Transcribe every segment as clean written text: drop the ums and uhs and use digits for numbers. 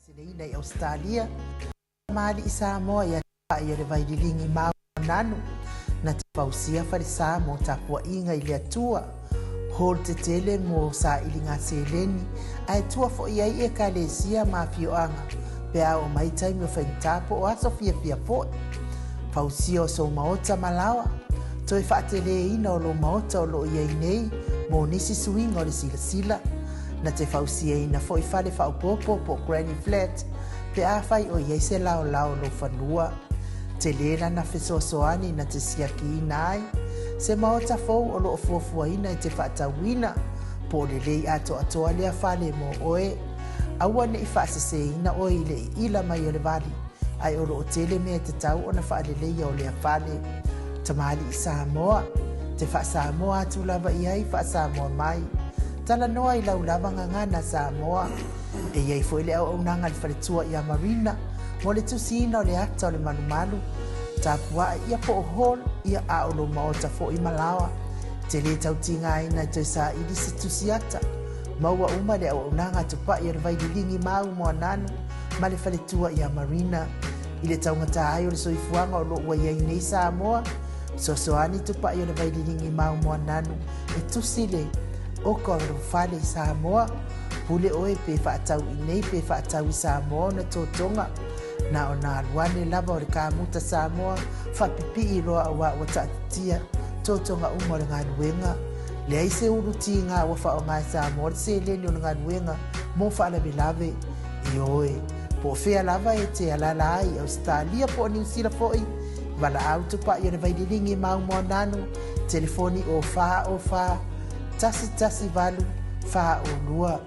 Seleina i Ausetalia, Tamalii Samoa ia Tupai o le Vaililigi ma Nanu, na te fausia falesa mo tapuaiga i le Atua, hall tetele mo sailiga seleni, ae tua foi ai Ekalesia ma afioaga pe a oo mai taimi o faigata po o aso fiafia foi. Fausia o sou maota ma laoa, toe faateleina o lou maota o lo o i ai nei mo nisi suiga o le silasila. Na te fausiaina foi fale faaopoopo po o granny flat pe afai o i ai se laolao o lou fanua. Tele lana fesoasoani na te siakiina ai se maota fou o lo o fuafuaina e te faatauina, po o lelei atoatoa lea fale mo oe. Aua ne i faaseseina oe i le iila mai o le vali, ae o lo o tele mea e tatau ona faaleleia o lea fale. Tamalii Samoa, te faa-Samoa atu lava i ai, faa-Samoa mai. Talanoa i lau lava gagana Samoa. E i ai foi le auaunaga a le faletua ia Marina mo le tusiina o le ata o le malumalu, tapuae ia po o hall ia a o lou maota foi ma laoa. E te le tau tigaina e toe saili se tusi ata. Maua uma le auaunaga a Tupai o le Vaililigi Mau Moananu ma le faletua ia Marina. I le taugata ai o le soifuaga o lo o ua i ai nei Samoa, fesoasoani Tupai o le Vaililigi Mau Moananu e tusi le oka o lou fale i Samoa. Pule oe pe faatau i nei pe faatau i Samoa ona totoga. Na ona alu ane lava o le kamuta Samoa faapipii loa auā ua taatitia totoga uma o le galuega. Leai se ulu tiga ua faaaoga e Samoa le seleni o le galuega mo faalavelave. Ioe, po o fea lava e te alaala ai i Ausetalia po o Niu Sila foi, valaau tupai o le Vaililigi Mau Moananu, telefoni o 4 O 4 1 1 8 4 O 2,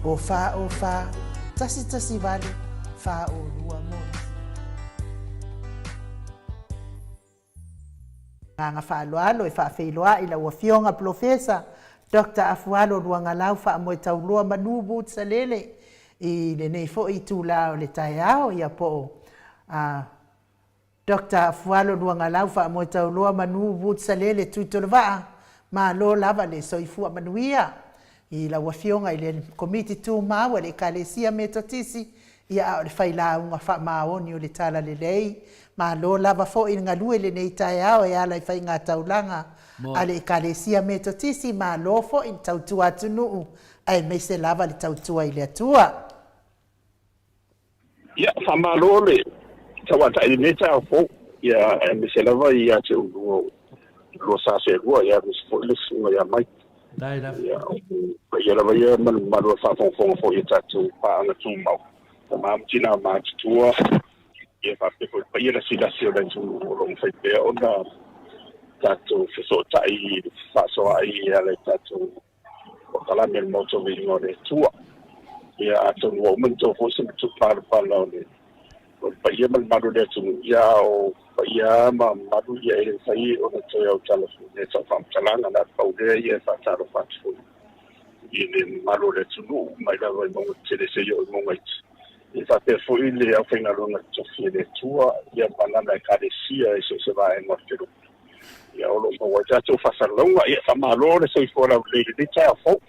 o 4 O 4 1 1 8 4 O 2 mo nisi. Agaga faaaloalo e faafeiloai lau Afioga Polofesa Doctor Afualo Luagalau Faamoetauloa Manu Boots Salele i lenei foi itula o le taeao ia po o Doctor Afualo Luagalau Faamoetauloa Manu Boots Salele Tuitolovaa. Malo lava le soifua manuia i lau Afioga i le Komiti Tumau a le Ekalesia Metotisi, ia a o le failauga faamaoni o le Talalelei. Malo lava foi le galue i lenei taeao e ala i faigataulaga a le Ekalesia Metotisi, malo foi le tautua atunuu aemaise lava le tautua i le Atua. Ia, faamalo le tauatai i lenei taeao fou, ia, aemaise lava ia te oulua o lua sa seelua, ia, aemaise foi le susuga ia Mike. Ia, o paia lava ia ma le mamalu o le faafogafoga foi i a tatou paaga tumau, tama ma tina matutua, ia faapea foi le paia lasilasi o le atunuu o lo o mafai pea ona tatou fesootai i le fefaasoaai e ala i tatou polokalame o le Maota o Viiga o le Atua. Ia, atonu ua uma ona outou foi se matupalapala o le o le paia ma le mamalu o le atunuu, ia a o paia ma mamalu ia e le mafai ona toe autala foi i mea tau faamatalaga, na o le pau lea ia e faatalofa atu foi i le mamalu o le atunuu mai lava i mauga tetele seia oo i mauga iti. Ia faapea foi le aufaigaluega totofi a le Atua ia ma lana Ekalesia i so o se vaega o le kelupe. Ia o lo o maua ai tatou faasalalauga. Ia faamalo le soifua laulelei i lenei taeao fou.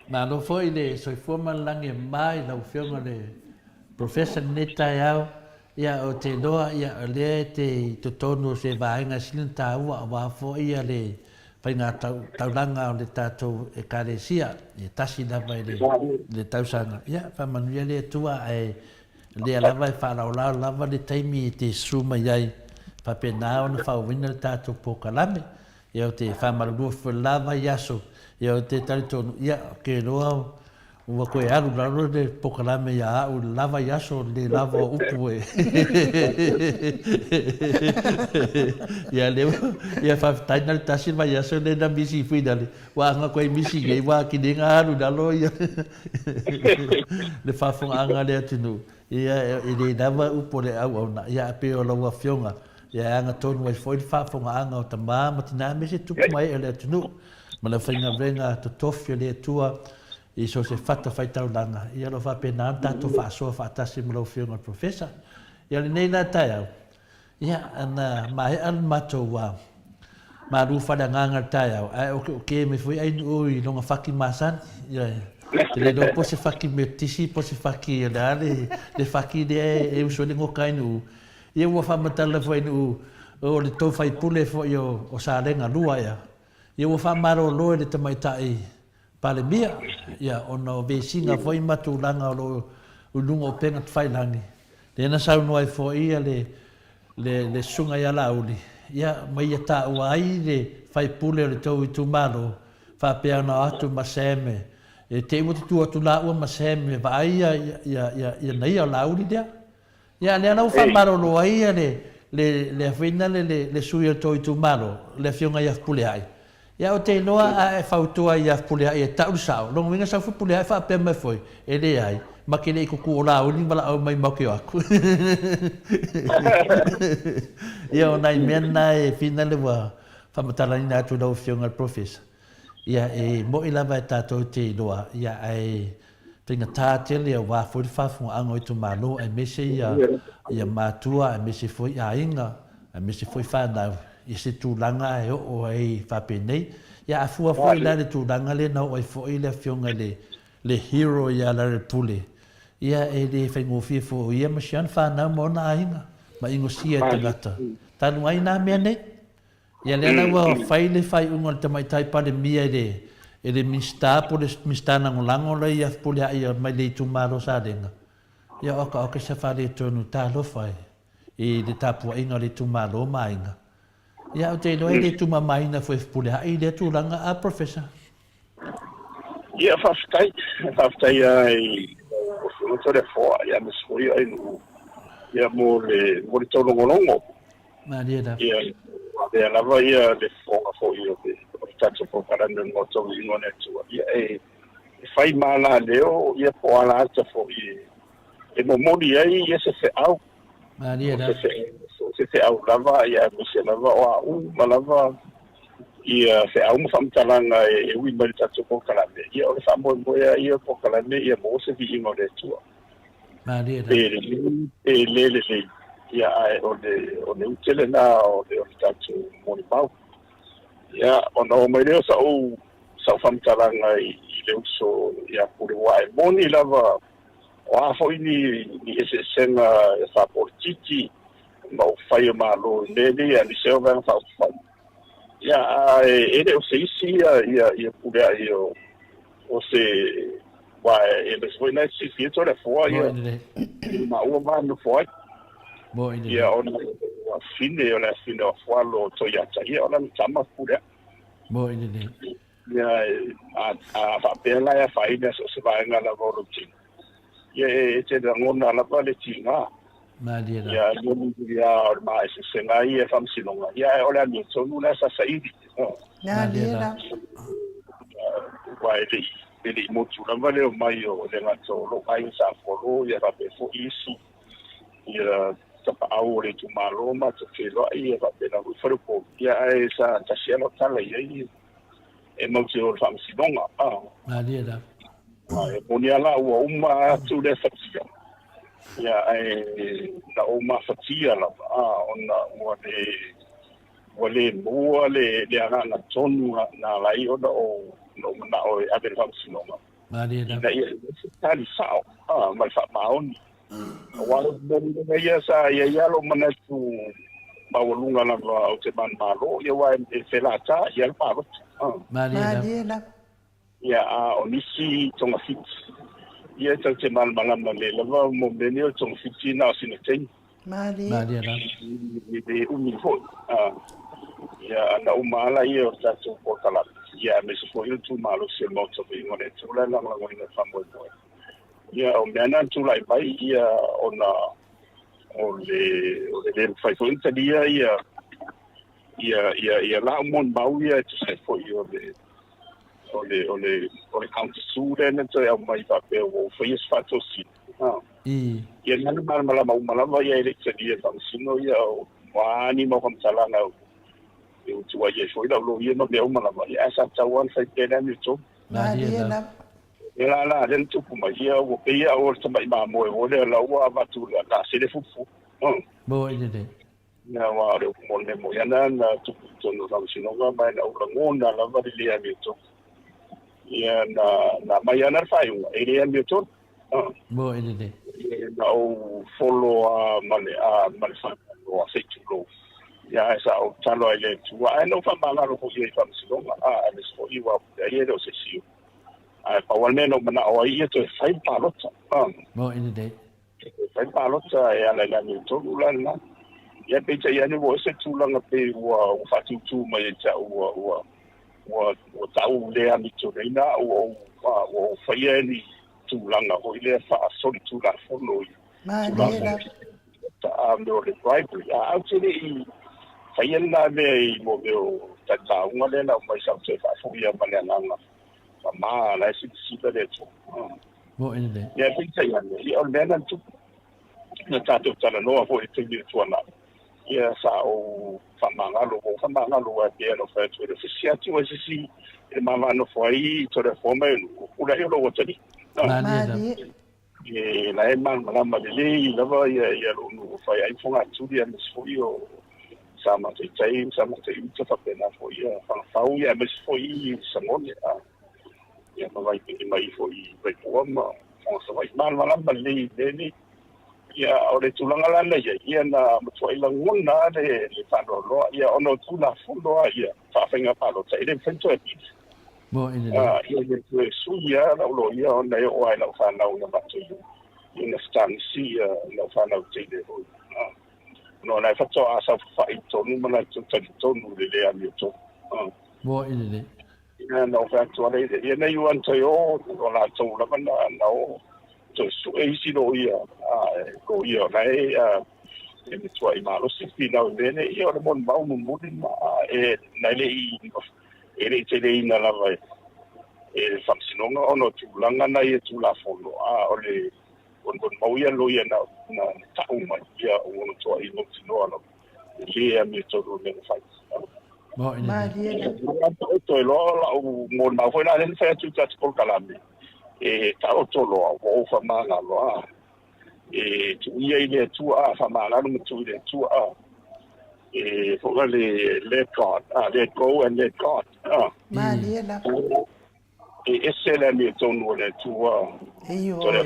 Malo foi le soifua ma le lagi e mama i lau Afioga i le Professor i lenei taeao. Ia ou te iloa ia o lea e te i totonu o se vaega e sili ona taua aua foi ia le faiga taulaga o le tatou Ekalesia, e tasi lava i le tausaga. Ia faamanuia le Atua ae o lea lava e faalaolao lava le taimi e te susu mai ai faapena ona faaauauina le tatou polokalame. Ia ou te faamalulu atu foi i le la vaiaso, ia ou te talitonu, ia ou te iloa ua toe alu i lalo le polokalame ia au i le la vaiaso le lava o upu e Ia lea ua, ia faafetai na o le tasi le vaiaso lea na misi finale, ua aga koe misi nei ua atili ai ona alu i lalo ia le faafofogaaga a le atunuu. Ia, e le lava upu o le auauna, ia ae pei o lau Afioga, ia e agatonu ai foi le faafofogaaga o tama ma tina aemaise tupu ma ee o le atunuu, ma le aufaigaluega totofi o le Atua i so o se fatafaitaulaga, ia o lo o faapena ona tatou faasoa faatasi ma lau Afioga i le Professor. Ia, o lenei la taeao, ia, na maea le matou malu faaleagaga i le taeao, ae okeoke mai foi Ainuu i lona faki masani. Ioe. Ou te le iloa po o se faki metotisi po o se faki o le a le, le faki lea e usu ai le goka Ainuu. Ia ua faamatala foi Ainuu o le tou faipule foi o Salega 2 ea. Ia ua faamalolo e le tamaitai Palemia, ia, ona o vesiga foi ma tulaga o lo o i luga o upega tafailagi, lea na saunoa ai foi ia le, le, le Susuga ia Laauli, ia, ma ia taua ai le faipule o le tou itumalo, faapea ona o atu ma Sam e, e te i ua tutu atu laua ma Sam e vaai ia, ia, ia, ia naia o Laauli lea. Ia, lea la ua faamalolo ai ia le, le, le a foi na le, le, le sui o le tou itumalo, le afioga ia Fepuleai. Ia, ou te iloa a e fautua ia Fepuleai e ta'u le sao, lona uiga sau Fepuleai faapea mai foi, e leai, ma te le i tutu o Laauli ni valaau mai matou te o atu. Ia, o nai mea na e finale ua faamatalaina atu i lau afioga i le Professor. Ia, e mo'i lava e tatou te iloa, ia, ae faigata tele aua foi le faafofogaaga o itumalo aemaise ia, ia matua aemaise foi aiga, aemaise foi fanau i se tulaga e oo ai faapenei. Ia, a fua foi la i le tulaga lea na oo ai foi le afioga i le, le hero ia Larry ia, e le faigofie foi o ia ma si ana fanau ma ona aiga, ma inosia e tagata. Talu ai nā mea nei. Ia lea la ua fai le faaiuga a le Tamaitai Palemia i le i le Minisita po o le Minisita Lagolago la ia Fepuleai mai le itumalo o Salega, ia oka oka se faaletonu talofa e i le tapuaiga o le itumalo ma aiga. Ia ou te iloa e le tumamaina foi e Fepuleai lea tulaga a Professor. Ia faafetai, faafetai lava i lau Afioga Toleafoa aemaise foi Ainuu ia mo le mo le taulogologo. Malie lava. Ia avea lava ia le fofoga foi o le o le tatou polokalame o le Maota o Viiga o le Atua ia e e fai ma alaleo ia po o alaata foi e e momoli ai ia se feau. Malie lava. O se feau lava ia aemaise lava o a uma lava ia feau ma faamatalaga e ui mai i le tatou polokalame, ia o le faamoemoe lava ia o le polokalame ia maua se viiga o le Atua. Malie lava. Pe lelei pe le lelei, ia ae o le o le ute lena o le o le tatou molimau. Ia ona oo mai lea o sa'u sa'u faamatalaga i le uso ia Pule aua e moni lava O a foi ni ni eseesega faapolitiki ma upufai o Malo i mea nei aemaise o Vaega Faaupufai, ia ae e le o se isi ia ia ia Pulea'i o o se aua e aemaise foi na e silafia Toleafoa ia i maua ma nofo ai. Ia ona o afafine o le afafine o Afualo o Toiata ia o lana tama Pulea'i. Ia, a, a faapea la e afaina so o se vaega lava o lou tino, ia e, e te lagona lava le tiga. Malie lava. Ia, moni ia o le maeseesega ai ia faamasinoga, ia ae o le amiotonu la sa saili. Oh. Malie lava. Aua e le i, e le i motu lava le omai o le gata o lou aiga sa Afualo, ia faapea foi isi, ia tapaau o le itumalo ma matou feiloai, ia faapena foi faleupolu, ia ae sa tasi lava lau tala i ai, e mau te o le faamasinoga. Ah. Malie lava. Ah, e moni lava la ua uma atu lea fatia. Ia, ae na ou mafatia lava, ah, ona ua le, ua le maua le, le agaga tonu na ala ai ona ou, ona ou manao e ave i le faamasinoga. Malie lava. Ina ia maua se tali sao, ah, ma le faamaoni. Aua o le moni ia sa i ai lava lou manatu maualuga lava ou te manumalo, ia aua e felata ia le palota. Malie lava. Ia, a o nisi togafiti, ia e tatou te malamalama lelei lava mo mea nei o le togafiti na o sina taimi. Malie lava. E le umi foi. Ia, ana uma lava lea o le tatou polokalame, ia aemaise foi o le tumalosi o le Maota o Viiga o le Atua la e lagolagoina le faamoemoe. Ia, o mea na na tulai mai, ia, ona o le, o le le mafai foi ona talia ia, ia, ia, ia lau molimau ia e tusa ai foi o le, o le, o le, o le counter sue lea na toe aumai faapea ua ou faia se faatosina. Ah. Ia, na malamalama uma lava ia e le i talia e le faamasino ia, o a ni mau faamatalaga e utu ai ai foi lau loia ma mea uma lava, ia, ae sa tatau lava ona fai pea le amiotonu. Malie lava. Ia la la lea na tupu mai, ia ua pei au o le tamai mamoe foi lea la ua avatu le la sele fufu. Moe lelei. Ia, aua o le upu moni e moni ana na tupu i totonu o le Faamasinoga ma e na ou lagona lava le le amiotonu. Ia, na, na aumai lava na le faaiuga, e le amiotonu. Mo e lelei. Ia, na ou follow lava ma le, a, ma le faanoanoa, se i tulou. Ia, ae sa ou tatalo lava i le Atua, ae na ou faamagalo foi i ai i Faamasinoga, a, aemaise foi aua e le o se isi o. Ae pau lava le mea na ou manao ai, ia toe fai le palota. Mo e lelei. E fai palota e ala i le amiotonu la lena. Ia peitai ane ua ese tulaga pei ua ua faatūtū mai ia te au ua ua ua ua ta'u le amiotonuina ua ou ua ou faia ni tulaga foi lea faasolitulafono i Malie lava. A mea o le bribery. A ou te le i faia lena mea i mo mea o talilauga lea na aumai sa ou toe faafoia ma le agaga mama la e silasila le Atua. Moe lelei. Ia peitai ane, ia o le mea lena na tupu. Na tatou talanoa foi i le taimi ua tuanai, ia sa ou faamagalo, ua ou faamagalo aua e pei ona ou fai atu, e le o se isi atu ai se isi e ma va nofo ai i Toleafoa ma Enugu, pule ai o lou atalii. Malie. E la e malamalama lelei lava ia ia lou nuu fai ai fogatuli aemaise foi o sa mataitai sa mataiuta faapena foi ia Fagafau ia aemaise foi Sagone a ia ma Vaipili mai foi Vaipua ma Fogasavaii. Malamalama lelei i mea nei. Ia o le tulaga la na i ai, ia na matuai lagona lava le le faanoanoa ia ona o Tulafono lava ia faafaiga palota e le mafai ona toe apili. Mo i lelei. Ia le toe sui lava lau loia ona e oo lava i lau fanau na matou ina fetagisi lau fanau teine foi. Ona o la e faatoa saofafai i totonu ma latou talitonu i le le amiotonu. Mo i lelei. Ia na ou fai atu lava lea, ia nei ua na toe o, o latou lava na na o toe sue isi loia, loia o la e e matuai malosi finau i mea nei, ia o le molimau mulimuli ma e na e le i e le i teleina lava e e le Faamasinoga ona o tulaga na ia Tulafono, a o le molimau ia loia na na tau mai, ia ua matuai mautinoa lava e le amiotonu le mea na fai. Malie lava. Taoto loa lau molimau foi la lea na fai atu i tatou polokalame, e taoto loa ua ou faamagalo, a e tuu ia i le Atua, a faamagalo ma tuu i le Atua, a e foi la le let God, a let go and let God, a. Malie lava. E ese le amiotonu o le Atua. Ioe.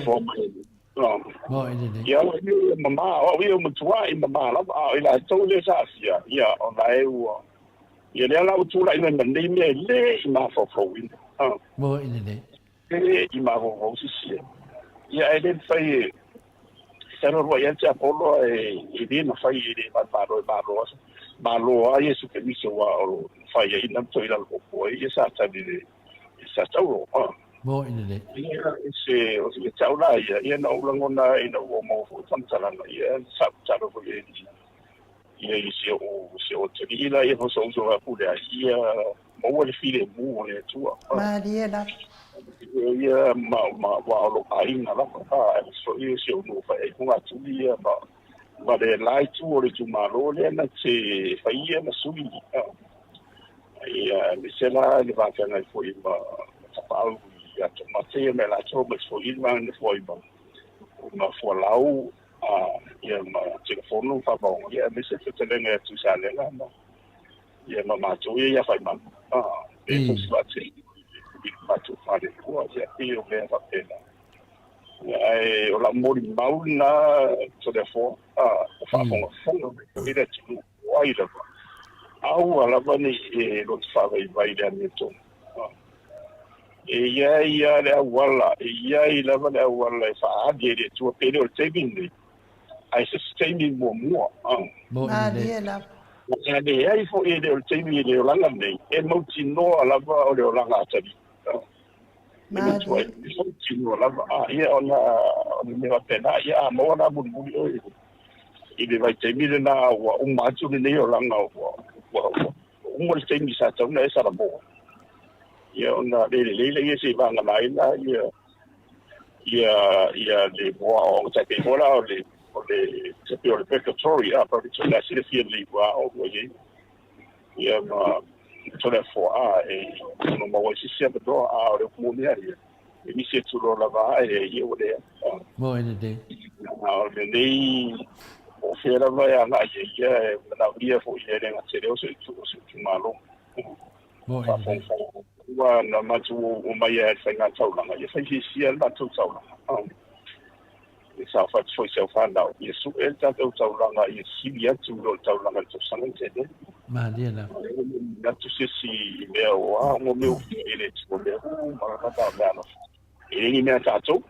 Moe lelei. Ia, o ia mama, o au ia ua matuai mama lava, a o i latou lea sa aafia, ia, o la e ua, ia lea la ua tulai mai ma lenei mea e le i mafaufauina. Moe lelei. E le i mafaufau se isi. Ia, ae le mafai e, sa rua ia te Apolo e e le mafai e le malo e malo asa malo a Iesu Keriso wa o fai ai na toi lalo popo ai ia sa tali le sa tauro a Mo i lelei. Ia se o se tau la ia ia na ou lagona ina ua maua foi faamatalaga ia sa tatalo foi e ia i si ou si ou atalii la ia fo sa uso a pule ai ia maua le filemu o le Atua. Malie lava. Ia ma ma wa o lo aiga lava a e so ia si ou nuu fai ai fogatuli ia ma ma le la itu o le itumalo lea na te fai ia na sui ia aemaise la le va feagai foi ma tapaau ia Tomate ia me latou ma foi ma na foi ma ma fualau ia ma telefono faamaoga ia aemaise fetalaiga ia Tuisalega ma ia ma matou ia ia Faimanu e tausi faatele i le matou falelua ia pei o mea faapena. Ia ae o lau molimau lena Toleafoa, o faafogafoga mai foi le atunuu o ai lava, aua lava ne i e loto faavaivai i le amiotonu. E i ai lava le auala, e i ai lava le auala e faaali ai i le Atua, pe le o le taimi lenei, ae se isi taimi muamua. Malie lava. A leai foi e le o le taimi i le olaga lenei, e mautinoa lava o le olaga atalii. E Malie. Mautinoa lava. A, ia ona o le mea faapena, ia a maua la mulimuli oe i le vaitaimi lena ua uma atu lenei olaga ua ua ua uma le taimi sa tatau ona e salamo. Ia ona le lelei lea seivagana ai la ia ia ia le moa o tai pei foi la o le o le se pei o le purgatory a purgatory la silafia lelei ua o ua i ai ia ma Toleafoa a e ono maua ai se isi avanoa a o le upu moni lava ia e nisi atu loa lava a e ia ua leai. Moe lelei. A o lenei. Po o fea lava e agai ai ia, e manaomia foi e le gatele o se itu o si itumalo. Faafogafoga ua na matou omai ai i le faiga taulaga, ia fai fiafia le matou taulaga. E saofai atu foi i si au fanau, ia sue le tatou taulaga ia sili atu i lo le taulaga i le tausaga na tea nei. Malie lava. E atu se isi i mea o a, o mea e le tua mea uma lava na o mea alofa. E le ni mea a tatou.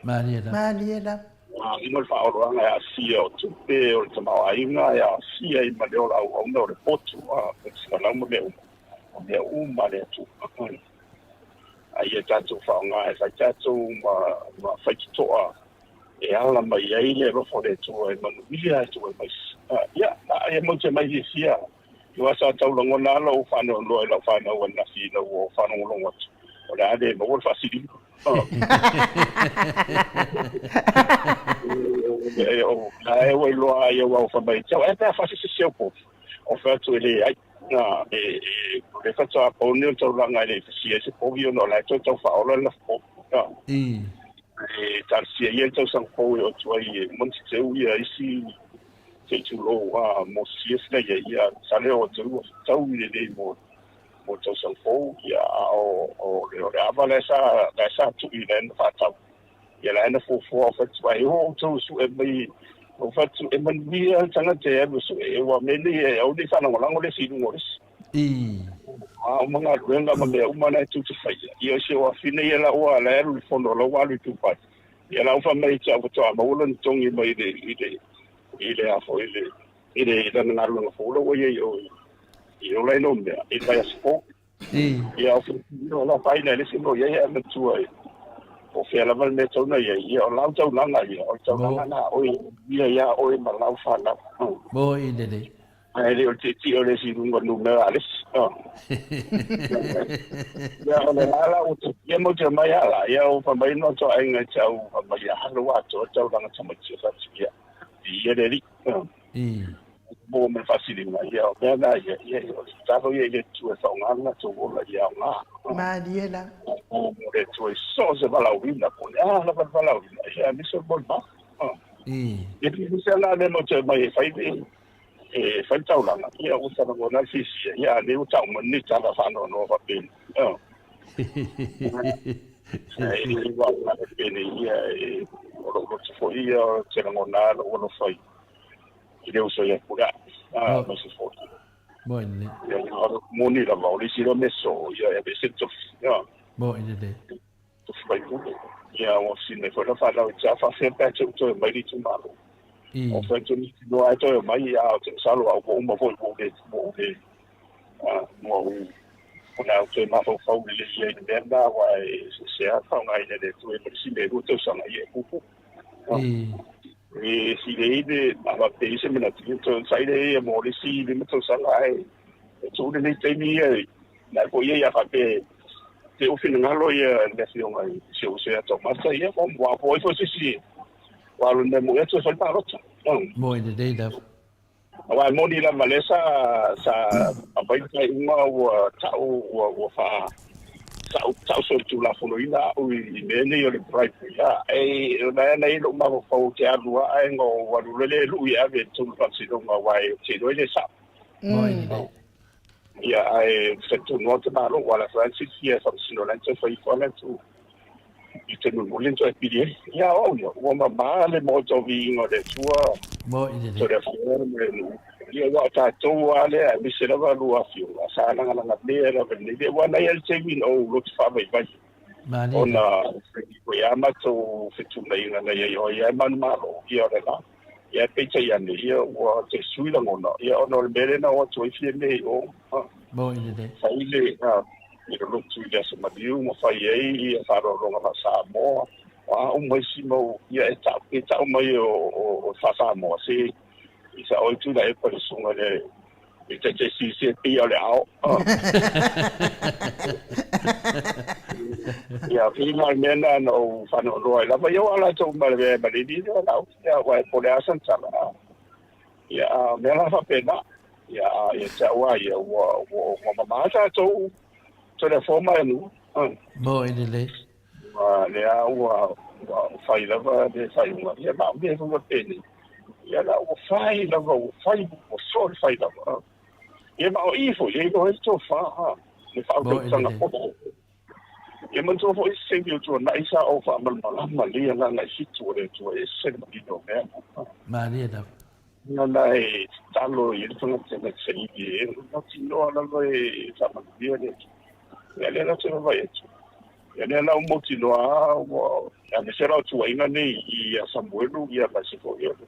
Malie lava. Malie lava. Ua uma le faaoloaga e aasia o tupe, o le tamaoaiga e aasia ai ma le ola auauna o le potu, faasalau ma mea uma. O mea uma a le Atua. A ia tatou faaaoga e fai tatou ma faitotoa e ala mai ai le alofa o le Atua e manuia atu ai ma isi. Ia, ia matou te mai fiafia. Aua sa tau lagona lava lou faanoanoa i lau fanau ananafi ina ua ou faalogologo atu, o le a le maua le faasiliga. O la e ua iloa ai aua ua fai mai, Tau ea pe a faasese au povi? Ou fai atu, E leai. O lea faatoa pau lenei o le taulaga e le i fasia ai se povi ona o la e toe tau faaola le lafu povi. E talosia ia le tausaga fou e oo atu ai e uma ona teteu ia isi se i tulou a mo sia sina ia ia sa le o atu ua tau i lenei mo mo tausaga fou ia a o o le o le ava lea sa lea sa tui lea na faatau ia la na fuafua o fatu ai o outou su'e mai o fatu e manuia le tagata e alu e su'e e ua mea nei e aua ne i faalagolago le isi i luga o le isi. A o ma galuega ma mea uma na e tou te faia ia o si ou afine ia la ua la e alu i le fono la ua alu i Dubai ia la ua fai mai ia te au faatoa maua lona togi mai i le i le i le a foi i le i le lana galuega fou la ua i ai i o i ola ai lou mea i le vaiaso fou. Ia o o la faina e le isi loia ia e matua i po o fea lava le mea e tatau ona i ai, ia o lau taulaga ia, o le taulaga na a oe, ia ia oe ma lau fanau. Mo i lelei. Ae le o le tietie o le isi i luga o le numera a le isi. Ia o le a la ua ia mau te mai ala, ia o fa mai no to aiga i te au fa mai ia halo wa to taulaga tamaiti o fatu ia. Ia le alii. Mo ma le faasiliga, ia o mea na ia, ia o le tatalo ia i le Atua e faaaoga le latou ola ia aoga. Malie la. Mo le Atua i so o se valaauina, po o le a lava le valaauina, ia aemaise o le molimau. Ia pe se ala lea matou te omai e fai le e fai le taulaga, ia ua talanoa le fiafia, ia a lea ua tau mai ni tala faanoanoa faapena. E le ua pele ia e o lou loto foi ia ou te lagona lou alofa i i le uso ia Pule a ma se foi. Moi le. Ia o moni lava o le isi loa mea soo ia e aveese le tofi. Ia. Moi le le. Tofi faipule. Ia ua fesili mai foi lau fanau i te au faafefea pe a te toe omai le itumalo. O fai atu nisi loa ae toe omai a ou te masalo a ua uma foi ua ou le ua ou le ua ou ona ou toe mafaufau lelei ai i le mea lena aua e se a faaaogaina e le Atua ma le isi mea e 2 tausaga ia e puupuu. E sili ai le avatu ai se manatu ia toe onosai lea ia mo le isi 5 tausaga ae e tuu lenei taimi ia na foi ia ia faapea te ua finagalo ia le afioga i si ou uso ia Tomasa ia ua foi foi se isi ua alu mea moi atu e fai palota. Mo i lelei lava. Aua e moni lava lea sa sa aumai le faaiuga ua ta'u ua ua faa ta'u ta'u solitulafonoina a'u i i mea nei o le bribery a e o lea na i ai lo'u mafaufau ou te alu lava ae na ou alu loa lea e lu'i e ave i totonu o le faamasinoga aua ou te iloa e le sa'o. Ia ae ou te talitonu lava ou te malo aua o la foi lava na silafia e faamasino la e na toe fai ifo lava le atu i te mulimuli na toe pili ai. Ia o au ia, ua mamā le Maota o Viiga o le Atua, Moi o le Afioga ma le nuu. Ia aua o tatou lava lea, aemaise lava lua afioga, sa lagalagamea lava i lenei mea. Aua na i ai le taimi na ou loto faavaivai, ona foi lava matou fetuunaiga na i ai, o ai lava e manumalo, ia o lena. Ia peitai ane, ia ua toe sui lagona, ia ona o le mea lea na o atu ai Fiamē i o. Moi lelei. Fai le i le lotu i le Aso Maliu ma fai ai ia faaaloaloga faa-Samoa, o a uma isi mau, ia e ta'u, e ta'u mai o, o, o faa-Samoa, se i sa oi Tuilaepa le susuga i le i le taitai sisi e pei o le ao. Ia, pei na o le mea lena na ou faanoanoa ai lava, ia aua o latou uma e malili lea lau, ia aua e po o le a sana tala. Ia, a o mea la faapena, ia, a ia te au lava ia, ua, ua, ua mamā tatou Toleafoa ma Anuga. Moi lelei. Ua, lea ua, ua fai lava le faaiuga, ia ma o mea foi faapena. Ia la ua fai lava, ua fai, ua soo le fai lava. Ia ma o i foi, e iloa ai le tofa, le faautautaga poto. Ia manatua foi se taimi o tuanai sa ou faamalamalama nei agaga e fitu o le Atua e ese le manino o mea. Malie lava. Ia na e tatalo i le tagata na te saili e mautinoa lava e faamanuia le Atua. Ia lea la ou te vaavaai atu. Ia lea la ua mautinoa lava ua aemaise la o tuuaiga nei ia Samuelu ia ma se foi o le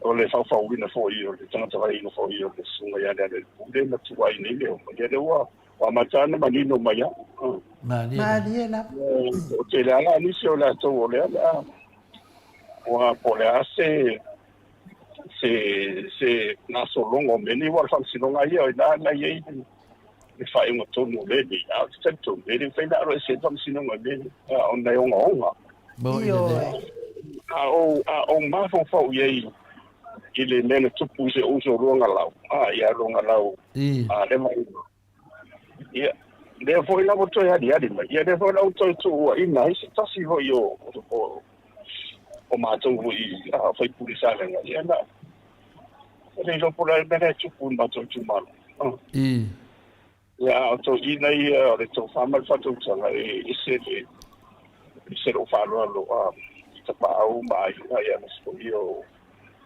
o le faufauina foi o le tagata vaaiga foi o le susuga ia Lealailepule na tuuai nei le oma. Ia lea ua Ua amata ona manino mai au. Malie lava. O tele lava la nisi o latou o lea o le a ua po o le a se se se gasologa o mea nei aua o le faamasinoga lava ia o i ina na i ai le faaiuga tonu o mea nei. A ou te talitonu e le mafai ona aloese ai le faamasinoga i mea nei ona e ogaoga. Ioe. A ou a ou mafaufau i ai i le mea na tupu i si ou uso Luagalau, a ia Luagalau a le vaaiga. Ia, lea foi la ua toe aliali mai, ia lea foi la ua toe tuuaina ai se tasi foi o, o, o matou foi a sui usufono Salega, ia na, e le iloa po o le a le mea la e tupu i le matou itumalo. Ia, a o toeaiina ia o le tofa ma le faatautaga e ese le, ese lou faaaloalo i tapaau ma aiga, ia aemaise foi o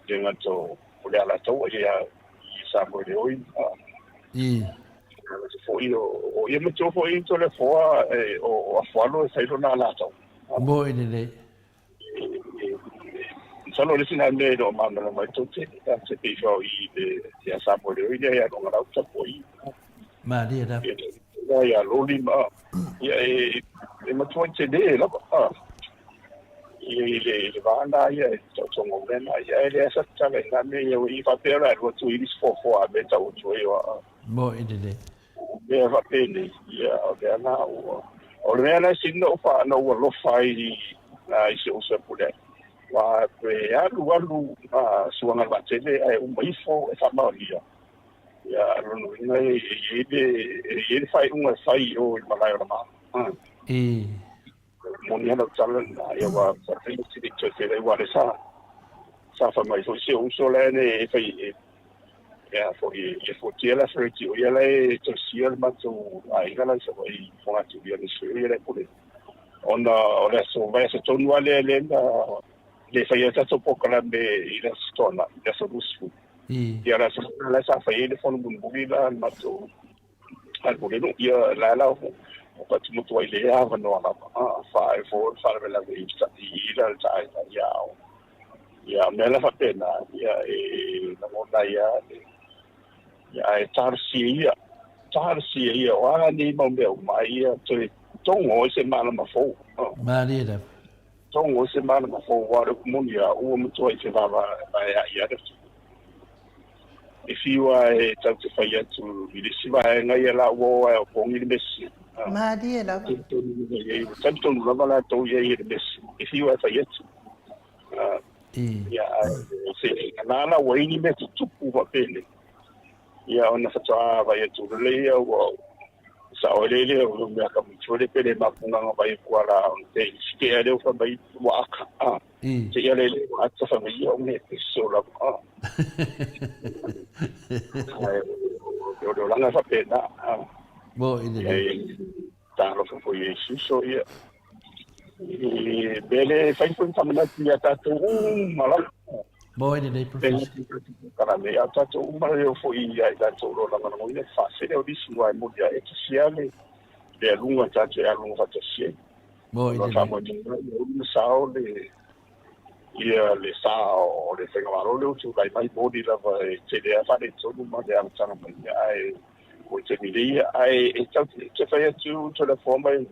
le gata o le Alataua, ia i Samoa Leoi. Aemaise foi o ia matua foi Toleafoa o Afualo e fai lona alataua. Moe lelei. Masalo o le isi lena mea e le o malamalama ai tou te, te pei foi o i le ia Samoa Leoi lea ia Luagalau tapuai. Malie lava. Ia ia Loli ma ia e matua tele lava. I le va na ia e taotoga o mea na ia e leai sa tatala i na mea ia i faapea la e alu atu i nisi foafoa a mea e tau atu ai o Moe lelei. Mea faapenei ia o lea la ua o le mea la e sili ona ou faa ona ou alofa ai i si ou uso e pule ai aua e alu alu suaga vaatele ae uma ifo e faamaonia ia lona uiga e i ai le e i ai le faaiuga e fai i o i le malae o le ma. Moni lava lau tala lena, ia ua fai ma sili toe feiloai aua o lea sa sa fai mai foi si ou uso la e fai e a foi e fuatia le authority o ia la e tausia le matou aiga la i Savaii i Fogatuli le sui o ia la e pule ona o le aso vaiaso tonu lava lea lea na le faia ai tatou polokalame i le aso Toonai i le aso 20. Ia o le aso foi la sa fai ai le fono mulimuli la a le matou Ai ko le nuu ia la la o ka tumotu ai le avanoa lava a fa e fo faalavelave i i la le taai ia o ia mea la faapena ia e lagona ia ia ae talosia ia talosia ia o a nei mau mea uma ai ia toe togo ai se malama fou. Malie lava. Togo ai se malama fou aua o le upu moni a ua matua i te vaevaea'i lava le atunuu. E fiu lava e tau te fai atu i le isi vaega ia la ua o ae o pogi le mesi. Malie lava. Ua talitonu lava latou i ai i le mesi. E fiu lava e fai atu. Ia, ae se na la ua i ni mea tutupu faapenei. Ia ona faatoa vaai atu lelei ia ua sao ai lea o mea ka mutu le pele mapunga vai ku ala on te ske ale o fa mai ua aka a te ia le ua aka fa mai o me so la a o le langa fa pena a mo i le talofa foi e suso ia e bele fai foi famanatu ia tatou uma lava. Mo i lenei Professor. Kana me a tatou uma leo foi ia i tatou lo lagolagoina le faasele o nisi aua e moni a e tasi lava le le aluga tatou e aluga faatasi ai. Mo i lenei. Faamoemoe ia ulu ma sao le ia le sa o le faigamalo lea ua tulai mai moni lava e tele lava faaletonu ma le amataga mai ae ua taimi nei ae e tau te fai atu Toleafoa mai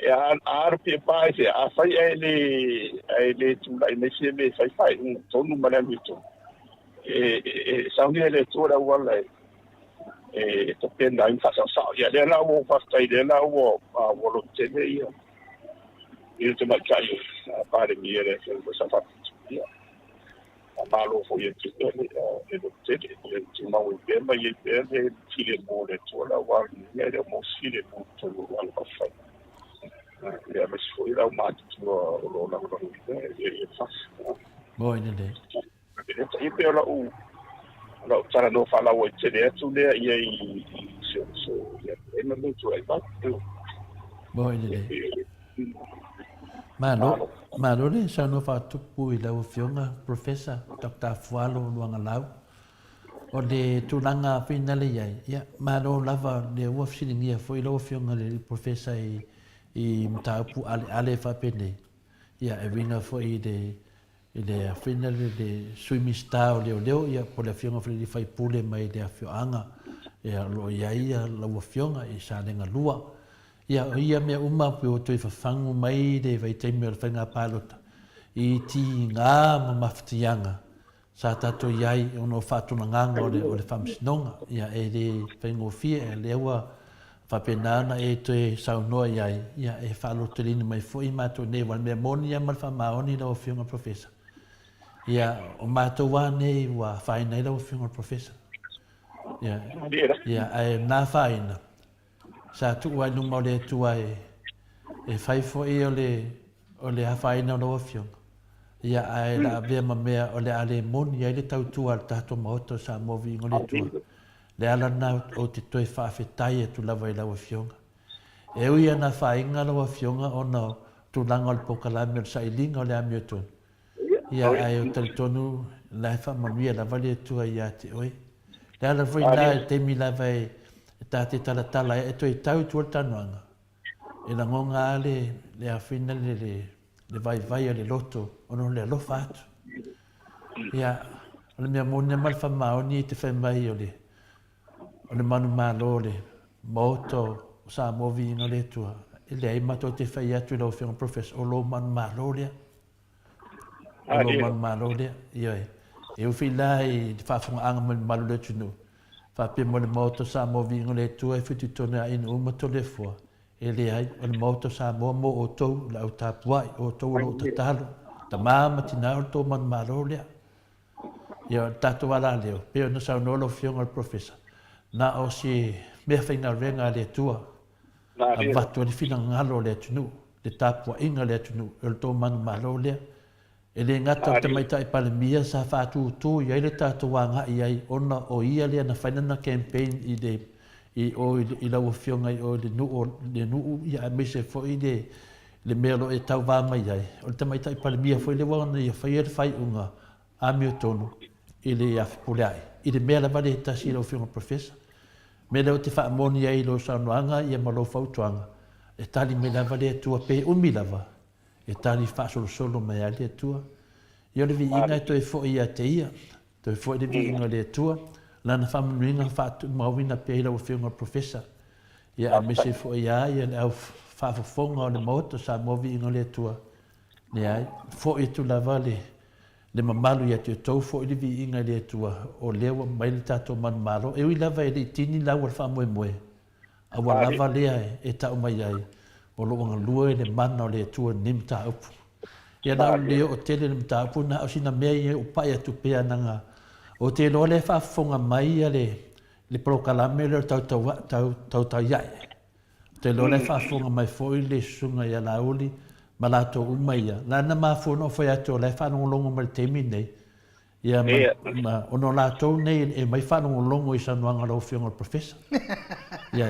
E a alu pia pa i fea, afai ae le, ae le tulai mai se mea e fai faaiuga tonu ma le amiotonu, e, e, e saunia e le Atua le auala e, e tapena ai ma faasaosao. Ia, lea la ua ou faafetai, lea la ua, ua lototele ia, ia le tamaitai o Palemia le Afioga foi sa faapito. Ia, faamalo foi e te le, le lototele, ia tumau ai pea ma i ai pea le filemu o le Atua la aua le e le o maua se filemu i totonu o ala faafaufai. Ia, aemaise foi le aumatutua o lo o lagolagoina ia fasi. Moe lelei. Kapeneta. Ia pei o lau lau talanoa faalauaitele atu lea ia i si ou uso ia Tuilaema lea e tulai mai. Moi lelei. Malo, malo le saunoa faatupu i lau Afioga Professor Doctor Afualo Luagalau. O le tulaga finale i ai, ia, malo lava lea ua fesiligia foi lau Afioga i le Professor i, i mataupu aleale faapenei. Ia, e uiga foi i le i le afioga i le Sui Minisita o Leoleo, ia, po o le Afioga foi i le sui usufono mai le afioaga ia, o lo o i ai ia, lau Afioga i Salega 2. Ia, o ia mea uma pei ua toe fafagu mai le vaitaimi o le faiga palota i tiga ma mafatiaga sa tatou i ai ona o faatulagaga o le, o le faamasinoga. Ia, e le faigofie, o lea ua faapena ona e toe saunoa i ai, ia, e faalototeleina mai foi matou nei, aua o le mea moni lava ma le faamaoni lau Afioga i le Professor, ia, o matou lava nei ua afaina ai lau Afioga i le Professor. Ia, ia, ae na afaina, Sa tuu ai i luma o le Atua e fai foi o le, o le afaina o lau Afioga, ia ae la avea ma mea o le a le moni ai le tautua a le tatou Maota o Samoa Viiga o le Atua. Le ala lena ou te toe faafetai atu lava i lau Afioga. E ui lava na afaina lau Afioga ona o tulaga o le polokalame o le sailiga o le amiotonu, Ia, ae ou te talitonu la e faamanuia lava le Atua ia te oe. Le ala foi lena i le taimi lava e ta te talatala ai e toe tau i tua le talanoaga, e lagona lava le, le afina le, le, le vaivai o le loto ona o le alofa atu. Ia, o le mea moni lava ma le faamaoni e te fai mai o le, o le manumalo o le Maota o Samoa Viiga o le Atua, e leai matou te fai atu i lau Afioga Professor, o lou manumalo lea. O lou manumalo lea, ioe. E ui foi la i le faafofogaaga mai le mamalu o le atunuu, faapea mo le Maota o Samoa Viiga o le Atua e fitoitonu ia inu uma Toleafoa, e leai, o le Maota o Samoa mo outou, le au tapuai, o outou o lo o tatalo, tama ma tina o le tou manumalo lea. Ia, o le tatou alaleo, pei ona saunoa lau Afioga i le Professor, na o se meafaigaluega a le Atua avatu ai le finagalo o le atunuu, le tapuaiga a le atunuu, o le tou manumalo lea. E le gata o le Tamaitai Palemia sa faatutū i ai le tatou agai i ai ona o ia lea na fai lana campaign i le i o i lau Afioga i o i le nuu o le nuu ia aemaise foi le le mea o lo o e tauva mai ai. O le Tamaitai Palemia foi lea ua ona ia faia le faaiuga amiotonu i le ia Fepuleai, i le mea lava lea e tasi lau Afioga i le Professor. Mea lea ou te faamoni ai i lou saunoaga ia ma lou fautuaga, e tali mai lava le Atua pe umi lava, e tali faasolosolo mai lava le Atua. Ia o le viiga e toe foi ia te Ia, toe foi le viiga o le Atua, Lana faamanuiga faatumauina pea i lau Afioga i le Professor, ia aemaise foi lava ia le au faafofoga o le Maota o Samoa Viiga o le Atua. Leai, foi atu lava le Le mamalu ia te outou foi le viiga i le Atua, o lea ua mai le tatou manumalo, e ui lava e le i tini lau o le faamoemoe, a ua lava lea e tau mai ai, o lo o galue le mana o le Atua i lenei mataupu. Ia na o le oo tele le mataupu, na o sina mea ia e pai atu pea naga, ou te iloa lea e faafofoga mai ia le, le polokalame lea o le tau, tautai ae. Ou te iloa la e faafofoga mai foi le susuga ia Laauli ma latou uma ia, la na mafua ona ou fai atu o la e faalogologo mai i le taimi lenei, ia ma, ma, ona o latou nei e mai faalogologo i saunoaga a lau Afioga i le Professor. Ia,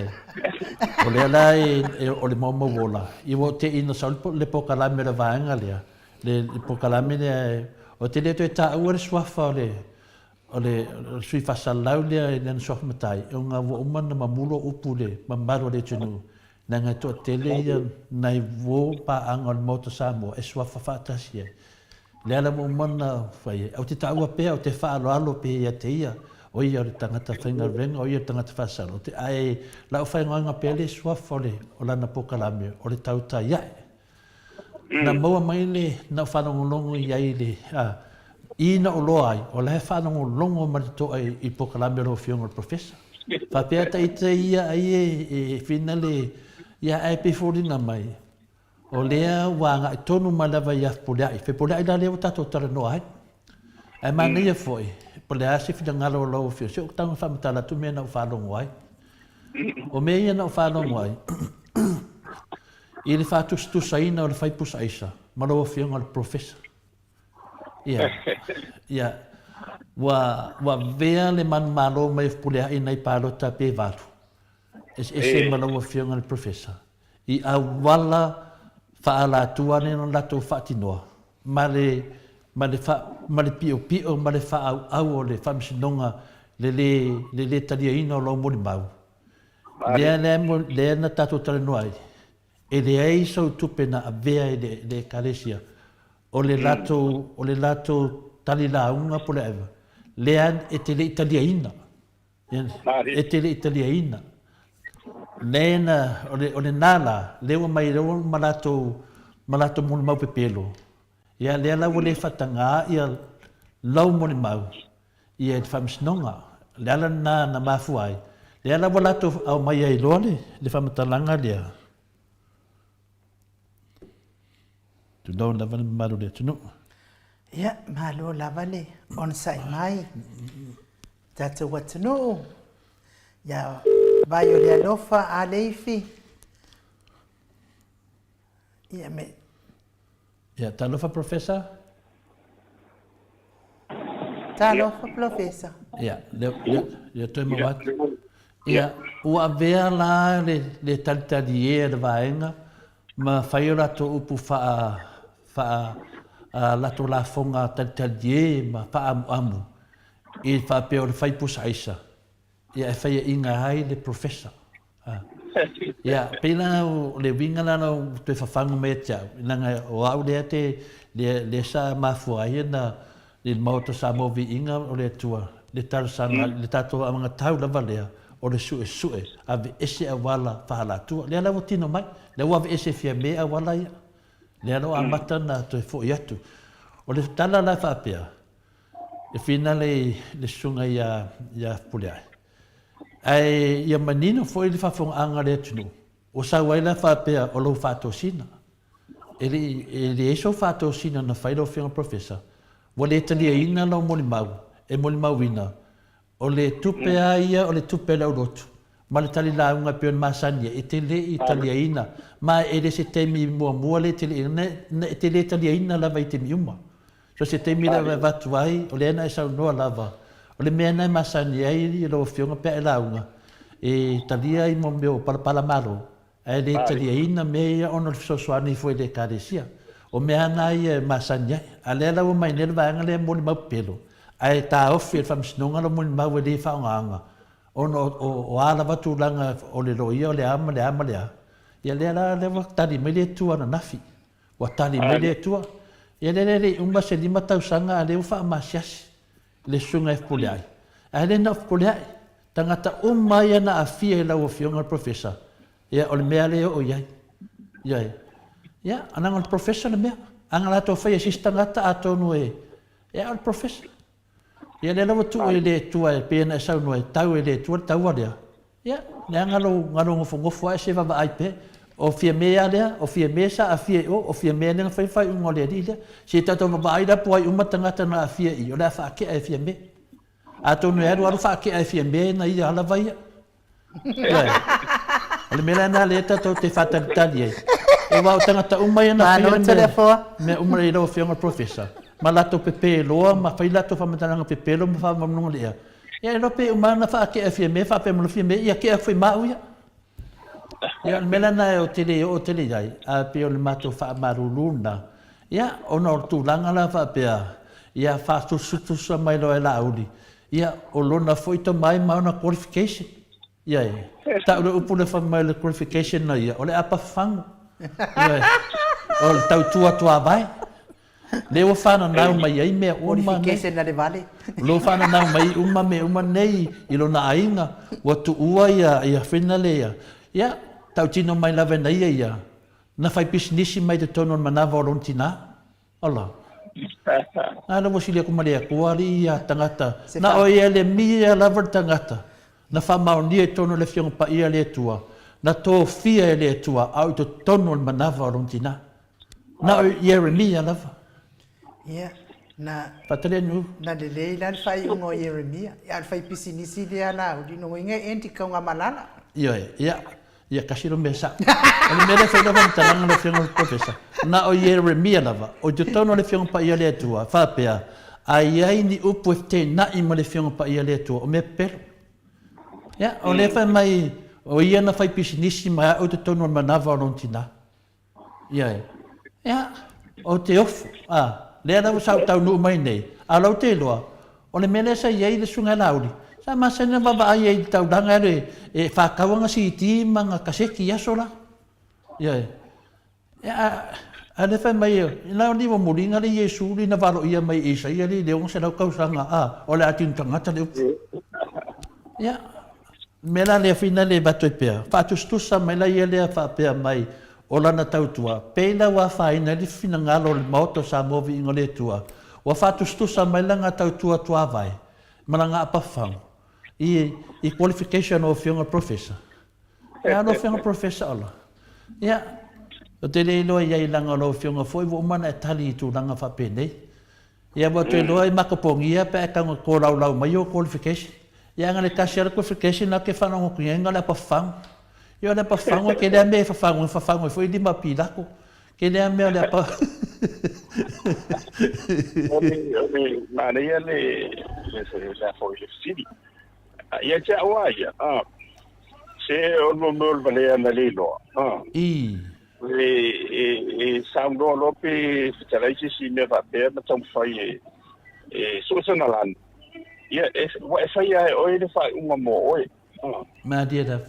o lea la e, e, o le maumauola, ia ua ou te'i ina sau le polokalame o le vaega lea, le, le polokalame lea, ou te le toe taua le suafa o le, O le sui faasalalau lea i lana suafa matai, ona ua uma ona mamulo upu i le mamalu o le atunuu, leaga e toatele ia nai uo paaga o le Maota Samoa e suafa faatasi ai. O lea la ua uma ona fai ai. Ou te taua pea, ou te faaaloalo pea ia te ia, o ia o le tagata faigaluega, o ia o le tagata faasala. Ae lau faigauga pea le suafa o lana polokalame, o le tautai ae. Na maua mai le, na ou faalogologo i ai i le, a, i na ou loa ai, o la e faalogologo ma le totoa i, i polokalame o lau Afioga i le Professor. Faapea ta ita ia ai e, e whina le, ia ae pei foliga mai, o lea ua agai tonu mai lava ia Fepuleai. Fepuleai la lea ua tatou talanoa ai. Ae manaia foi, po o le a se finagalo o lau Afioga, se i ou tago e faamatala atu mea na ou faalogo ai. O mea ia na ou faalogo ai, I le faatusatusaina o le fai pusa aisa ma lau Afioga i le Polofesa. Ia, ia. Ua, ua avea le manumalo mai o Fepuleai nai palota pe valu, eseese ma lau Afioga i le Professor, i auala faaalatua lea na latou faatinoa ma le, ma le fa, ma le piopio ma le faaauau o le Faamasinoga le lē, le lē taliaina o lau molimau. Lea, lea, lea na tatou talanoa ai, e leai sou tupe na avea e le, le Ekalesia, o le latou, o le latou tali lauga po o le ava, lea e te le i taliaina. E te le i taliaina. Lea na, o le, o lena la, lea ua mai loa ma latou, ma latou molimau pepelo, ia lea la ua le faatagā ia lau molimau ia i le faamasinoga. O le ala lena na mafua ai, lea la ua latou aumai ai loa le, le faamatalaga lea. Tulou lava le mamalu o le atunuu. Ia, malo lava le onosai mai tatou atunuu. Ia, vai o le alofa a Leifi. Ia me. Ia, talofa Professor. Talofa Professor. Ia, lea, lea, lea toe maua atu. Ia, ua avea la le, le talitalie a le vaega ma fai o latou upu faa, faa, a latou lafoga talitalie ma faaamuamu i faapea o le fai pusa aisa. Ia e faiaina ai le Professor. Ia, pei la o le uiga la na ou toe fafagu mai ia te au, leaga o au lea te, lea, lea sa mafua ai ona i le Maota Samoa Viiga o le Atua, le talosaga, le tatou anagatau lava lea, o le suesue, aveese auala faalatua. Lea la ua tino mai, lea ua aveese Fiame auala ia. Lea la ua amata ona toe foi atu. O le tala la e faapea, E finale i le susuga ia ia Fepuleai. Ae ia manino foi le faafofogaaga a le atunuu, ua sau ai la faapea o lou faatosina. E le i e leai sou faatosina na fai lau Afioga Professor, ua le taliaina lau molimau e molimauina o le tupe a ia o le tupe a le aulotu ma le tali lauga e pei ona masani ai, e te le i taliaina, ma e le se taimi muamua lea e te le i, na, e te le taliaina lava i taimi uma. So se taimi lava e avatu ai, o lea na e saunoa lava, o le mea lena e masani ai lau Afioga pe a e lauga, e talia ai mo mea o palapala malo, ae le taliaina mea ia ona o le fesoasoani foi i le Ekalesia. O mea lava na ia e masani ai. A o lea la ua mai nei le vaega lea e molimau pepelo, ae taofi e le Faamasinoga lou molimau e le faaaogaina, ona o a lava tulaga o le loia o le a ma le a ma le a, ia lea la lea ua tali mai le Atua ananafi. Ua tali mai le Atua, Ia lea e le i uma se lima tausaga a lea ua faamasiasi le susuga e Fepuleai. Ae le na o Fepuleai, tagata uma ia na aafia i lau Afioga le Professor, ia o le mea lea e oo i ai. Ioe. Ia, leaga o le Professor le mea. A na latou faia e se isi tagata atonu e, ia o le Professor. Ia lea la ua tuu i le Atua e pei ona e saunoa e tau e le Atua le taua lea. Ia, leaga lou, lou nofonofo ae se vaavaai pea. O Fiame a lea, o Fiame sa aafia i o, o Fiame lea na fai le faaiuga o le alii lea. Se i tatou vaavaai la po o ai uma tagata na aafia i i, o le a faatea e Fiame. Atonu e alu alu faatea e Fiame na ia lava ia. Ioe. O le mea la lena lea tatou te faatalitali ai. Aua o tagata uma ia na faia le mea, mea uma i lau Afioga i le Professor, ma latou pepe loa ma fai latou faamatalaga pepelo ma faamanuga le ea. Ia e iloa pe uma lava ona faatea Fiame faapea mai loa Fiame, ia tea atu foi ma au ia. Ia o le mea la lena ou te le oo tele i ai, ae pei o le matou faamalulu lena. Ia ona o le tulaga la faapea, ia faatusatusa mai loa e Laauli, ia o lona foi tomai ma ona qualification. Ia e, tau le upu lea fai mai o le qualification na ia, o le apa fafagu. Ia o le tautua tuavae. Lea ua fananau mai ai mea uma nei. Qualification a le vale. O lo o fananau mai uma mea uma nei i lona aiga, ua tuua ia, ia fina le ia. Ia, tautino mai lava e na ia ia, na fai pisinisi mai totonu o le manava o lona tinā. Ola. A la ua sili atu ma le Atua alii ia tagata. Na o Ielemia lava le tagata na faamaonia i totonu o le Afioga Paia a le Atua, na tofia e le Atua a o i totonu o le manava o lona tinā. Na o Ieremia lava. Ia, na, Faatali na lelei la le faaiuga o Ieremia, a o le faipisinisi lea a Laauli, lona uiga e end i Kaugamalala. Ioe, ia, ia kasi lo mea sao. O le mea lea e fai lau faamatalaga lau Afioga i le Professor, na o Ieremia lava, o i totonu o le Afioga Paia a le Atua, faapea, A i ai ni upu e feteenai ma le Afioga Paia a le Atua, o mea pepelo. Ia, o lea fai mai, o ia na fai pisinisi ma au i totonu o le manava o lona tinā. Ia e. Ia, ou te ofo, a, lea la ua sa ou taunuu mai nei, a o lau te iloa, o le mea lea sa i ai le Susuga ia Laauli, sa masani ona vaavaai ai i le taulaga e alu e faatau ana CD ma ana kaseti i aso la. Ia e. Ia, a, a lea fai mai, na o ni ua muliga le Iesu li na valoia mai e Isaia li le 600 tausaga, a, o le a tino tagata le upu. Ia, mea la lea fina le avatu ai pea, faatusatusa mai la ia lea faapea mai o lana tautua, pei la ua afaina ai le finagalo o le Maota o Samoa Viiga o le Atua, ua faatusatusa mai lana tautua tuavae ma lana apafafagu i i qualification o afioga Professor. Ia lau afioga Professor Ola. Ia, ou te le iloa i ai leaga o lau afioga foi ua uma ona e tali i tulaga faapenei. Ia ua toe loa i makapogia pe a e tau na kolaulau mai ou qualification. Ia ana le tasi a le qualification la ke faalogo atu iai na o le apa fafagu. Ia o le apa fafagu ke lea mea e fafagu ai fafagu ai foi lima pilako. Ke lea mea o le apa O le o le manaia le le le a foi le fesili. Ia te au a ia, a se o le mea o le valea na le iloa. A. I. E, e, e saunoa loa pe fetalai se isi mea faapea ma taumafai e, e sue sana lanu. Ia, e, ua e faia e oe le faaiuga mo oe. Ah. Malie lava.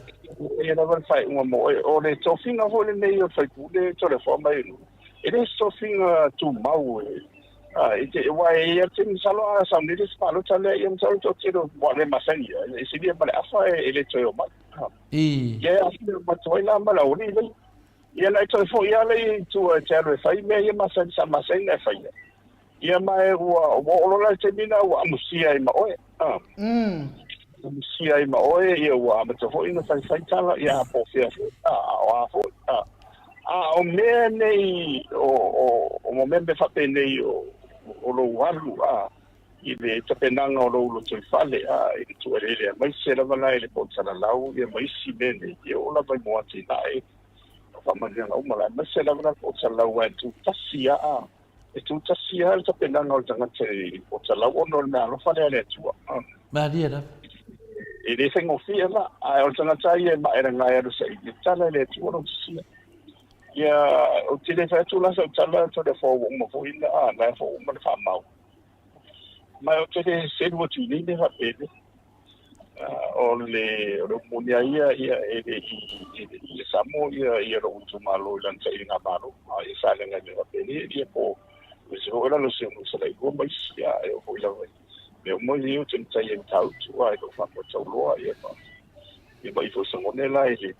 E lava le faaiuga mo oe. O le tofiga foi lenei o le faipule Toleafoa mai e E le se tofiga tumau e, ah, e te, ua e ia te masalo a sauni le isi palota lea, ia masalo toatele ua le masani ia, e silia ma le afa e, e le toe o mai. Ah. I. Ia e afia matua ai la ma le auli lei. Ia na e toe foi lava lea i tua e te alu e fai mea ia masani sa masani na e faia. Ia ma e ua ua oo loa la i le taimi lena ua amusia ai ma oe. Ah. Amusia ai ma oe, ia ua amata foi ona faifai tala, ia a po o fea foi, a, a o a foi. A, a o mea nei o, o, o mea mea faapenei o, o lou alu, a, i le tapenaga o lou lotoifale, a, i le tuueleele aemaise lava la i le poutalalau ia ma isi mea nei, e oo lava i moatinae o faamanuiaga uma la, aemaise lava la le poutalalau aua e tutasi lava, a, e tutasi lava le tapenaga o le tagata i le poutalalau ona o le meaalofa lea a le Atua. A. Malie lava. E le faigofie la, ae o le tagata ia e maelagae alu saili, e tala i le Atua lona sisia. Ia, ou te le fai atu la sau tala, Toleafoa ua uma foi na, a, na e foi uma le faamau. Ma ou te le selu atu i nei mea faapele. O le, o le upu moni a ia, ia, e le i, e le i samo ia, ia lou itumalo i lana sailigamalo. A ia sa leaga i mea faapele, ia po, aemaise foi o lalo o si ona uso lailua ma isi, a e oo foi lava i mea uma ia ou te matai ai i Matautu, a i lou faamoe tauloa, ia ma, ia ma i foi Sagone la e le,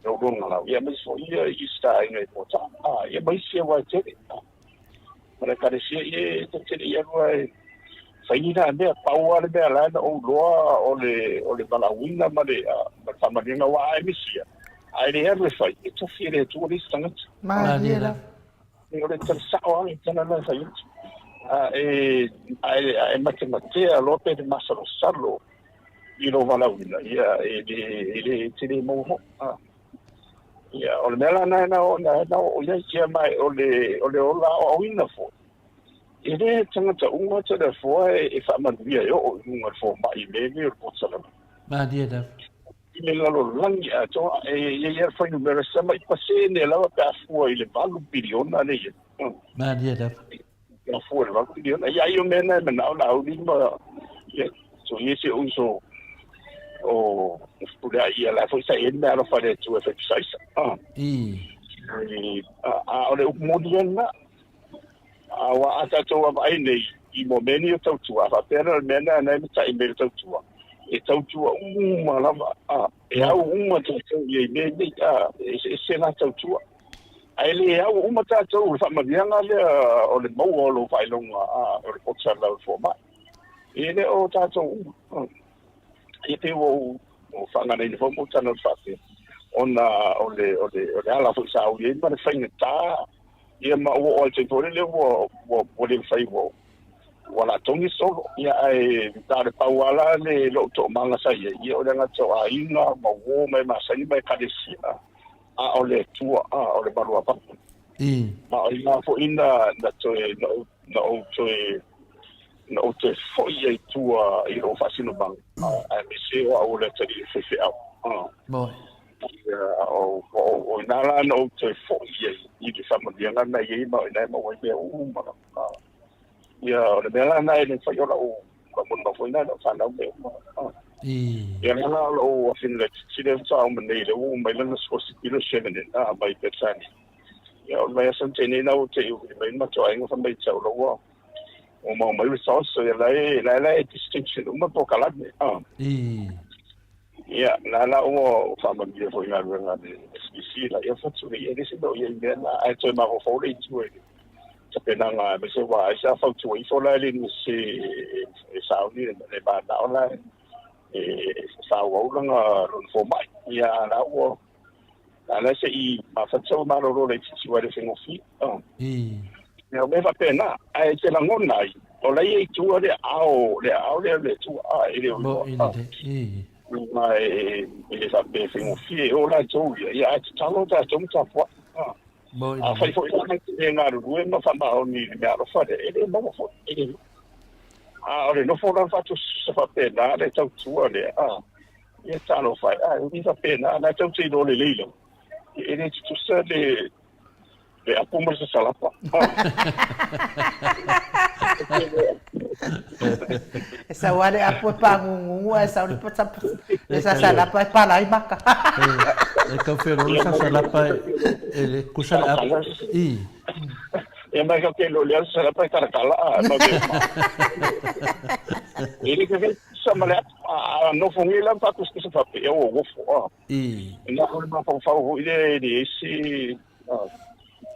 lou luga ia aemaise foi ia i isi aiga i Moata'a, a ia ma isi aua e tele. Ma le ekalesia ia e tele ia lua e fai ni na mea, pau lava le mea la na ou iloa o le o le valaauina ma le ma le faamanuiaga aua a e misia, a e le alu e fai, e tofi e le Atua le isi tagata. Malie lava. O le tala sao lava le tala la e fai atu. A e a e, a e matematea loa pe te masalosalo i lou valaauina, ia, e le, e le, e te le maua foi. A. Ia, o le mea la na, na, na, na oo i ai, ia, ma o le, o le ola aoaoina foi, e le tagata uma Toleafoa e, e faamanuia e oo i luga o le fomai i mea nei o le poto salama. Malie lava. I le lalolagi atoa, e i ai lava le fuainumera sama i pasene lava pe a fua i le 8 piliona lea e i ai. Malie lava. Ia fua i le 8 piliona. Ia ai o mea na e manao Laauli ma ia so ia si ou uso o o le ia la foi sa i ai le meaalofa a le Atua e fai pisaisa. Ah. I. A o le upu moni ia lena. Aua a tatou vaavaai nei i mo mea nei o tautua, a faapea la o le mea lena na e matai mai le tautua, e tautua uma lava, a, e au uma tatou i ai mea nei, a, e eseese la tautua. Ae le au uma tatou i le faamanuiaga lea o le maua o lou faailoga, a, o le poto salau i le fomai. E le o tatou uma. Ia pei ua ou faaganaina foi ma ou talanoa atu faapea, ona o le, o le, o le ala foi sa ou i ai ma le faigata, ia ma ua oo lava i le taimi foi lele ua, ua, ua le mafai ua, ua la togi solo. Ia ae na o le pau lava la le lou toomaga sa i ai, ia o le agata o aiga ma uo ma e masani ma ekalesia, a o le Atua, a o le malu avatu. Ma o i ina foi na, na toe, na ou, na ou toe. Na ou toe foi ai i tua i lou faasinomaga, aemaise o au o le atalii o le faifeau. Ia, o, o, o i ina la na ou toe foi ai i le faamanuiaga na i ai ma o i ina e maua ai mea uma lava. Ia, o le mea la lena e le mafai o lau lau molimau foi lena i lau fanau mea uma. Ia lea la o lou afine laitiiti lea faatoa uma nei lea ua uma mai lana sikolasipi lea o Chevening mai Peretania. Ia o le vaiaso na tea nei la ua te i uli mai le matou aiga fai mai ia te au la ua ua maua mai results ia la e la e distinction uma polokalame. Ia, la la ua faamanuia foi i galuega a le SBC la ia fatu le ia le isi mea o i ai mea na ae toe mafaufau le itu i le tapenaga aemaise aua ai sa fautua ifo la e le Iunivesite e sauni le manao la e faaauau lana lona fomai. Ia a la ua la la se i mafatia malolo laitiiti aua e le faigofie. Ia o mea faapena ae te lagona ai o la e i tua le aao le aao lea o le Atua a e le o iloa ma e le faapea e faigofie e o latou ia ia ae tatalo tatou ma tapuai a afai foi la te le galulue ma faamaoni i le meaalofa lea e le maua foi e le a o le nofo la faatusa faapena le tautua lea a ia talofa e a e le faapena na tou te iloa lelei lava e le tutusa le Le apu ma le sasalapa. E sau lava le apu e pāgugugu ae sau le sasalapa e palai maka. E tau whenua le sasalapa e le kusa le apu. I. E mai ka te lo le sasalapa e kalakala a ma me. E le ka sa ma le apu a nofo ngi la fa kus kus fa pe o wofo a. I. Na ko ma fa fa ho ile le isi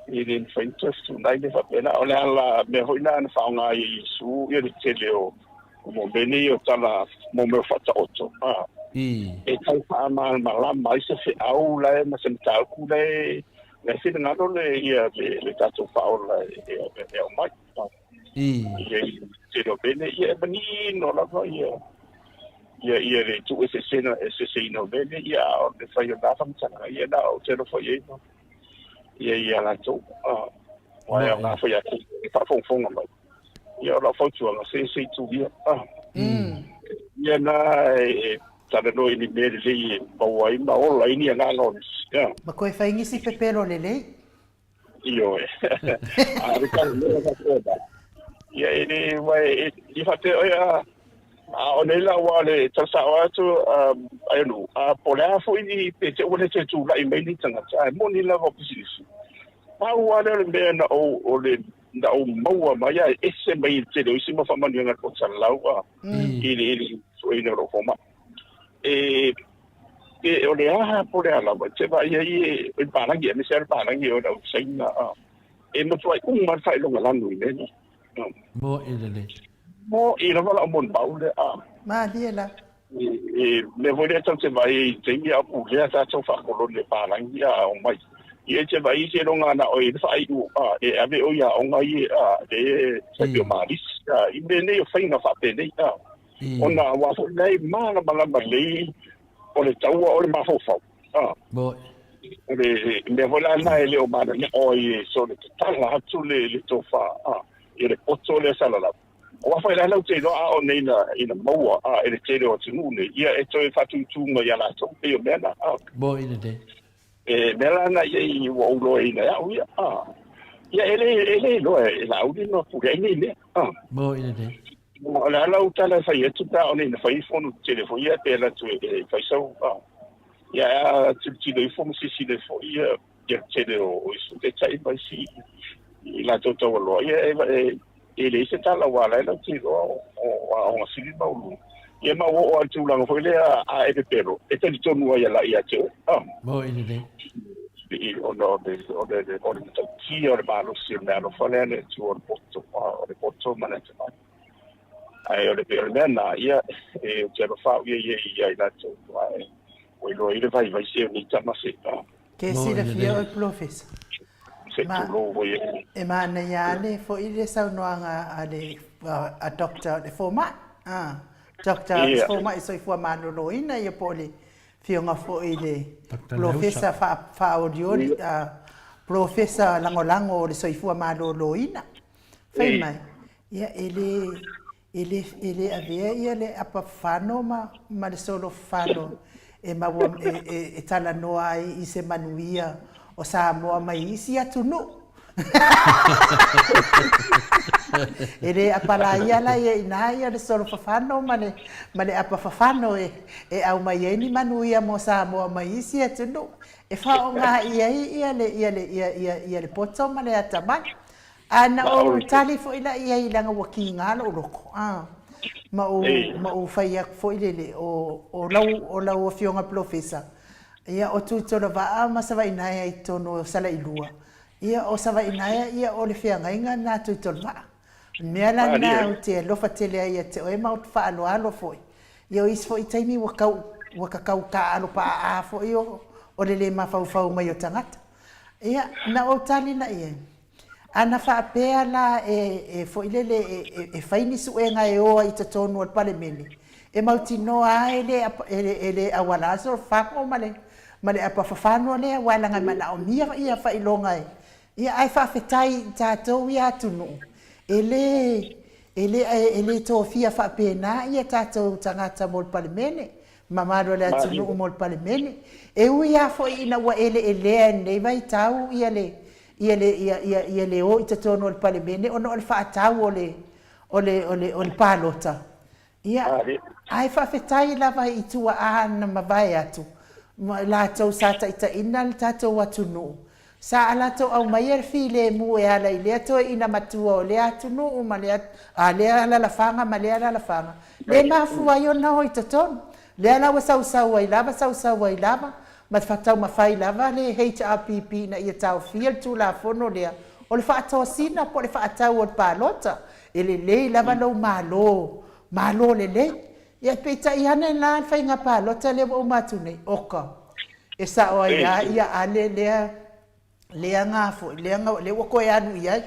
e le mafai ona toe fetuunai mea faapena. O le ala mea foi lena na faaaoga ai e Iesu ia le tele o o mea nei o tala mo mea o faataoto, a, e tau faamalamalama ai se feau la e ma se mataupu la e la e finagalo le ia le, le tatou faaola e, e, e aumai. Ia i le tele o mea nei, ia e manino lava ia ia ia le tuueseesena eseeseina o mea nei, ia a o le fai o na faamatalaga, ia na ou te alofa i ai ma ia ia latou aua e aoga foi ia te e faafogafoga mai. Ia o lau fautuaga, se se i tu ia. Ia na e talanoa i ni mea lelei e maua ai ma ola ai ni agaga o nisi. Ma koe fai nisi pepelo lelei. Ioe. A le talanoa faapena. Ia e le, ua e, e faapea oe a, a o nei la ua le tala sao atu ai nu, a po o le a foi ni pe te ua le toe tulai mai ni tagata, ae moni lava o pisinisi. Pau lava lea o le mea na ou, o le, na ou maua mai a e ese mai i le tele o isi mau faamanuiaga o salalau a, i le, i le sueina o lou fomai. E, e, o le aha po o le a lava, e te vaai ai e, i palagi, aemaise lava le palagi o le au Saina, a, e matuai uma le faailoga lanu i mea nei. Mo'i lelei. Mo'i lava lau molimau lea, a. Malie la. E, e, mea foi lea tatou te vaai ai i le taimi a o pulea tatou faakolone palagi a omai. Ia e te vaai i seiloga na o e le faaiu a, e ave oe i aoga ia a, le tai pei o Malisi a, i mea nei o faiga faapenei a. Ona aua foi la e malamalama lelei o le taua o le mafaufau. A. O le mea foi la lena e le o mananao ai e sole tatala atu le, le tofa a, i le poto lea salalau. Aua foi la lau te iloa a o nei ina, ina maua a, e le tele o atunuu nei, ia e toe faatūtū mai ia latou, pei o mea na. A. Mo'i lelei. E mea la na ia i ua ou iloaina e au ia. A. Ia e le, e le iloa e Laauli ma pule ai nei mea. A. Mo'i lelei. O le a lau tala e fai atu pe a ʻaʻole ina fai fono tetele foi ia pe alu atu e fai sau ia a tilotilo ifo ma silasila ifo ia ia le tele o isi taitai ma isi i latou taualoa ia e e leai se tala aua la e latou te iloa o aoga sili ma ulu ia ma ua oo lava i le tulaga foi lea a e pepelo e talitonu ai ia te oe. Moe lelei. Ona o le, o le, o le matautia o le malosi o le meaalofa lea a le Atua o le poto, o le poto ma le atamai. Ae o le, o le mea lena, ia, e, ou te alofa au ia ia ia i latou, ae ua iloa ai le vaivai se o nei tama se, a. Ke silafia oe Polofesa. Se tulou foi e. E manaia ane foi le saunoaga a le a Doctor le fomai, a Doctor Fomai Soifua Maloloina ia po o le Afioga foi i le Polofesa Faaolioli, Polofesa Lagolago o le Soifua Maloloina, fai mai, ia e le, E le, e le avea ia le apa fano ma, ma le solo fano e maua, e, e, e talanoa ai i se manuia o Samoa mai isi atunuu. E le apalaia la ia inā ia le solo fafano ma le, ma le apa fafano e, e aumai ai ni manuia mo Samoa mai isi atunuu. E faaaoga i ai ia le, ia le, ia, ia, ia le poto ma le atamai. Ae na ou tali foi la i ai leaga ua kiga lou loto, a, ma ou, ma ou fai atu foi lele, o, o lau, o lau Afioga Polofesa, ia, o Tuitolovaa ma Savainaea i totonu o Salailua, ia, o Savainaea, ia, o le feagaiga lena a Tuitolovaa. O le mea la lena ou te alofa tele ai ia te oe ma ou te faaaloalo foi. Ia, o isi foi taimi ua tau, ua ta tau taaalo paaa foi o, o le le mafaufau mai o tagata. Ia, na ou tali la i ai, Ana faapea la e, e foi lele e, e fai ni suega e o ai i totonu o le Palemene, e mautinoa lava e le, e le auala solofago ma le, ma le apa fafano lea, aua leaga e manaomia ia faailoga e, ia ae faafetai i tatou ia atunuu, e le, e le, e le tofia faapena ia tatou tagata mo le Palemene, mamalu o le atunuu mo le Palemene. E ui lava foi ina ua eleelea i lenei vaitau ia le, ia le, ia, ia, ia le o i totonu o le Palemene ona o le faatau o le, o le, o le, o le palota. Ia, ae faafetai lava i tuaa na mavae atu, ma i latou sa taitaiina le tatou atunuu, sa a latou aumaia le filemu e ala i lea toeaina matua o lea atunuu ma lea, a lea alalafaga ma lea alalafaga, le mafua ai ona o i totonu. Lea la ua sausau ai lava, sausau ai lava, ma taumafai lava le HRPP ina ia taofia le Tulafono lea o le faatosina po o le faatau o le palota, e lelei lava lou Malo, Malo lelei. Ia peitai ane la le faiga palota lea ua uma atu nei, oka, e sao ai lava ia Ale lea lea nga foi, lea nga, lea ua toe alu i ai.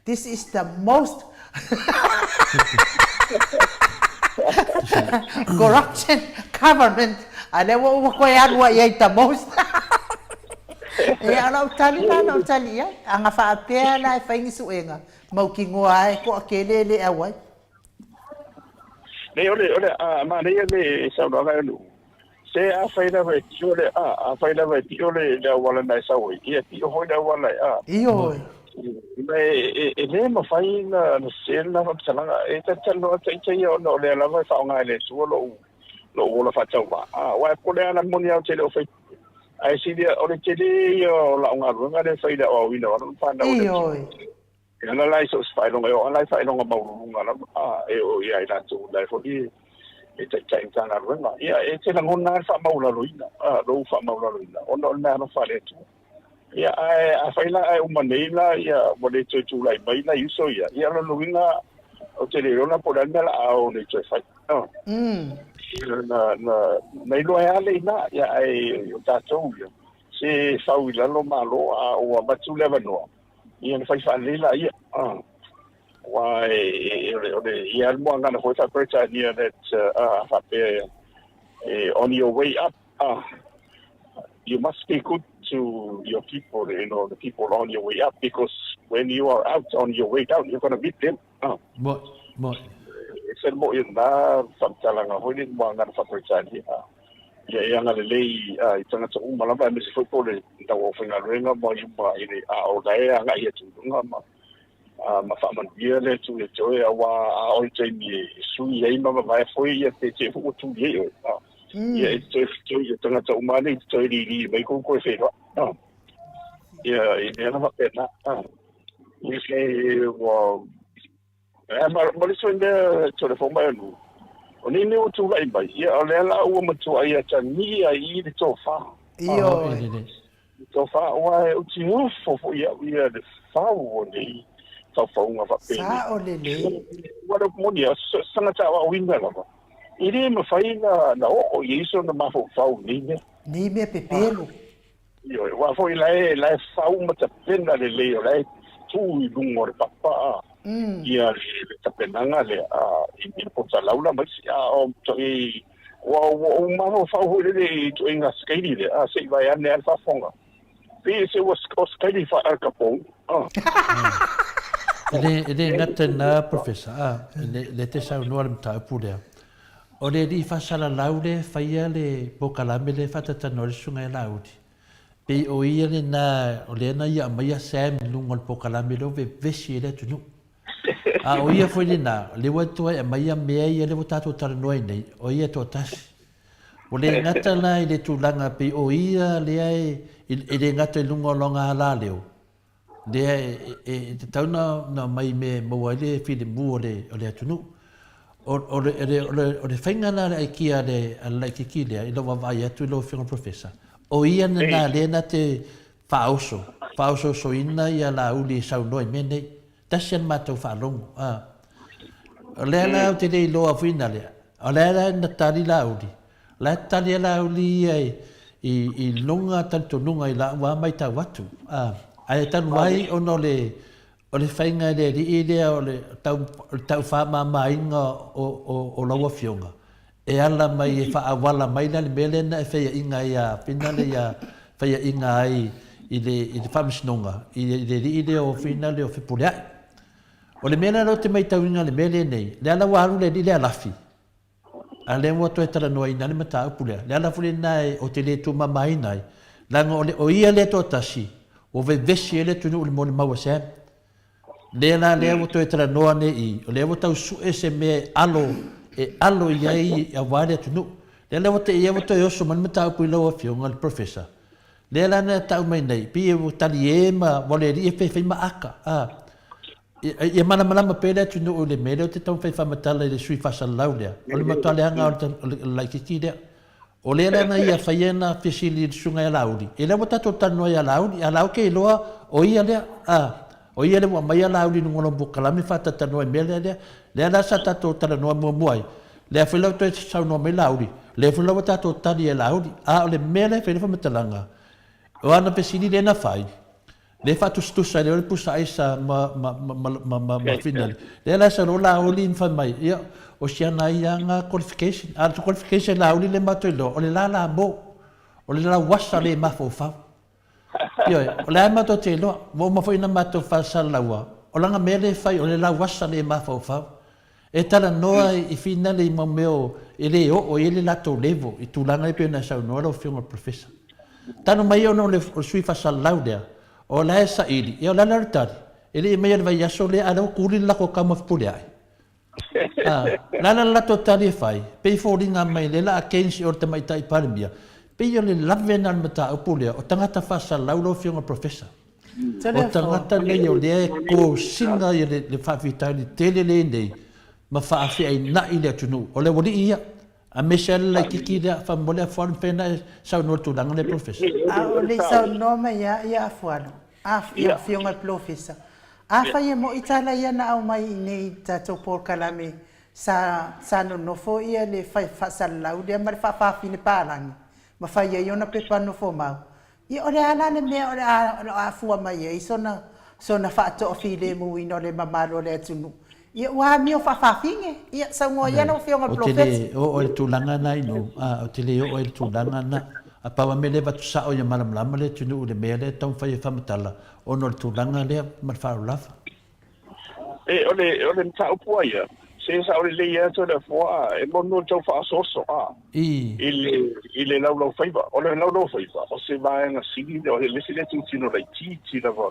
This is the most corruption government. A lea ua ua toe alu ai i the most. Ia, o lau tali la na ou tali i ai. A na faapea la e fai ni suega, mautinoa lava e toatele e le auai. Nei, o le, o le, a, manaia le saunoaga e Lu'u. Se a fai lava e pio le, a, a fai lava e pio le, le auala na e sau ai, ia e pio foi le auala e, a. Ioe. Ma e, e, e le mafai na, na sese lena faamatalaga. E talatalanoa ita ia ona o lea lava e faaaoga e le Atua lou, lou ola faatauvaa. A, aua e pole lava na moni lava ou te le o fai ae sili, o le tele ia o lau galuega lea e fai i le aoaoina o alo ma fanau o le Ioe. E ala la i so o se faailoga, e oo lava la i faailoga maualuluga lava, a, e oo ia i latou la e foi e taitai Matagaluega. Ia, e te lagona lava le faamaualaloina, a, lou faamaualaloina, ona o le meaalofa a le Atua. Ia, ae afai la ae uma nei la, ia, ua le toe tulai mai nai uso ia, ia, o lona uiga, ou te le iloa la po o le a le mea o le a o nei toe fai. A, na, na, na iloa ai lava le ina, ia, ae o tatou ia, se fau i lalo Malo, a ua avatu le avanoa, Ia na fai faalelei laia. Aua e, o le, o le, ia le moagana foi faa-Peretania that, faapea, on your way up, you must be good to your people, you know, the people on your way up, because when you are out on your way down, you're gonna meet them. Mo, mo. E se mo i nā whamtalanga hoi ni moagana faa-Peretania. Ia e agalelei i tagata uma lava, aemaise foi po o le tau aufaigaluega ma uma i le a o la e agai atu i luga ma ma faamanuia le Atua ia te oe, aua a oo i le taimi e sui ai ma vavae foi ia te te ua tuli ai oe. Ia e te toe fetoi ia tagata uma nei te toe lili mai kou toe feiloai. Ia i mea na faapena. Ia se ua Ae ma, ma le isi foi mea telefoni mai anu, o nei mea ua tulai mai, ia o lea la ua matuai atagia ai i le tofa. Ioe. Le tofa, aua e utiofo foi ia au ia le fau o nei faufauga faapenei. Sao lelei. Aua le upu moni, o se tagata aoaoina lava, e le mafai na, na oo i ai sona mafaufau i nei mea. Nei mea pepelo. Ioe, aua foi la e, la e fau ma tapena lelei, o la e tu i luga o le papa a, ia le tapenaga lea, a, i le pota laula ma isi, a o toi, ua, ua ou mafaufau foi lele i ituaiga sikaili lea, a, se i vae ane lava le faafofoga. Pei se ua o sikaili faa-Al Capone, a. E le, e le gata i lena, Professor, a, le, le te saunoa le mataupu lea. O le alii faasalalau lea e faia le polokalame lea e faatatalanoa ai le Susuga ia Laauli, pei o ia lena, o lea na ia aumaia Sam i luga o le polokalame lea o vevesi ai le atunuu. A o ia foi lena, o lea ua toe aumaia mea ia lea ua tatou talanoa ai nei, o ia e toatasi. Ua le gata la i le tulaga pei o ia lea e, e le gata i luga o lona alaleo, lea e tatau ona aumai i mea e maua ai le filemu o le atunuu. O le faiga la a le aikia a le laitiiti lea, i lau vaavaai atu i lau Afioga i le Professor, o ia lena lea na te faaoso, faaosoosoina ia Laauli e saunoa i mea nei. Tasi a le matou faalogo. O lea la ou te le iloa foi na lea, o lea la na tali Laauli, O la e tali a Laauli ia i luga talitonuga i lau lava maitau atu. Ae talu ai ona o le o le faiga e le alii lea o le tau faamamaina o lau afioga, e ala mai e faaauala mai la le mea lea na e faiaina ai ia Finale ia faiaina ai i le Faamasinoga i le alii lea o Finale o Fepuleai. O le mea la lea ou te maitauina i le mea lenei, lea la ua alu le alii lea Lafi, A lea ua toe talanoaina ai le mataupu lea. Le ala foi lena ou te le tumamaina ai, leaga o le o ia lea toatasi ua vevesi ai le atunuu i le molimau a Sam. Lea la lea ua toe talanoa nei i, o lea ua tau sue se mea e alo, e alo i ai aua le atunuu. Lea la ua te i ai ua toe oso mai le mataupu i lau Afioga i le Professor. Lea la na tau mai nei, pei ua talie ma ua le alii e fai ma aka, a. Ia malamalama pea le atunuu i le mea lea ou te taumafai e faamatala i le sui faasalalau lea, o le matua leaga o le laitiiti lea. O lea la na ia fai ana fesili i le susuga ia Laauli, e lea ua tatou talanoa ia Laauli, a la ou te iloa o ia lea, a, o ia lea ua aumai a Laauli i luga o lona polokalame faatatalanoa i mea lea lea. Lea la sa tatou talanoa muamua ai, lea foi la ua toe saunoa mai Laauli, lea foi la ua tatou tali ia Laauli. A o le mea lea e fai ai le faamatalaga, o ana fesili lea na fai, Lea faatusatusa ai lea o le pusa aisa ma, ma, ma, ma, ma, ma, ma Finale. Lea la sa lo Laauli ma fai mai, ia, o si ana ai lava qualification. A o le qualification Laauli le matou iloa, o le lala mo, o le lauasa le mafaufau. Ioe, o lea matou te iloa, ua uma foi ona matou faasalalaua, o lana mea lea e fai, o le lauasa le mafaufau. E talanoa i finale i mau mea e le oo i ai le latou level i tulaga ia pei ona e saunoa lau Afioga i le Professor. Talu mai ona o le sui faasalalau lea, o la e saili, ia o le a la le tali? E le i aumaia i le vaiaso lea a o lea ua tuli le latou tama fepuleai. A, o le a la le latou tali e fai? Pei e foliga mai lea la a change i o le Tamaitai Palemia, pei o le lave lena o le mataupu lea, o tagata faasalalau lau Afioga i le Professor. O tagata nei o lea e kosina le faafitauli tele lenei ma faafeainai le atunuu. O le aualii ia, aemaise lava le laitiiti lea, faamolemole Afualo, mafai ona e saunoa i le tulaga lea Polofesa? A o le i saunoa mai lava ia Afualo, lau Afioga i le Polofesa, afai e moi tala ia na aumai i inei i le tatou polokalame sa sa nonofo ia le faasalalau lea ma le faafafine palagi ma fai ai ona pepa nofomau, Ia, o le a la le mea o le a afua mai ai sona, sona faatoafilemuina o le mamalu o le atunuu? Ia, ua amio faafafine. Ia, saunoa ia lau Afioga i le Ou te le Polofesa. oo i le tulaga na Inu, a, ou te le oo i le tulaga na. A pau lava mea lea e avatu sao ia malamalama le atunuu i le mea lea e taumafai e faamatala ona o le tulaga lea ma le faaaloalo lava. E, o le, o le mataupu lava ia, se sao lelei lava Toleafoa, e moni o le tau faaosooso, a, I. i le, i le laulaufaiva. O le laulaufaiva, o se vaega sili lea, o le isi lea itutino laitiiti lava,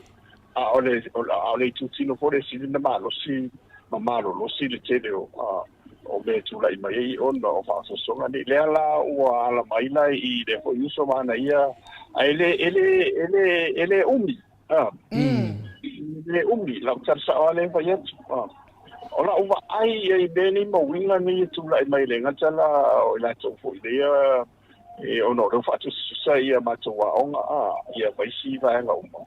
a o le, a o le itutino foi le sili ona malosi ma malolosi le tele o, a, o mea e tulai mai ai ona o faaosoosoga nei. Lea la ua ala mai la i lea foi uso ma ana ia, ae le, e le, e le, e le umi. A. Le umi, lau tala sao lava lea e fai atu. A. O lau vaai ia i mea nei ma uiga nei e tulai mai le gata la o i latou foi lea e ona o lea ua faatusatusa ia matou aoga a ia ma isi vaega uma.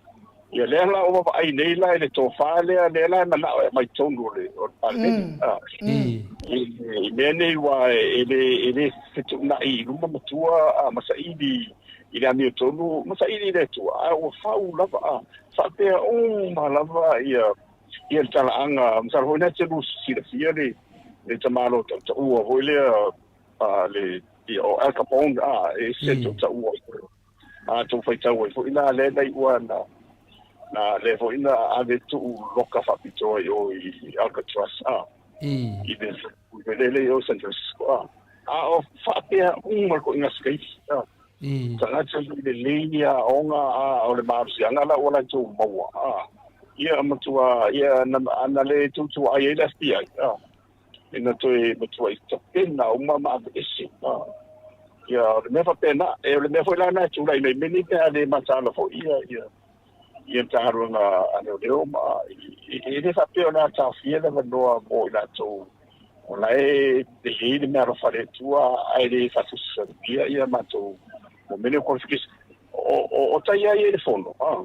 Ia lea la ua vaai nei la i le tofa lea lea la e manao e aumai totonu o le o le Palemene. A. I mea nei ua e le e le fetuunai i luma matua a ma saili i le amiotonu ma saili i le Atua, a ua fau lava a faapea uma lava ia ia le talaaga. Masalo foi na te lu silafia le le tamalo tautaua foi lea a le ia o Al Capone a e se tautaua a tou faitau ai foi la lea na iua na Na lea foi na ave tuu loka faapitoa i o i Alcatraz a. I le lele i o San Francisco a. A o faapea uma le koiga sikaiti a. Tagata i lelei ni aoga a o le malosiaga la ua latou maua a. Ia matua ia na, na le tuutuuai ai le FBI a. Ina toe matuai tapena uma ma aveese. Ia, o le mea faapena, e o le mea foi la lena e tulai mai mea nei pe a le mataala foi ia, ia, ia Matagaluega a Leoleo ma, e le faapea o le a taofia le avanoa mo i latou o la e i ai le meaalofa a le Atua ae le faatusatusagia ia matou mo mea nei o qualification. O, o, o tai ai i le fono, a.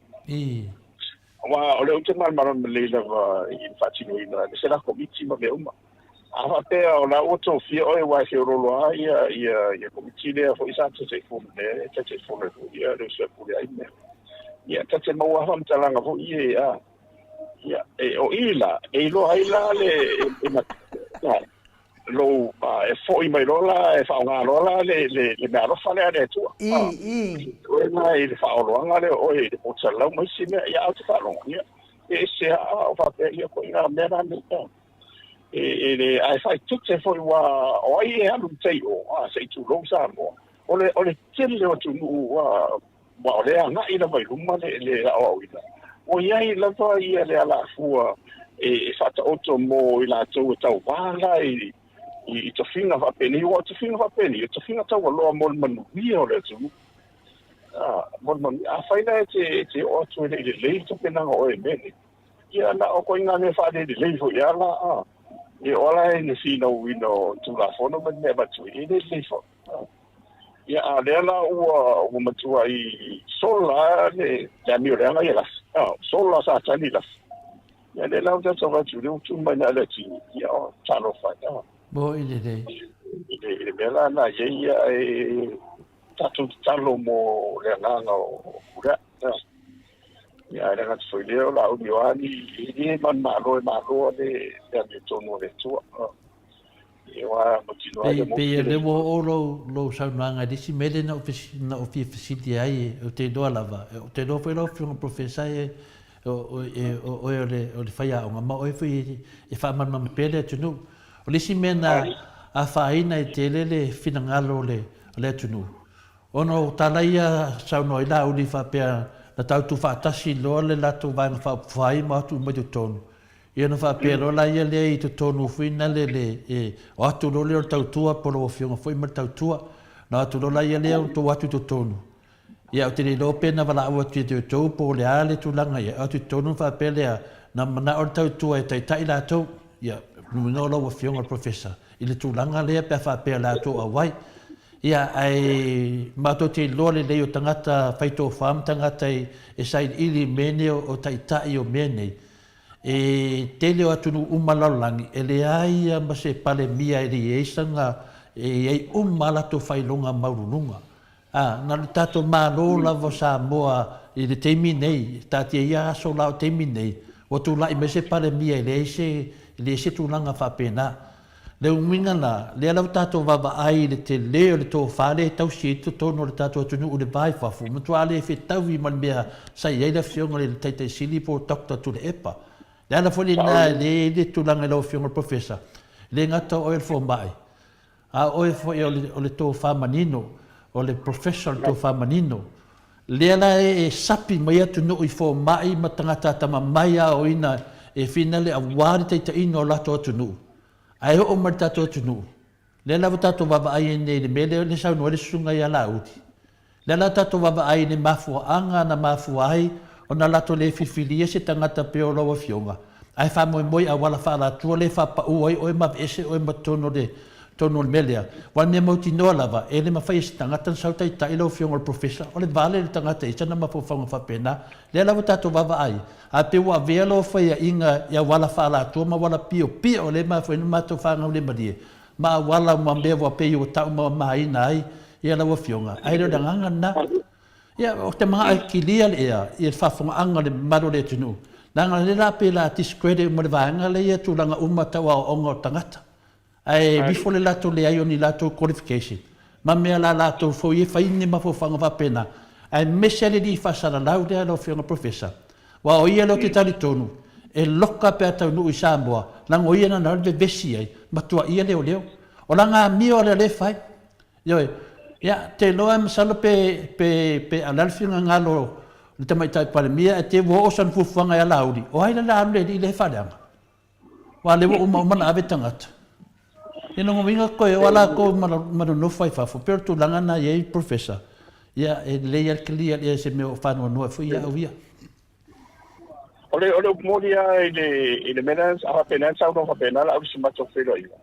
Aua o lea ou te malamalama lelei lava i le faatinoina, aemaise la komiti ma mea uma. A faapea o la ua tofia oe aua e feoloolo lava ia, ia, ia komiti lea foi sa Taitaifono lea e Taitaifono ai foi ia le uso e pule ai mea. Ia, ta te maua lava faamatalaga foi ia, a, ia, e, o i la, e iloa ai la le, e, e, e, lou, e foi mai loa la, e faaaoga loa la le, le, le meaalofa lea a le Atua. I, i. Oe la i le faaoloaga lea o oe i le potalau ma isi mea, ia, ae ou te faalogo, ia, e ese lava, o faapea, ia, koiga mea la nei, e, e le, ae faaeteete foi, ua, o ai e alu i tai o, a, se i tulou Samoa, o le, o le tele o atunuu, a, Aua o lea e agai lava i luma le, le aoaoina, ua i ai lava ia le alafua e, e faataoto mo i latou e tauva la i, i, i tofiga faapenei. Aua o tofiga faapenei, o tofiga taualoa mo le manuia o le atunuu. Ah, mo le manuia. Afai la e te, e te oo atu e le i lelei le tapenaga o oe i mea nei, ia na o koiga mea faalelelei foi lava la, ah. Ia o ala e le finauina o Tulafono ma le mea avatu ai, e le lelei foi. Ah. Ia, a o lea la ua, ua matuai sola le, le amioleaga ia Lafi. Ah, sola Satani Lafi. Ia, lea la ua tatou vaai atu, lea ua tu mai na le atini, ia, o, talofa ai. Ah. Mo i lelei. I le, i le mea la na i ai, ia, e tatou tatalo mo le agaga o Pulea. Ah. Ia, ae le gata foi i lea, o Laauli o a ni, e le manumalo e malo le, le amiotonu a le Atua. Ah. Pei, pei o lea ua oo lou, lou saunoaga i le isi mea lea na ou, na ou fia fesili ai, ou te iloa lava, ou te iloa foi lau Afioga Professor e, o, o, e, o oe o le, o le faiaoga, ma oe foi e faamalamalama pea le atunuu. O le isi mea na afaina ai tele le finagalo o le, o le atunuu, ona o tala ia saunoa ai Laauli faapea na tautu faatasi loa le latou Vaega Faaupufai ma o atu uma i totonu, Ia ona faapea loa laia lea i totonu foi na le le e o atu loa lea o le tautua po o lau afioga foi ma le tautua. Na o atu loa laia lea o tou atu i totonu. Ia ou te le iloa pe na valaau atu ia te outou po o le a le tulaga ia, o atu i totonu ona faapea lea na manao le tautua e taitai latou. Ia, lona uiga o lau afioga o le Professor i le tulaga lea pe a faapea o le a tou auai. Ia, ae matou te iloa lelei o tagata fai tofa ma tagata e sailiili i mea nei o taitai o mea nei. E tele o atunuu uma lalolagi e leai ia ma se Palemia e le i ai sana e i ai uma a latou faailoga maualuluga. A, na o le tatou Malo lava o Samoa i le taimi nei, taatia ia aso la o taimi nei, ua tulai mai se Palemia e leai se, e leai se tulaga faapena. Le uiga la, lea la ua tatou vaavaai i le tele o le tofa lea e tausi ai totonu o le tatou atunuu i le va i fafo, matua le fetaui ma le mea sa i ai le Afioga i le Taitai Sili po o Doctor Tuilaepa. Le ala foi lena e le i ai le tulaga i lau Afioga i le Professor, e le gata o oe o le fomai, a o oe foi o le, o le tofa manino, o le Professor o le tofa manino. Lea la e sapi mai atunuu i fomai ma tagata atamamai aoina e finale aua le taitaiga o latou atunuu. Ae oo mai i le tatou atunuu, lea lava tatou vaavaai ai nei i le mea lea e saunoa ai le susuga ia Laauli. Lea la tatou vaavaai i le mafuaaga na mafua ai ona latou le filifilia se tagata pei o lau Afioga, ae faamoemoe i auala faaalatua lea e faapau ai oe ma aveese oe ma totonu o le totonu o le mea lea. Aua o le mea mautinoa lava, e le mafai e se tagata ona sau taitai lau Afioga o le Professor, o le vale o le tagata i sana mafaufauga faapena. Lea lava tatou vaavaai, Ae pei ua avea lou faiaʻiga i auala faaalatua ma auala piopio lea e mafua ai ona matou faagaulemalie ma auala ma mea ua pei ua taumamaina ai ia lau Afioga. Ae le o le agaga lena. Ia, ou te manao e kilia le ea i le faafofogaaga a le mamalu o le atunuu, leaga o lea la pei o le a discredit uma le vaega lea ia tulaga uma tau aoaoga o tagata. Ae vifo le latou leai o ni latou qualification ma mea la latou foi e fai ni mafaufauga faapena, aemaise lava le alii faasalalau lea lau Afioga Professor. Aua o ia lea ou te talitonu, e loka pe a taunuu i Samoa, leaga o ia na na le vevesi ai, ma tuaia leoleo. O lana amio lea o lea e fai. Ioe. Ia, te iloa masalo pe, pe, pe a o le a le finagalo o le Tamaitai Palemia ae te ua oo sana fuafuaga ia Laauli, o ai la le a alu le alii lea e faaleaga? Aua o lea ua uma uma ona ave tagata. Ia lona uiga toe o a latou ma nonofo ai fafo, pei o le tulaga lena e i ai Professor, ia e lelei lava le clear ia se mea o faanoanoa ai foi ia au ia. O le, o le upu moni lava i le, i le mea lea, a faapena na saunoa faapena la au i se matou feiloaiga.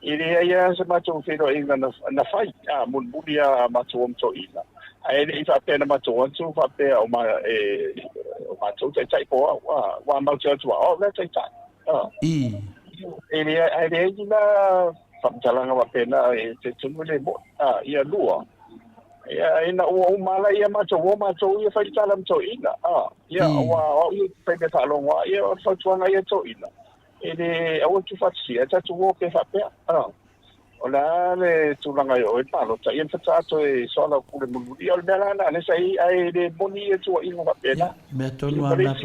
E leai lava se matou feiloaiga na, na fai, a, mulimuli lava a matou o ma toeaiina. Ae le i faapea na matou atu faapea o, ma, e, o matou taitai po o au, a, aua matou te atu lava, o au la e taitai. A. I. E leai, ae leai ni la faamatalaga faapena e talitonu e le moni. A, ia lua, Ia, ina ua uma ala ia matou o matou ia fai le tala ma toeaiina. A, ia, aua o au ia fai mea faalogo a, ia o le fautuaga ia toeaiina. E le, aua le tuufaatasia, tatou o pea faapea. A, o le a le tulaga e oo ai le palota, ia na faatoa toe soalaupule mulimuli. Ia o le mea la lena lea sa i ai, ae le moni ia tuuaiga faapena. Ia, mea tonu lava lena.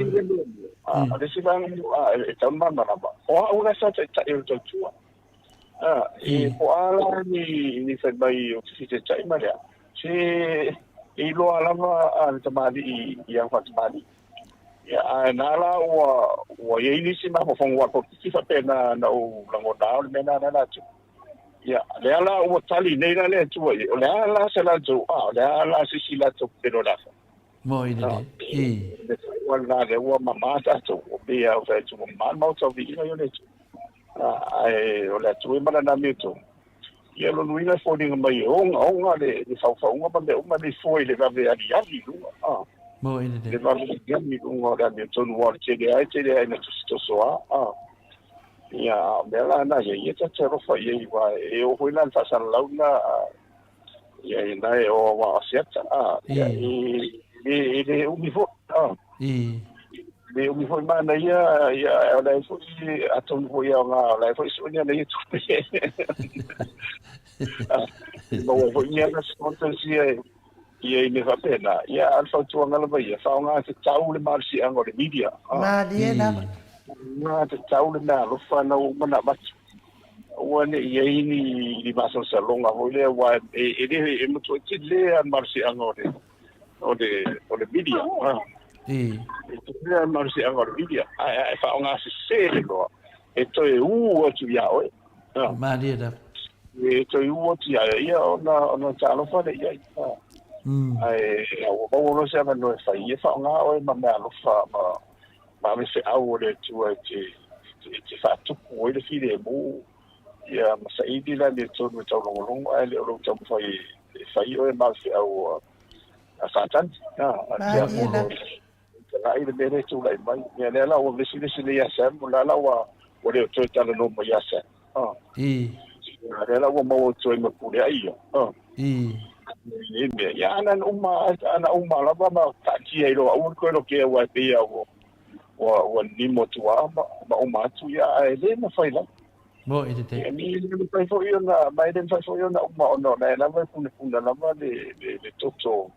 A, o le isi vaega, a, e tatau ona malamalama, o au la sa taitai o le tautua. A, e po o a la ni, ni fai mai o te fitaitai ma lea, se e iloa lava a le tamalii i ana faatamalii. Ia, ae na la ua, ua i ai nisi mafaufauga faapolokiki faapena na ou lagona o le mea lena na latou. Ia, lea la ua tali nei la le Atua i ai, o le a la se latou, a, o le a la se isi latou pelo o le a fai. Moi lelei. I. Le faaiuga lena lea ua mama tatou, ua pei lava ua fai atu ua mama le Maota o Viiga i o le Atua. Ae o le Atua e mana nā mea tonu. Ia lona uiga e foliga mai e ogaoga le, le faufauga ma mea uma nei fua i le vave aliali i luga. A. Moi lelei. Le vave aliali i luga o le amiotonu aua o le tele lava e tele lava ina tositosoa. A. Ia, a o mea la na ia, ia ta te alofa i ai aua e oo foi la i le faasalalau lena a Ia ina e o aua o siata, a, ia, e, e, e le umi foi, a. I. Le umi foi mana ia, ia, o la e foi, atonu foi ia o ngā, o la e foi sui ni ana ia tupe. Maua foi ni ana sponsors ia, ia i me faapena. Ia, a le fautuaga lava ia, faaaoga tatau le malosiaga o le media. Malie lava. Faaaoga tatau le meaalofa na ua uma ona avatu. Aua ne i i ai ni, ni masalosaloga foi lea, aua e, e le, e matuai tele lava le malosiaga o le, o le, o le media. Ah. I. E tele lava le malosiaga o le media, ae, ae faaaoga sese loa, e toe ū atu iā oe. Ah. Malie lava. E toe ū atu iā oe, ia ona, ona talofa lea i ai. Ah. Ae, ua maua loa se avanoa e fai, ia faaaoga oe ma meaalofa ma, ma ave feau o le Atua e te, e te faatupu ai le filemu, ia ma saili le amiotonu e taulogologo, ae le o lou taumafai e fai oe ma ave feau a Satani. A, a le tiapolo e talai le mea lea e tulai mai. Ia lea la ua vesivesi nei ia Sam, o la la ua, ua le o toe talanoa mai ia Sam. A. I. A lea la ua maua atu ai ma Puleai ia. A. I. Nei mea. Ia ana uma, ana uma lava ma taatia i loa, aua le toe lotea aua e pei lava ua, ua, ua nimo atu lava ma, ma uma atu, ia, ae le mafai lava. Mo i te te. Ia, e le mafai foi ona, ma e le mafai foi ona uma ona o la e lava e punapuna lava le, le, le toto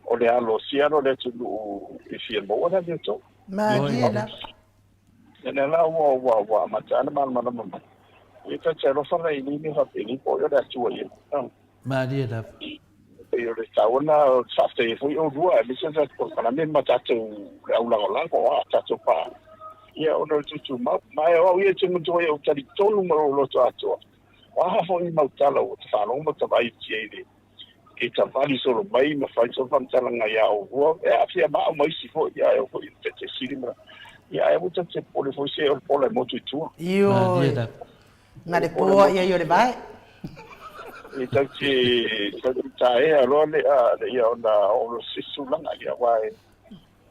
o le alo, si alo o le atunuu e fia maua le amiotonu. Malie lava. Ia lea la ua, ua, ua amata lava ona malamalama mai. Ia ta te alofa la i nei mea faapenei po o ai o le Atua ia. Malie lava. Pei o le taua lena o le faafetai ai foi oulua aemaise o tatou polokalame ma tatou le au lagolago a tatou paaga ia ona o le tuutumau. Ma o au ia e te manatua ai ou talitonu ma lou loto atoa, o a foi ni mau tala ua ta faalogo ma ta vaai atu i ai i le e tavali solo mai ma fai solo faamatalaga iā oulua, e aafia ma au ma isi foi, ia e oo foi i le Taitaisili ma ia ae aua tatou te popole foi se o le pola e motu i tua. Ioe. Nga le poa ia i o le vae. E tau te, tau te taea loa le, a, le ia ona o se tulaga ia, aua e,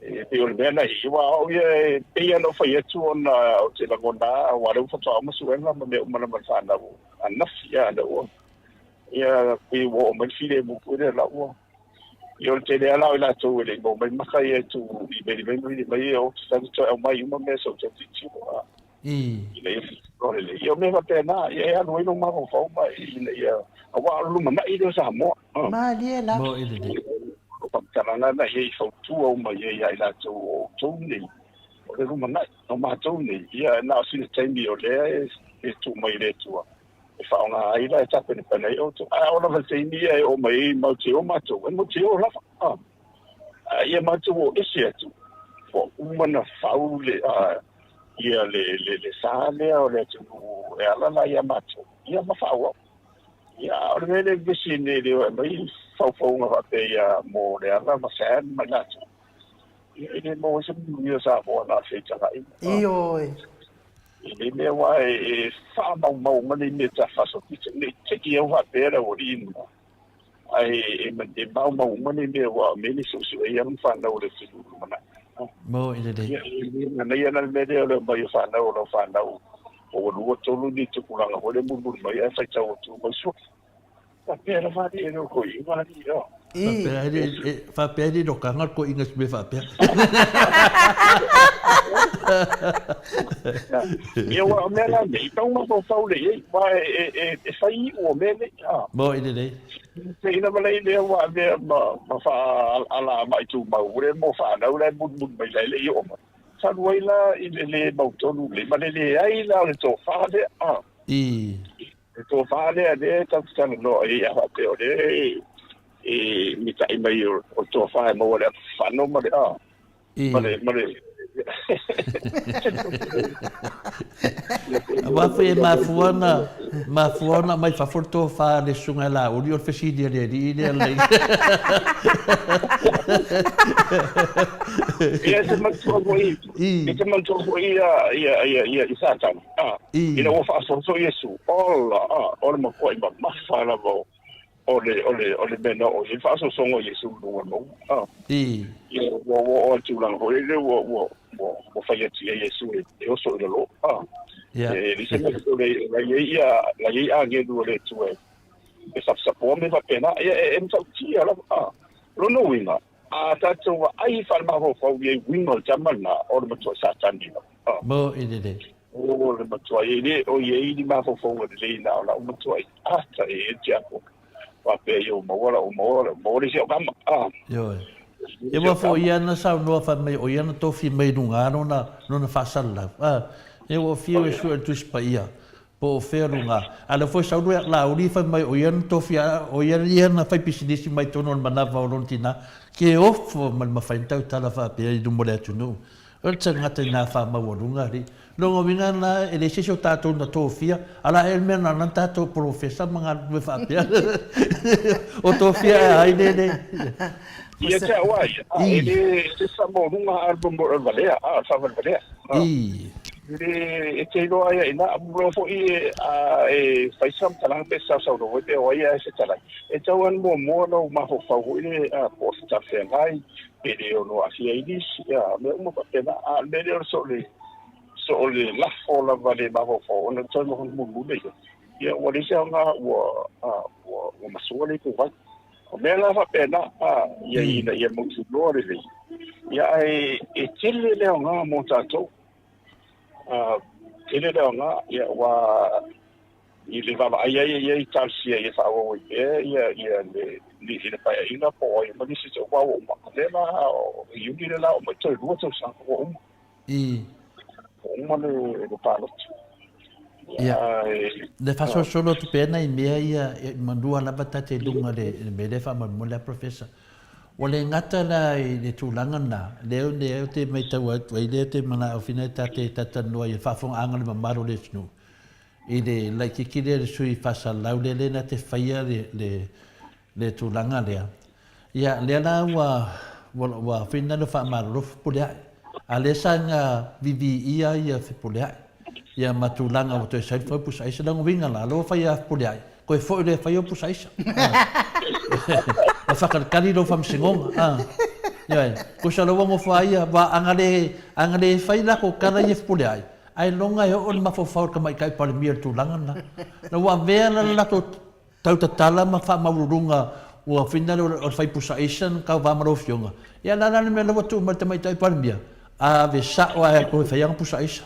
e pei o le mea na i, aua o au ia e pei lava ona ou fai atu ona ou te lagona aua o lea ua faatoa uma suega ma mea uma lava ma le fanau ananafi, a, lea ua, ia pei ua oo mai le filemu foi lea la ua, ia o le tele lava la o i latou e le i maua mai maka ia e tu i veli mai ma vili mai ia o te toe aumai uma mea sa ou tau tilotilo, a. Ina ia lelei. Ia o mea faapena, ia e alu ai lou mafaufau ma ina ia, aua o le lumanai lea o Samoa. Malie lava. Mo i lelei. faamatalaga na i ai fautua uma i ai ia i latou o outou nei o le lumanai, o matou nei, ia na o sina taimi o lea e tuu mai e le Atua e faaaoga ai la e tapenapena ai outou. Ae a oo lava i le taimi ia e oo mai ai matou te o matou, e matou te o lava, a. A ia matou oo ese atu, ua uma ona fau le, a, ia le, le, le sa lea o le atunuu e ala la ia matou, ia ma faaauau. Ia, a o le mea lea e vevesi nei e le o e aumai faufauga faapea ia mo Leala ma Sam ma i latou, ia e le maua ai se manuia o Samoa na o le feitagaina. Ioe. E le mea aua e faamaumau uma nei mea ta faasopito, ne i te i au faapea le aualii lena, ae e maumau uma nei mea aua o mea nei suesue ai alo ma fanau o le atunuu i lumanai. Mo i lelei. Ia, e le manaia la le mea lea o le omai o fanau o lau fanau po ua lua tolu ni tupulaga foi lea mulimuli mai ae faitau atu mai sua. Faapea lava alii e le o koiina alii a. Faapea ai le faapea ai le lokaga le koiina i se mea faapea. Ia aua o mea la nei, tau mafaufau lea i ai, aua e fai iu o mea nei. Mo i lelei. Teina ma lei lea ua avea ma faa-alaamai tumau lea mo fanau la e mulimuli mai la e le i oo mai. Talu ai la i le lē mautonu lelei ma le leai la o le tofa lea, a. I. Le tofa lea lea e tatou te talanoa i ai a faapea o lea e mita'i mai o le tofa e maua i le apafano ma le, a. I. Ma le, ma le. Aua foi e mafua ona, mafua ona aumai fafo le tofa a le Susuga ia Laauli o le fesili a le alii lea lei. Ia e te manatua foi, e te manatua foi ia, ia, ia, ia, i Satana, a, ina ua faasoaso Iesu, ola, a, o le matuai mamafa lava o, o le, o le, o le mea na oo i ai le faasoasoga o Iesu i luga o le mauga. A. Ia, ua, ua oo i le tulaga foi lele ua, ua, ua, ua fai atu i ai Iesu e, e oso i lalo. A. E leai se mea o le, la i ai ia, la i ai agelu o le Atua e, e saposapoa mea faapena. Ia, e, e matautia lava. A. Lona uiga, a tatou vaai faalemafaufau i ai uiga o le tama lena, o le matuai Satani lava. A. Mo i lelei. O le matuai e le o i ai ni mafaufauga lelei na o lau matuai ata e e tiapo. Faapea ia ua maua lau maua lau maua le isi au kama. Ah. Ioe. Ia ua foi ia na saunoa fai mai o ia na tofi mai i luga lona lona faasalalau. Ah. Ia ua fiu e sue le Tusi Paia po o fea luga. A lea foi sau le Laauli fai mai o ia na tofi a o ia ia na fai pisinisi mai totonu o le manava o lona tina. Ke ofo ma le mafai ona tautala faapea i luma o le atunuu. O le tagata i nā whamaualuga alii. Lona uiga lena, e leai se isi o tātou na tofia, ala ea le mea na ala na tātou polofesa ma galulue faapea. O tofia e ai le le. Ia te au a ia, a e le se whamaualuga a le valea, a le whawalevalea. I. E le e te iloa ai ina, mulo foi e a e fai sa faamatalaga pe sausaunoa foi pe o ai a e fetalai. E tatau lava ona muamua ona ou mafaufau foi le a po o se talafeagai, pe le ono aafia ai nisi, a mea uma faapena. A o le mea lea o le so o le, so o le lafo lava le mafaufau ona toe mulimuli ia, ia ua leai se aoga ua, a, ua, ua masua le ipuvai. O mea la faapena, a, ia ina ia mautinoa lelei, ia ae e tele le aoga mo tatou. A, tele le aoga, ia ua I le vaavaai ai e ia i talosia ia faaauau ai pea ia ia le i le paeaiga po o ai ma nisi te ua uma. O lea la o Iuni le la o mai toe lua tausaga ua uma. I. Ua uma le le palota. Ia. Le faasolosolo atu pea nai mea ia manua lava ta te luga le le mea lea faamolemole a Professor. Ua le gata la i le tulaga lena, lea lea ou te maitau atu ai lea ou te manao fina ta te talatalanoa i le faafofogaaga a le mamalu o le atunuu. I le laitiiti lea i le sui faasalalau lea lea na te faia le, le, le tulaga lea. Ia, lea la ua, ua, ua finagalo faamalolo Fepuleai. A lea sa ina viviia ia Fepuleai. Ia ma tulaga ua toe saili fai pusa aisa. Lona uiga la, lea ua fai ia Fepuleai, toe foi loa e fai au pusa aisa. Ma faakalikali lou faamasinoga. A. Ioe. Tusa la ua nofo a ia, aua a na le, a na le fai latou tala ia Fepuleai, Ailoga e oo le mafaufau o le Tamaitai Palemia i le tulaga lena. Na ua avea la le latou tautatala ma faamaualuluga ua finagalo o le fai pusa aisa na tauva ma lau Afioga. Ia o le a la le mea la ua tuu mai i le Tamaitai Palemia? Ave sa'o ae atu e fai ana pusa aisa.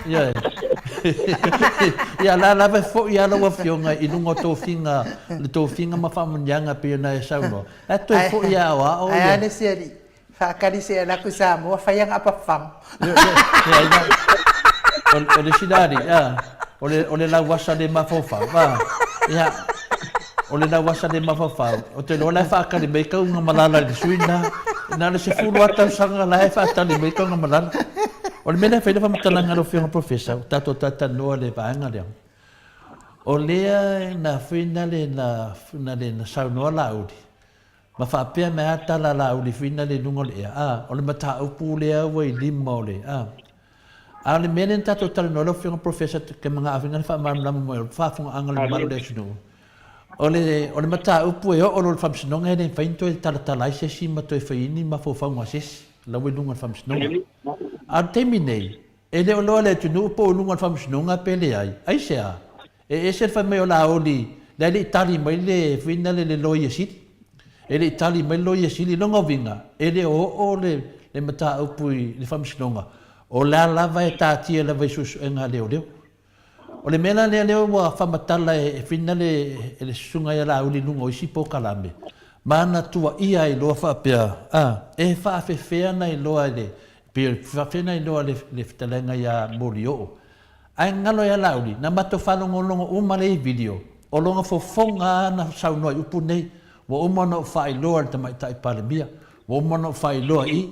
Ioe. Ia, la lava e fo'i a lau Afioga i luga o tofiga, le tofiga ma faamanuiaga e pei ona e saunoa. La e toe fo'i e aoao ia. Ae a le isi alii, faatali se i alu atu i Samoa fai ana apafaga. Leai la, o le isi la alii, a, o le, o le lauasa le mafaufau, a, ia, o le lauasa le mafaufau, ou te iloa la e faatali mai Kaugamalala i le sui lena. Na o le 10 lava tausaga la e faatali mai Kaugamalala. O le mea lea e fai le faamatalaga a lau Afioga Professor, ua tatou talatalanoa i le vaega lea. O lea na foi na le na, na le na saunoa Laauli, ma faapea mai a tala a Laauli foi na le i luga o le ea, a, o le mataupu lea ua i lima o le, a. A o le mea lea na tatou talanoa lau Afioga Professor, ke mangaʻawinga le faamalamalama mai o le faafogaaga o le mamalu o le atunuu. O le, o le mataupu e oo loa i le Faamasinoga e le mafai ona toe talatala ai se isi ma toe fai ai ni mafaufauga a se isi, la ua i luga o le Faamasinoga. A o le taimi nei, e le o iloa e le atunuu po o i luga o le Faamasinoga pe leai. Aisea? E ese le fai mai o Laauli, la e le i tali mai le fuina le le Loia Sili. E le i tali mai le Loia Sili. I lona uiga, e le o oo le, le mataupu i le Faamasinoga, o la lava e taatia lava i suesuega a leoleo. O le mea la lea lea ua faamatala e Fina le e le susuga ia Laauli i luga o isi polokalame, ma na tuuaia ai loa faapea, a, e faafefea na iloa e le, pei e faafefea na iloa e le fetalaiga ia Molioo. Ae galo ia Laauli, na matou faalogologo uma lea i video, o lona fofoga lava na saunoa i upu nei, Ua uma ona ou faailoa i le Tamaitai Palemia, ua uma ona ou faailoa i,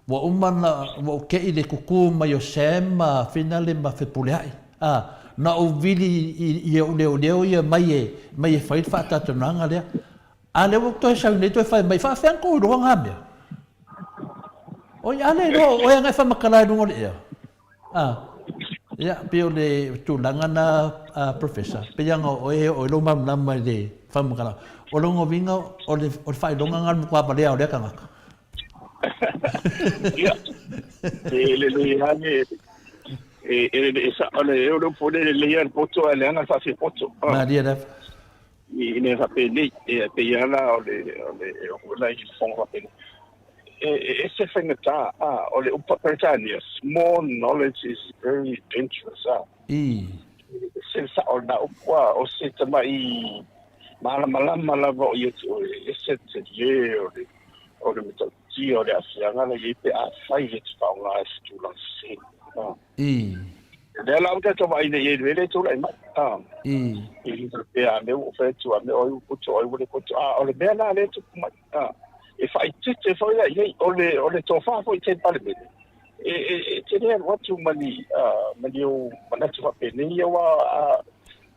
ua uma ona, ua ou te'i i le tutu mai o Sam ma Finale ma Fepuleai. A, na ou vili i, i ou leoleo ia mai e, mai e fai le faataatonaga lea. A lea ua ou toe sau nei toe fai mai, faafefea ona tou iloa na mea? Oi, a le iloa o oe ana e faamatala i luga o le ea. A, ia, pei o le tulaga na, a, Professor, pei ana o oe e oo i lou malamalama i le faamatalaga. O lona uiga, o le, o le faailoga lena o le matua valea o lea tagata. Ia, e lelei lava le, e, e, e, e, o le upu lea, e lelei lava le poto ae leaga le faafiapoto. Malie lava. I mea faapenei, e pei lava la o le, o le, o le fofoga faapenei. E, e ese faigata, a, o le upu faa-Peretania, small knowledge is very dangerous, a. I. Ese le sao o lena upu, a, o se tamai malamalama lava o ia te oe, e ese le tele o le, o le matautia o le aafiaga la i ai pe afai e te faaaoga i se tulaga sese. A. I. Lea la ua tatou vaai nei i ai i le mea lea e tulai mai. A. I. I le faapea a mea ua ou fai atu, a mea o ai ua poto, o ai ua le poto. A o le mea la lea e tupu mai, a, e faaeteete foi la i ai, o le, o le tofa foi i tai Palemene, e, e, e te le alu atu ma ni, a, ma ni ou manatu faapenei, aua a,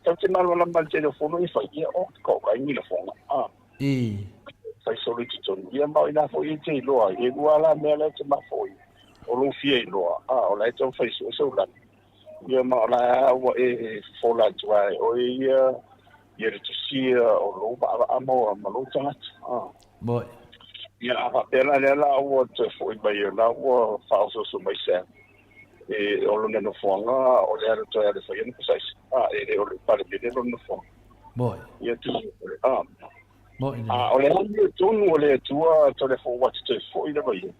tatou te malamalama i le tele o fono ia e fai, ia, o, ka ai ni lafoga. A. I. Fai solo i totonu. Ia ma o ina foi e te iloa ai. E lua la mea la e te mafo i. O lou fia iloa, a, o la e taumafai sue sou lagi. Ia ma o la a ua e fofola atu lava e oe ia, ia le tusia o lou vaavaa ma, ma lou tagata. A. Moi. Ia a faapea la lea la ua toe foi mai o la ua faaosooso mai Sam. E, o lona nofoaga, o le alu toe alu e fai ana pusaisa. A, e le o le Palemene lona nofoaga. Moi. Ia tu, a. Moi. A, o le amiotonu o le Atua Toleafoa ua te toe foi lava ia.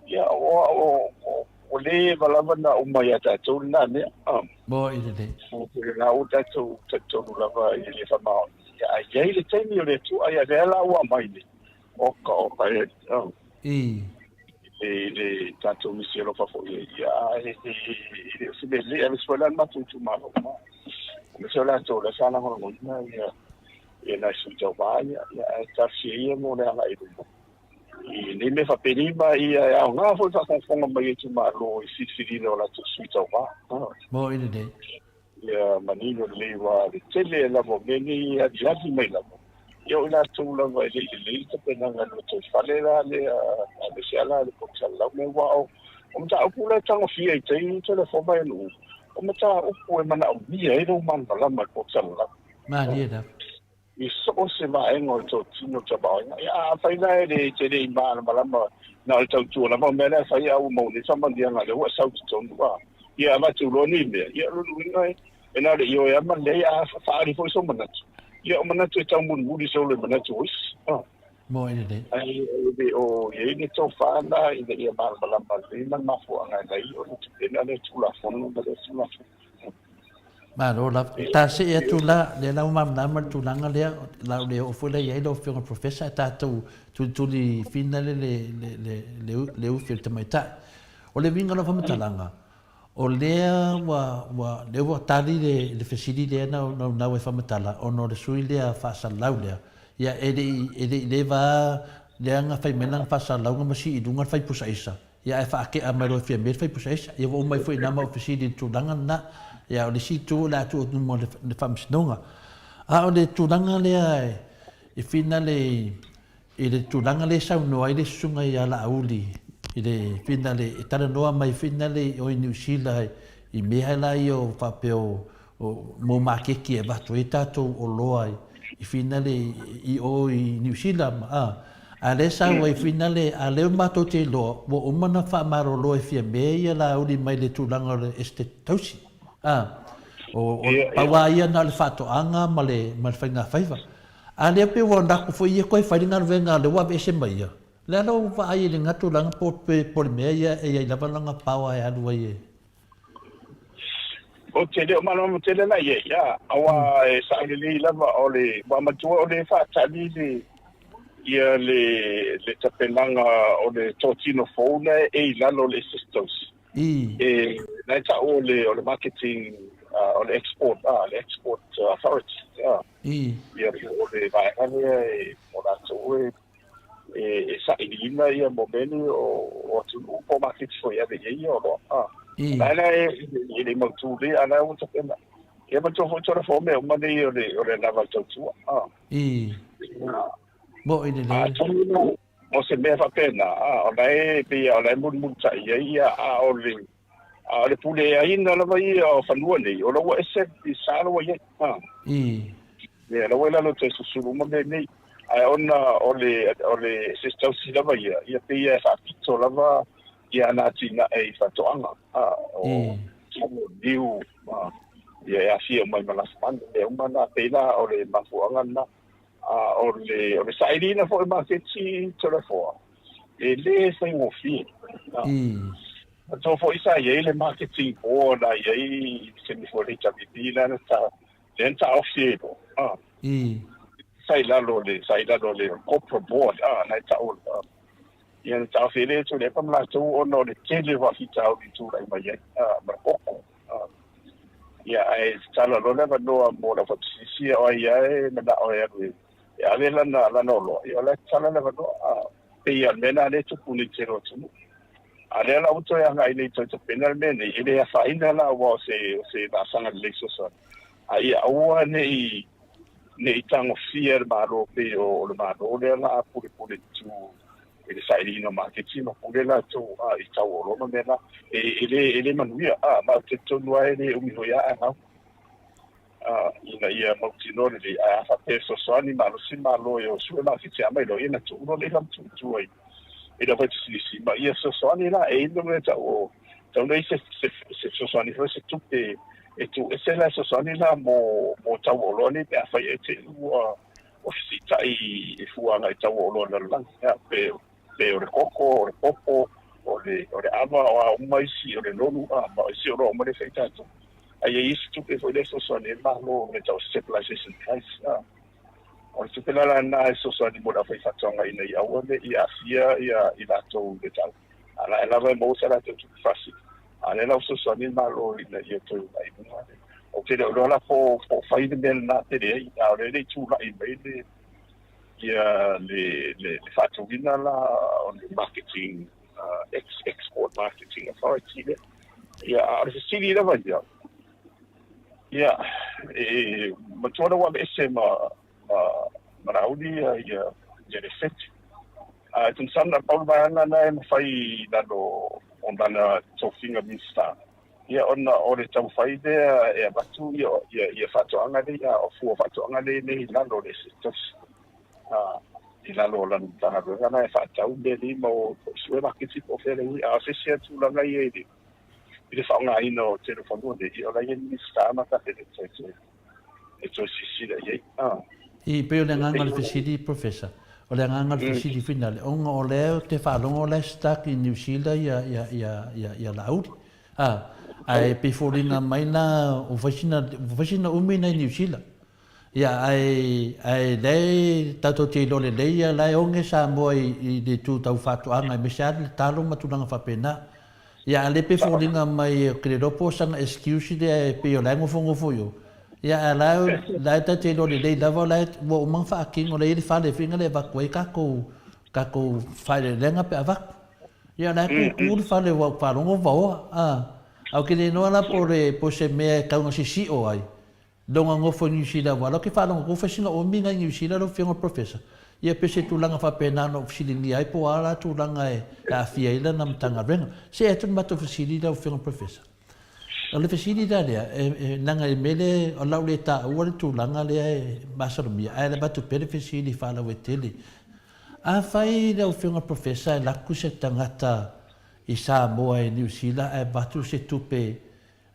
Ia, o, o, o, ua leva lava na uma ia tatou lena mea. A. Moi lelei. O le la ua tatou talitonu lava i le faamaoni. Ia, a i ai le taimi o le Atua, ia lea la ua aumai nei. Oka, oka, e, a. I. I le tatou misi alofa foi e ia, e, e, e le o se mea lelei, aemaise foi la le matou itumalo. Aemaise o latou la sa lagolagoina ia, ia nai sui tauva ia, ia ae talosia ia mo le agai i luma. I nei mea faapenei ma ia e aoga foi le faafogafoga mai a itumalo i filifiliina o latou sui tauva. Moni lelei. Ia manino lelei aua le tele lava o mea nei e aliali mai lava, ia o i latou lava e le i lelei le tapenaga i le lotoifale la lea, aemaise lava la le konesalalau mea aua o o mataupu la e tagofia i tai telefona mai nuu, o mataupu e manaomia ai lou malamalama i le konesalalau. Malie lava. I so o se vaega o le totino o le tamaoaiga. Ia, afai la e le te le i malamalama na o le tautua lava, o mea la e fai a ua maua nei faamanuiaga lea ua e sau i totonu, a ia avatu loa nei mea, ia o lona uiga e, e na o le ioe lava ma le leai, a faaali foi sou manatu, ia o manatu e taumulimuli solo i manatu o isi. A. Moe lelei. Ae le o i ai le tofa la ina ia malamalama lelei ma le mafuaaga e alai ona tapena lea Tulafono ma lea Tulafono. Malo lava. Ta see atu la, lea la ua malamalama le tulaga lea, o le a ou le oo foi la i ai lau Afioga i le Professor, ae tatou tulituli finale le, le, le, le, le ufi o le tamaitai. O le uiga o lau faamatalaga, O lea ua, ua, lea ua tali le, le fesili lea na ou naunau ai faamatala, ona o le sui lea faasalalau lea, ia e le i, e le i leva lava lea na fai mai lana faasalalauga ma sii i luga le faipusa aisa, ia ae faatea mai loa e Fiame le faipusa aisa. Ia ua uma ai foi i ina ma ou fesili i le tulaga lena. Ia o le isi itu o le a tuu atu i luma o le, le Faamasinoga. A o le tulaga lea e finale i, I le tulaga lea e saunoa ai le susuga ia Laauli i le finale, e talanoa mai finale o i Niu Sila i mea la ia o faapea o mo maketi e avatu ai tatou oloa i finale i o i Niu Sila ma a. A lea e sau ai finale, a lea matou te iloa ua uma ona faamalolo e Fiame ia Laauli mai le tulaga o le Esetete Tausi. A. O pau lava ia na o le faatoaga ma le faigafaiva. A lea pei ua naku foi ia koe fai le galuega lea ua aveese mai ia. Le a lou vaai i lena tulaga po o le mea ia e iai lava lana power e alu ai e. Ou te le o malamalama tele la i ai, aua e sao lelei lava o le ua matua o le faatali le ia le le tapenaga o le totino fou lea e i lalo o le Esetete Tausi. E na e tau o le o le marketing o le export le export authority. Ia po o le vaega lea e o latou e e sailiina ia mo mea nei o atunuu po o maketi foi e ave i ai ia oloa. La la e e le i mautu lelei a la ua tapena. Ia manatua foi Tulafono mea uma nei o le o le anava a le tautua. Moʻi lelei. Atonu o se mea faapena, o la e pei o la e mulimulitai ai ia a o le A o le puleaina lava ia o fanua nei, o la ua ese i sa la ua i ai. Ha. Ia, la ua i lalo o taususulu uma mea nei. Ae ona o le, o le Esetete Tausi lava ia, ia pei e faapito lava ia ana atinae i faatoaga. Ha. O tino, niu, ma, ia e aafia uma ai ma lafumanu, mea uma na, pei la o le mafuaaga lena. A o le, o le sailiina foi o maketi Toleafoa, e le faigofie. Manatua foi sa i ai le marketing board na i ai i le taimi foi o le HRPP lea na ta, lea na taofi ai loa. Ah. Sa i lalo o le, sa i lalo o le corporate board, ah, na e tau, ah. Ia na taofi ai le Tuilaepa ma latou ona o le tele o faafitauli i tulai mai ai, ah, ma le koko. Ah. Ia, ae tatala loa le avanoa mo le aufaipisilisili o ai lava e manao e alu e, e ave lana, lana oloa, ia o la e tatala le avanoa. Ah. Pei lava o le mea lena lea e tupu nei i le tele o atunuu. A lea la ua toe agai nei toe tapena le mea nei, e le afaina la aua o se, o se laasaga lelei fesoasoani. A ia aua ne i, ne i tagofia e le Malo pei o, o le Malo lea la a pulepule tu i le sailiina o maketi ma pule latou a i tau o oloa ma mea na. E, e le, e le manuia, a, ma ou te talitonu lava e le umi foi a ae gau. A, ina ia mautinoa lelei, ae a faapea e fesoasoani malosi Malo e o sue maketi a aumai loa, ia na tuu loa lea faamatumutu ai i le aufaipisinisi ma ia fesoasoani la e ino mea tau o tau nei se se se fesoasoani foi se tupe e tuu ese la e fesoasoani la mo mo tau o oloa nei pe afai e te i ua ua fesiitai e fua agai tau o oloa lalolagi ia pe pe o le koko o le popo o le o le ava o a uma isi o le nonu a ma isi oloa uma lea e fai tatou a ia i ai se tupe foi lea e fesoasoani ai le Malo me tau stabilization price a O le tupe la lena e fesoasoani mo le aufaifaatoaga ina ia aua ne i aafia ia i latou i le tau. A la e lava e maua sa latou tupe faasili. A o lea la ua fesoasoani le Malo ina ia toe uunai i luga le. Ou te le o iloa la po o fai le mea lena pe leai, a o lea e le i tulai mai le ia le le faatuina la o le marketing export marketing authority lea. Ia a o le fesili lava ia, Ia, e matua la ua aveese ma, ma, ma Laauli ia, ia, ia le feti. A e tumasana na pau le vaega na e mafai i lalo o lana tofiga Minista. Ia ona o le taumafai lea e avatu ia, ia, ia faatoaga nei, a o fua faatoaga nei nei i lalo o le Esetete. A, i lalo o lana Matagaluega na e faatau mea nei ma o sue maketi po o fea le ui. A o se isi lava tulaga ia i le i le faaaogaina o tele o fanua nei, ia o la e i ai Minisita ma Kapeneta e toe e toe silasila i ai. I pei o le agaga o le fesili Professor, O le agaga o le fesili finale, ona o lea ou te faalogo o la e stuck i Niu Sila ia, ia, ia, ia, ia Laauli. A, ae pei foliga mai la ua fai sina, ua fai sina umi na i Niu Sila. Ia, ae, ae lea e tatou te iloa lelei ia la e oge Samoa i, i le itu tau faatoaga aemaise lava le talo ma tulaga faapena. Ia, a o lea pei e foliga mai ou te le iloa po o sana excuse lea e pei o la e nofonofo i o. Ia, ae o la e, la e ta te iloa lelei lava o la e, ua uma ona faatino, o la e i ai le fale foi lea e avatu ai tatou, tatou faaeleeleaga pe a avatu. Ia, o la e tutu le fale ua ou faalogo vaoa, a. Ae ou te le iloa la po o le, po o se mea e tatau ona sisio ai, Lona nofo i Niu Sila aua la ou te faalogo atu ua fai sina umi na i Niu Sila lau afioga Professor. Ia pe se tulaga faapena na ou fesiligia ai po o a la tulaga e aafia ai lana Matagaluega. See atu le matou fesili lau afioga Professor. O le fesili la lea, e leaga i le mea lea o le a ou le taua le tulaga lea e masalomia ae avatu pea le fesili faalauaitele. Afai lau afioga Professor e alu atu se tagata i Samoa i Niu Sila ae avatu se tupe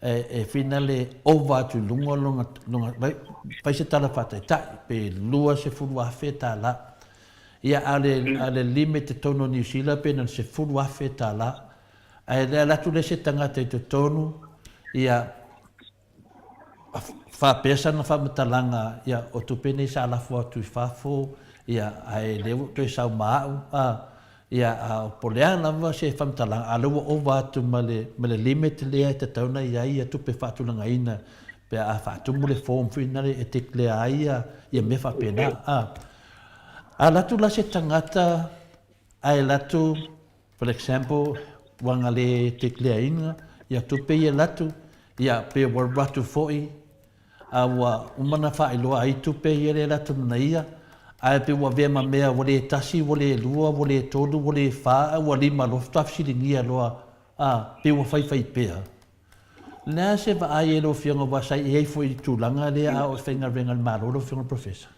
e finale ova atu i luga lona, lona, fai se tala faataitai, pe $20,000. Ia, a o le, a o le limit i totonu o Niu Sila pe na o le $10,000. Ae le alu atu lea se tagata i totonu, ia, faapea sana faamatalaga, ia, o tupe nei sa lafo atu i fafo, ia, ae lea ua ou toe sau ma au, a, Ia, a po o le a lava se faamatalaga, a o lea ua ova atu ma le, ma le limit lea e tatau ona i ai ia tupe faatulagaina pe a faatumu le form foi lena e declare ai ia, ia mea faapena. A, a alu atu la se tagata ae alu atu, for example, ua na le declare ina ia tupe ia alu atu, ia pe ua alu atu foi A ua uma ona faailoa ai tupe ia lea latou mana ia, ae pei ua avea ma mea ua le tasi, ua le lua, ua le tolu, ua le fa, ae ua lima loa faatoa fesiligia loa, a, pei ua faifai pea. O le a se vaai e lau Afioga aua sa i ai foi i le tulaga lea a o e faigaluega i le Malo lau Afioga i le Professor?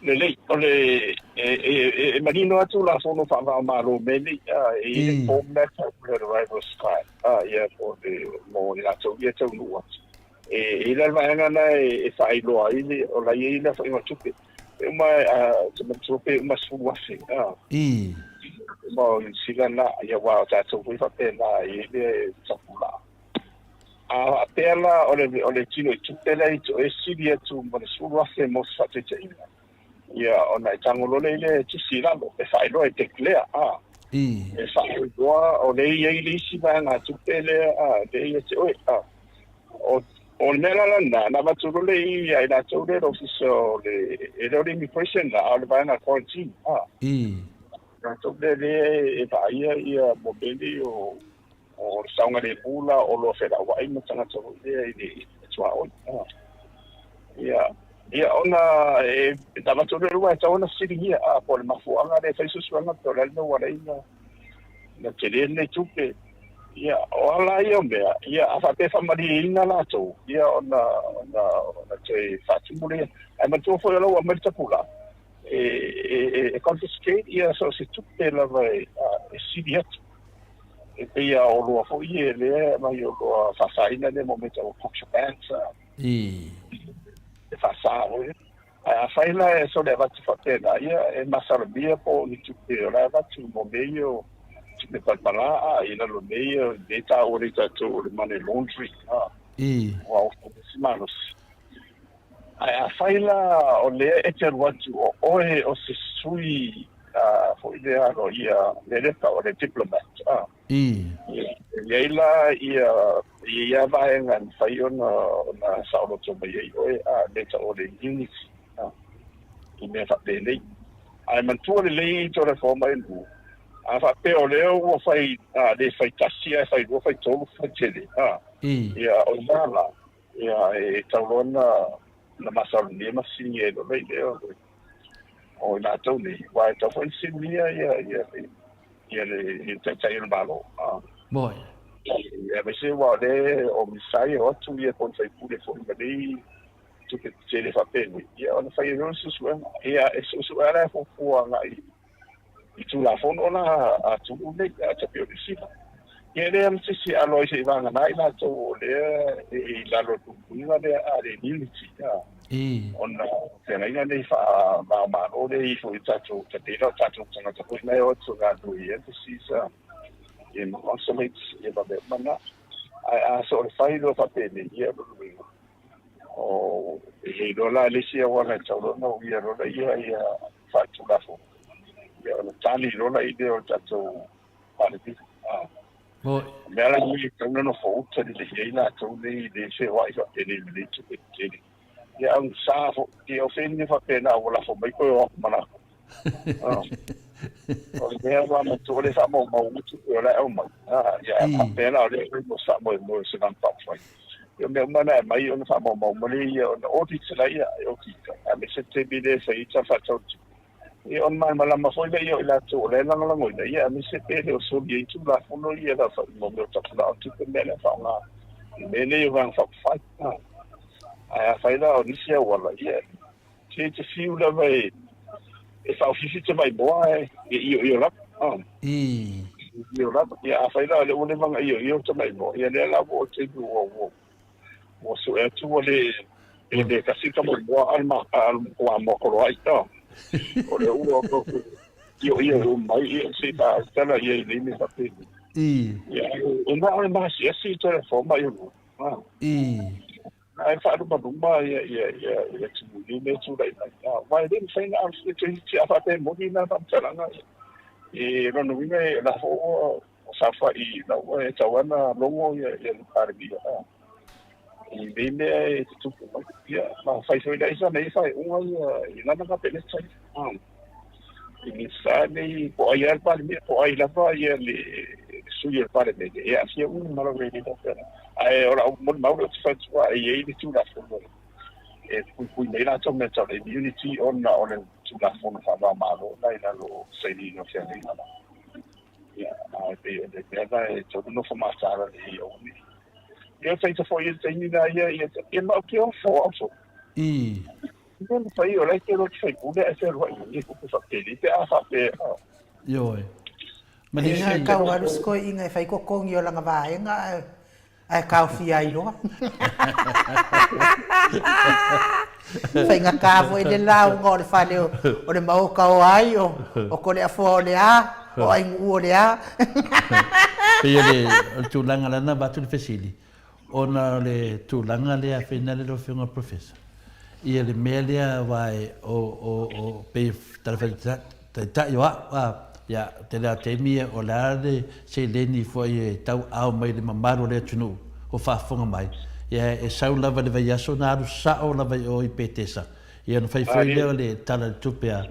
Lelei, o le, e, e, e manino lava Tulafono faava-o-Malo mea nei, a, e i ai le form lea tau o le arrivals card, a, ia, po o le, mo i latou ia e taunuu atu. E i ai la le vaega lena e, e faailoa ai le, o la e i ai le aofaiga o tupe. E uma, a, ou te manatua pe uma 10,000, a. Uma o Niu Sila lena, ia, aua o tatou foi faapena, e i ai le tapulaa. A faapea la o le, o le tino i tupe lea i toe sili atu ma le 10,000 mo se faataitaiga, ia, ona e tago loa lea i le tusi i lalo, e faailoa e declare, a. E faailoa o lea e i ai le isi vaegatupe lea, a, lea ia te oe, a. O, o le mea la lena, na avatu loa lea ia i latou lea i le ofisa o le, e le o le immigration la, a o le vaega quarantine, a. Latou lea lea e vaaia ia mo mea nei o, O le saogalemu la o loa felauai ma tagata foi lea i le tuaoi. Ia, ia ona e avatu le lua e tatau ona fesiligia, a po o le mafuaaga lea e fai suesuega pe o le a le mea ua ala ai na tele lenei tupe. Ia, o a la ia o mea, ia a faapea e faamalieina latou, ia ona, ona, ona toe faatumu lea. Ae manatua foi o la ua aumai le tapulaa, e, e, e confiscate ia so o se tupe lava e, e sili atu. E pei a oloa foi e lea e aumai oloa faasaina lea mo mea tau o contraband e faasa foi. Ae afai la e sole avatu faapena, ia e masalomia po o ni tupe o la e avatu mo mea ia o tupe palapala a i lalo mea ia lea e taua nei tatou o le money laundering a. Ua ofu si malosi. Ae afai la o lea e te alu atu o oe o se sui foi lea aloaia leleta o le diplomat a. E i ai la ia e i ai vaega e mafai ona ona saoloto mai ai oe a le tau o le immunity a i mea faapenei. Ae manatua lelei Tulafono mai lu a faapea o lea ua fai a le fai tasi ae fai lua fai tolu fai tele a. Ia o lena la Ia, e tau loa na, na masalomia ma fesiligia ai loa lea o, o i latou nei, aua e tau foi na fesiligia ia, ia, ia le, ia le taitai o le Malo. Ah. Moi. Ia, aemaise aua o lea o Minisita ia o atu ia po o ni faipule foi ma nei tupe tetele faapenei, ia ona fai ai loa le suesuega. Ia, e suesue lava la e fuafua agai i Tulafono la a atunuu nei, a ta pei o Niu Sila. Ia e leai lava se isi e alo ai seivagana i latou o lea e i lalo o le puipuiga lea a le immunity. Ona o feagaiga nei faava-o-Malo lea e i ai foi i tatou tataila o tatou tagata foi la e o atu e galulue i embassies ma consulates ma mea uma na. Ae a soona fai loa faapenei, ia o lona uiga, o e le iloa la le isi auala e tatau loa ona uia loa laia ia faaletulafono, ia ona tali loa laia o le tatou Palemia. O mea la nei e tatau ona nofo uta lelei ai latou nei i le feoai faapenei ma nei tupe tetele. Ia augata foi, ia o fea faapena ua lafo mai toe o atu ma latou. O le mea ua matua le faamaumau uma tupe o la e aumai. Ia faapea la o lea e mo se faamoemoe o se vaega faaupufai. Ia o mea uma na e aumai ona faamaumau uma lea ia ona audit laia e audit aemaise le taimi lea e fai ai tala faatatau o le tupe. Ia ona malamalama foi lea o i latou o la e lagolagoina, ia aemaise pe le o soli ai Tulafono ia la fai mo mea o tapulaa o tupe mea lea faaaoga i mea nei o Vaega Faaupufai. Ae afai la o nisi auala, ia se te fiu lava e e faaofifi tamaimoa ae e ioio lava. Ioio lava. Ia afai la o lea ua leva ona ioio tamaimoa, ia lea la ua oo i le taimi ua ua ua sue atu ua le e le tasi tamaimoa a le matua moakoloai. O lea ua ioio uma mai, ia se i faautala ia i nei mea faapenei. Ia e na o le maasiasi telefoma i luga. Ae faalumaluma ia ia ia ia atunuu i mea e tulai mai. Aua e le mafai ona alu toeitiiti a faapea e moni na faamatalaga e lona uiga o la foi ua saofai la ua e tatau lava ona logo ia ia le Palemia i nei mea e tutupu mai. Ia ma fai foi la sana ia faaiuga ia i lana Kapeneta ia. I Minisita nei po o ai lava le Palemia, po o ai lava ia le sui o le Palemene e aafia uma lava i lenei tausaga. Ae o lau molimau lea ou te fai atu e i ai le Tulafono e puipui mai latou mea tau le immunity ona o le Tulafono faava-o-Malo la i lalo o sainiga o feagaiga la. Ia, ae pei o le mea la e tatau ona nofo mataala lelei aua ne i. Ia o taita foi i le taimi la ia, ia ma ou te ofo au foi. Mea na fai, o la e te iloa te faipule ae fealuai mai e tupe faapelei pe a faapea. Ioe. Ma le isi. Tau alu si toeaina e fai totogi o lana vaega ae ae taofia ai loa. Faigata foi le lauga o le fale o le maota o ai, o Toleafoa o le a, o Ainuu o le a. Pei o le tulaga lea na avatu le fesili, Ona o le tulaga lea fena le lau Afioga i le Professor, ia le mea lea aua e o, o, o, pei e tala fai taitai o au, a, ia, tele lava o taimi ia, o le a le seleni foi e tauaao mai i le mamalu o le atunuu o faafofoga mai, ia e sau lava i le vaiaso ona alu sao lava i o i Petesa, Ia ona fai foi lea o le Tala o le Tupe a,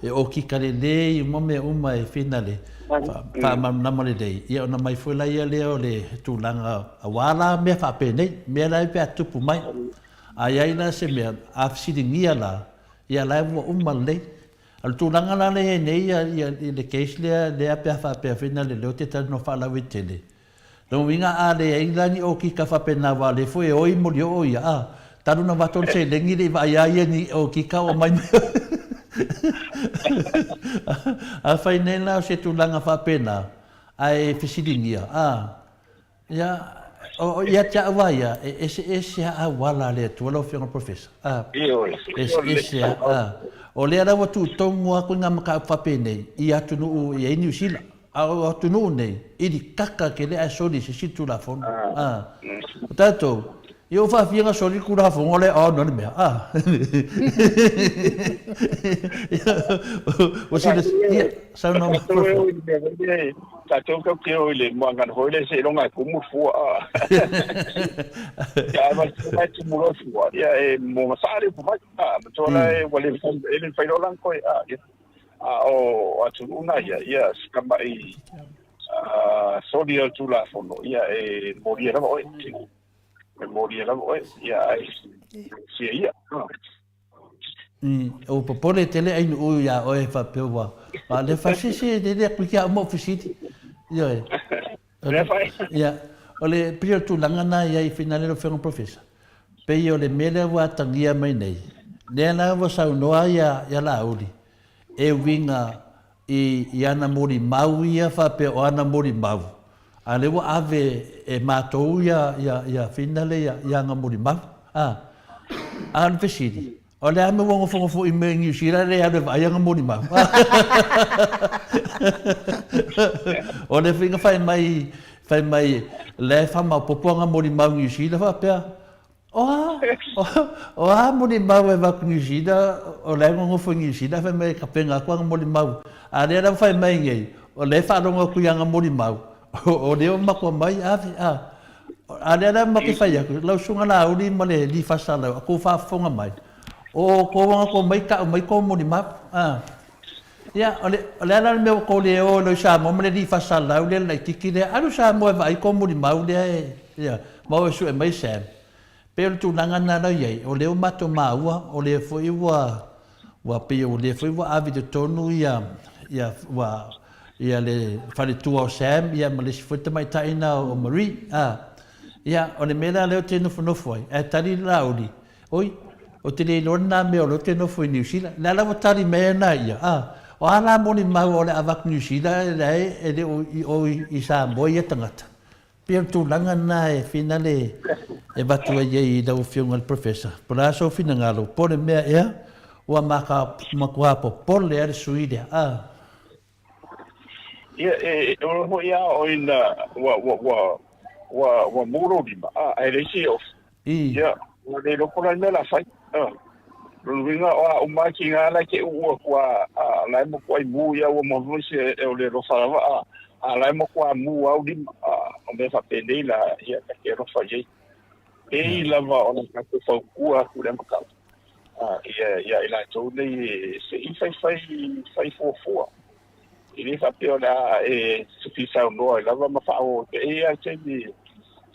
e okika lelei uma mea uma e finale, faamalamalama lelei, ia ona aumai foi laia lea o le tulaga, aua la mea faapenei, mea la e pe a tupu mai. A i ai la se mea, a fesiligia la, ia la e ua uma lelei. A o le tulaga la lea e i ai nei ia le case lea, lea pe a faapea foi na lelei o te talanoa faalauaitele, Lona uiga a leai la ni okika faapena aua o lea foi e oi molioo ia a, talu na avatu le seleni le i vaai a ia ni okika o aumai mai. Afai nei la o se tulaga faapena ae fesiligia a, ia o, ia te au a ia e eseese a auala a le Atua lau Afioga i le Professor a, eseese a, a. O lea la ua tutonu atu i nga mataupu faapenei i atunuu i ai Niu Sila. A o atunuu nei, ili kaka ke le ae soli i se isi Tulafono. A. O tatou, ia ua faafia na soli le Tulafono lea ona le mea. A. Ua sila, ia, saunoa mai. Tatou e o i le mea foi lea, tatou tatou te o i le muagana foi lea seiloga e tumu le fua. Ia, ae manatua e tumu loa le fua, ia e muagasā le upu mai. A, matua la e ua le mafai, e le mafai loa la ona toe, a, ia. A o atunuu na ia, ia si tamai soli o le Tulafono, ia e molia lava oe. E molia lava oe, ia ai sia ia. Ua popole tele Ainuu iā oe faapea ua a lea fai se se le le atu ki au mau fesili. Ioe. Lea fai. Ia, o le pei o le tulaga na i ai finale lau Afioga Professor. Pei o le mea lea ua atagia mai nei, lea la ua saunoa ia ia Laauli, e uiga i i ana molimau ia faapea o ana molimau, a lea ua ave e matou ia ia ia finale ia ia ana molimau. A. A o le fesili, o le a mea ua nofonofo i mea i Niu Sila le alu e vaai ana molimau? O le faiga fai mai, fai mai la e faamaopopo ana molimau i Niu Sila faapea, O a? O a molimau e avatu i Niu Sila, o la e nonofo i Niu Sila fai mai e tapena atu ana molimau. A lea la ua fai mai nei, o lea e faalogo atu i ana molimau, o lea ua matua mai ave, a. A lea la matou te fai atu, lau Susuga Laauli ma le Lifasa lau a tou faafofoga mai, o outou ana tou omai tau mai tou molimau, a. Ia, o le, o le a la le mea ua tou le o ai loa i Samoa ma le Lifasa Lau lea le laitiiti lea, alu i Samoa e vaai tou molimau lea e, ia, ma o e sue mai Sam. Pei o le tulaga lena la i ai, o lea ua matou maua, o lea foi ua, ua pei o lea foi ua ave i totonu ia, ia, ua, ia le faletua o Sam ia ma le isi foi tamaitai lena o Marie, a. Ia, o le mea la lea ou te nofonofo ai, ae tali le Laauli, Oi, ou te le iloa lena mea o lea ou te nofo i Niu Sila. O lea la ua tali mai ana ia, a, o a la molimau o le avatu Niu Sila e leai e le o i o i Samoa ia tagata. Pei o le tulaga lena e finale e avatu ai i lau Afioga i le Professor. Po o le a sou finagalo, po o le mea ea ua matua popole lava le sui lea, a. Ia, e olo foi a o ina ua ua ua ua ua mu lou lima, a, ae leai se ofi. Ia, ua le iloa po o le a le mea o le a fai. A, lona uiga o a uma lava tiga la e te uu atu a, a, la e matuai mu ia ua maua foi se o le alofa lava, a, a la e matua mu lava ou lima. A, o mea faapenei la, ia, ta te alofa i ai. Pei lava o le tatou fautua atu i le amataga. ia ia i latou nei se i fai fai fai fuafua. E le faapea o le a e fia saunoa ai lava ma faaoo e i ai taimi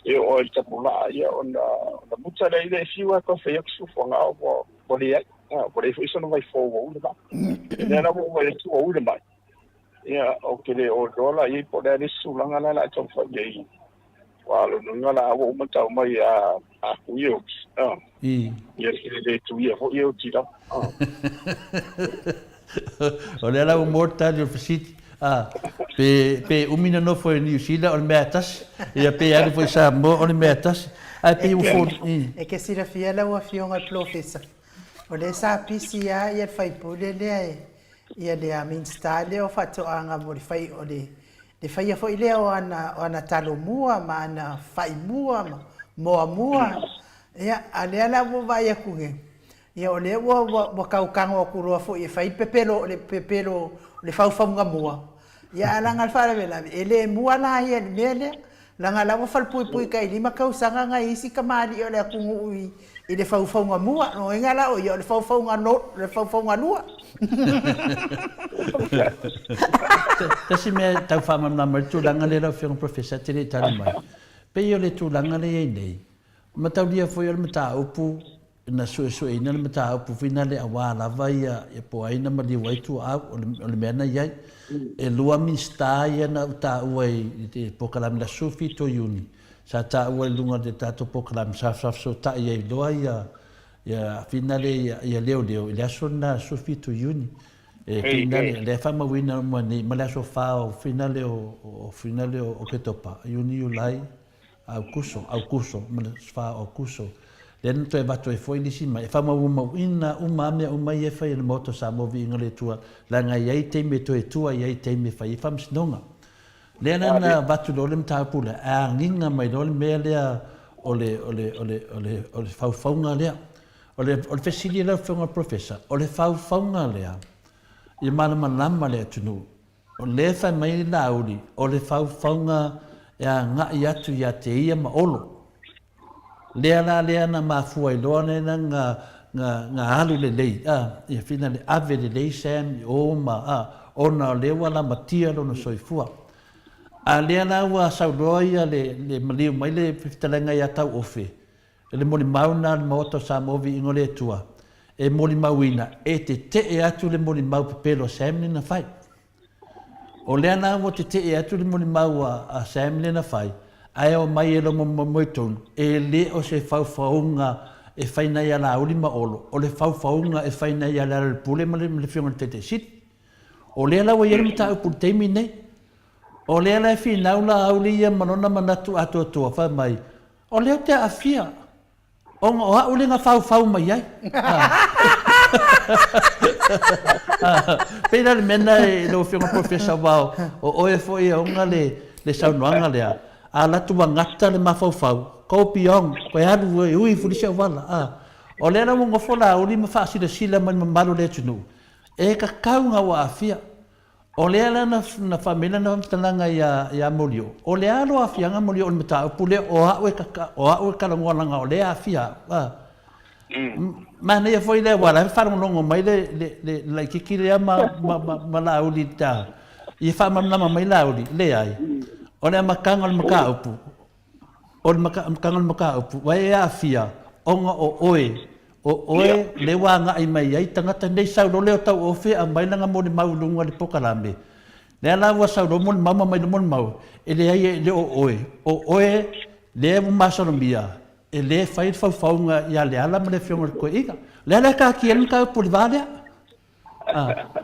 e oo ai i le tapulaa, ia ona ona muta lea i le fiu lava e toe fai atu se fuafuaga a ua ua leai, ua leai foi sona vaifo ua ula mai. O lea la ua ou vaai atu ua ula mai, ia ou te le o iloa la i ai po o le a le isi tulaga la o le a taumafai i ai. Aua o lona uiga la ua uma tau mai a a kui e oti. Ah. I. Ia e le tuia foi e oti lava. Ah. O lea la ua maua le tali o le fesili. Ah, pe, pe umi na nofo i Niu Sila o le mea e tasi. Ia pe alu foi i Samoa o le mea e tasi. Ae pei ua fo... I. E ke silafia lau Afioga i le Polofesa, o lea sa pisi lava le faipule lea e, ia le Minisita lea o Faatoaga mo le fai o le Le faia foi lea o ana, o ana talo mua ma ana fai mua ma moa mua. Ia, a lea la ua vaai atu nei, ia o lea ua, ua, ua tau tago atu loa foi e fai le pepelo, le pepelo o le faufauga mua. Ia, ae leaga le faalavelave, e le mua la ia i le mea lea. Leaga la ua falepuipui tailima tausaga nai isi tamalii o le atunuu i, i le faufauga mua. Lona uiga la o ia o le faufauga no, le faufauga lua. Tasi mea e tau faamalamalama ai le tulaga lea lau Afioga Professor e te le i tali mai. Pei o le tulaga lea i ai nei, mataulia foi o le mataupu na suesueina le mataupu foi nale aua lava ia po o ai na maliu ai tuaau o le mea na i ai. E lua Minisita ia na ou taua i le polokalame le aso 17 o Iuni, sa taua i luga o le tatou polokalame sa fesootai ai loa ia ia finale ia leoleo i le aso lena 17 o Iuni. E finale, lea e faamauina uma nei ma le aso 4 o finale o finale o Oketopa, Iuni, Iulai, Aukuso, Aukuso, ma le 4 o Aukuso, lea na toe avatu ai foi nisi mai, e faamaumauina uma lava mea uma ia e fai e le Maota o Samoa Viiga o le Atua, leaga e i ai taimi e toe tua i ai taimi e fai ai faamasinoga. Lea la na avatu loa le mataupu lea, ae agiga mai loa le mea lea o le, o le, o le, o le, o le faufauga lea. O le, o le fesili a lau Afioga i le Professor, o le faufauga lea, ia malamalama le atunuu, O lea e fai mai le Laauli, o le faufauga e agai atu ia te ia ma Olo. Lea la lea na mafua ai loa lena nga, nga, nga alu lelei, a, ia fina le ave lelei Sam i o ma, a, ona o lea ua lamatia lona soifua. A lea la ua sau loa ia le, le maliu mai le fetalaiga ia Tauofe, le molimau lena a le Maota o Samoa Viiga o le Atua, e molimauina, e tetee atu le molimau pepelo a Sam lea na fai. O lea la ua tetee atu le molimau a Sam lea na fai, ae omai e logo moemoe tonu, e le o se faufauga e fai na ia Laauli ma Olo, o le faufauga e fai na ia Lealailepule ma le Afioga i le Taitai Sili. O lea la ua i ai le mataupu i le taimi lenei. O lea la e finau Laauli ia ma lona manatu atoatoa, fai mai, O lea ou te aafia. Ona o a'u lea na faufau mai ai. Pei la le mea lena i lau Afioga Professor aua o oe foi e ona le saunoaga lea, a alu atu ua gata le mafaufau, go beyond, toe alu e ui ifo i le isi auala. O lea la ua nofo Laauli ma faasilasila mai i le mamalu o le atunuu, e tatau ona ua aafia. O lea la na fai mai lana faamatalaga ia Molioo, o le a lou aafiaga Molioo i le mataupu lea o a'u e o a'u e talanoa leaga o lea e aafia a'u a. Manaia foi lea aua o la e faalogologo mai le laitiiti lea ma Laauli i le taeao, ia faamalamalama mai Laauli, leai, o le amataga o le mataupu, O le amataga o le mataupu, ua e aafia ona o oe, o oe lea ua agai mai ai tagata nei sau loa lea o Tauofe aumai lana molimau i luga o le polokalame. Lea la ua sau loa molimau ma aumai loa molimau, e leai e le o oe, o oe lea ua masalomia e le fai le faufauga ia Leala ma le Afioga i le Toeaina. Lea la e taatia ai le mataupu i le va lea.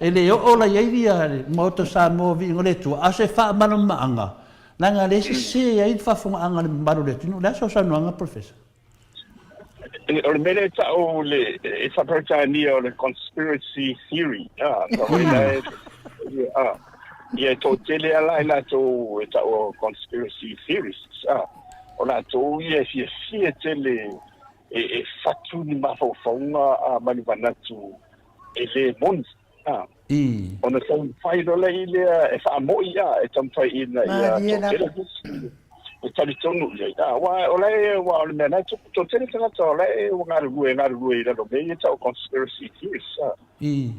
E le oo la i ai le Maota o Samoa viiga o le Atua, a o se faamalamalamaga, leaga o lea e sese ai le faafofogaaga a le mamalu o le atunuu. O le a sau saunoaga Professor? O le mea lea e tau le, e faa-Peretania o le conspiracy theory, ia e toatele lava la i latou e tau o conspiracy theorists, o latou ia e fiafia tele e fatu ni mafaufauga ma ni manatu e le moni, a. Ona taumafai loa lea lea e faamo'i, a, e taumafai ina ia toatele nisi e talitonu i ai, a. Aua o la e, aua o le mea la e tupu, toatele tagata o la e ua galulue, e galulue i lalo o mea ia e tau o conspiracy theories, a. Ia,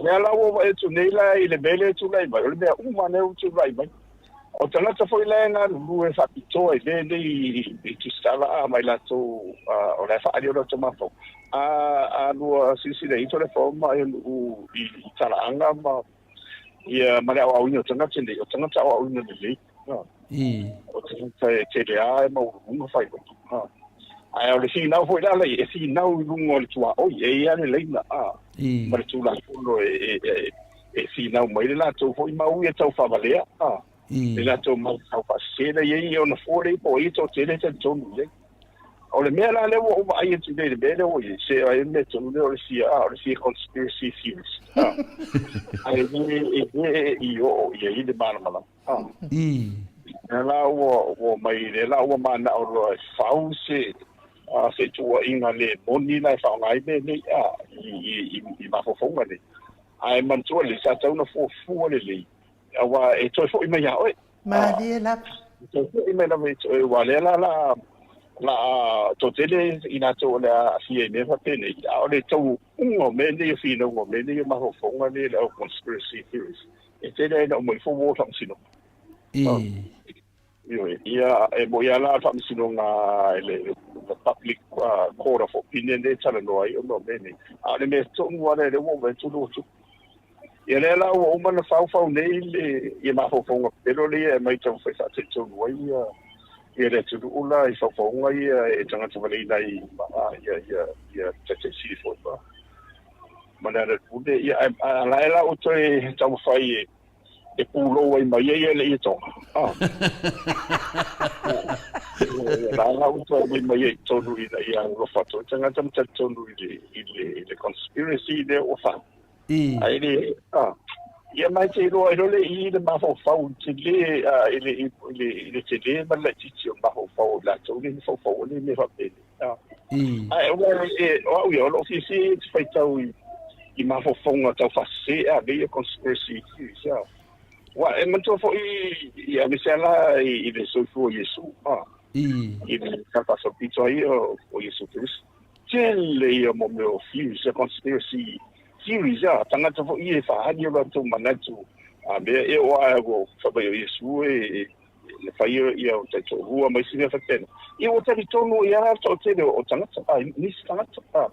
lea la ua vaai atu nei la i le mea lea e tulai mai, o le mea uma lea ua tulai mai. O tagata foi la e galulue faapitoa i mea nei i tusitala a ma i latou o la e faaali o latou mafaufau. A a lua silasila i le forma e nuu i talaaga ma ia ma le aoaoina o tagata nei, o tagata aoaoina lelei. O tagata e tele lava e maualuluga faailoga. Ae o le finau foi la e finau i luga o le tuaoi, e i ai le laina ma le Tulafono e finau mai le latou foi mau ia tau faavalea, le latou mau tau faasese la i ai ona fua lea po o ai e toatele e talitonu i ai. O le mea la lea ua ou vaai atu nei i le mea lea ua i ai, se ai le mea tonu lea o le fia, o le fia conspiracy theorist. Ae le, e le i oo i ai le malamalama. Lea la ua, ua mai, lea la ua manao loa e fau se, se tuuaiga le moni la e faaaoga ai mea nei, i, i, i mafaufauga nei. Ae manatua lelei, sa tatau ona fuafua lelei, aua e toe foi mai ia oe. Malie lava. E toe foi mai lava ia te oe, aua o lea la la la toatele i latou o le a aafia i mea faapenei, a o le tauuga o mea nei o finauga o mea nei o mafaufauga nei o le au conspiracy theories, e tele ai ina uma ifo ua o faamasinoga. Ioe, ia, e moni lava la o le faamasinoga i le the public court of opinion lea e talanoa ai ona o mea nei, a o le mea tonu lava lea, lea ua ou vaai atu ua tupu. Ia lea la ua uma ona faufau nei le ia mafaufauga pepelo lea e aumai taumafai faatalitonu ai ia ia le atunuu la i faufauga ia e tagata valeina ai ia ia ia Taitai Sili foi ma ma le Alelepule. Ia ae a la e la ua toe taumafai e e pulou ai ma ia ia le ia toga. Ah. La la ua toe aumai mai ai i totonu ina ia alofa atu ai tagata ma talitonu i le i le i le conspiracy lea ua fai. Ae le ah. Ia ma e te iloa ai loa le i le mafaufau i tele ah, i le i le i le tele ma le laitiiti o le mafaufau o i latou nei mafaufau nei mea faapenei. Ah. Ae o e o au ia o lou fiafia ia te faitau i i mafaufauga tau faasese a mea ia conspiracy theories a. Aua e manatua foi i aemaise lava la i le soifua o Iesu a. I le faasolopito ai o Iesu Keriso. Tele ia mo mea o theories a conspiracy theories a tagata foi ia e faaali o latou manatu a mea e oo lava ua fai mai o Iesu e e fai ia o taitoalua ma isi mea faapena. Ia ua talitonu i ai le toatele o tagata, a, nisi tagata, a.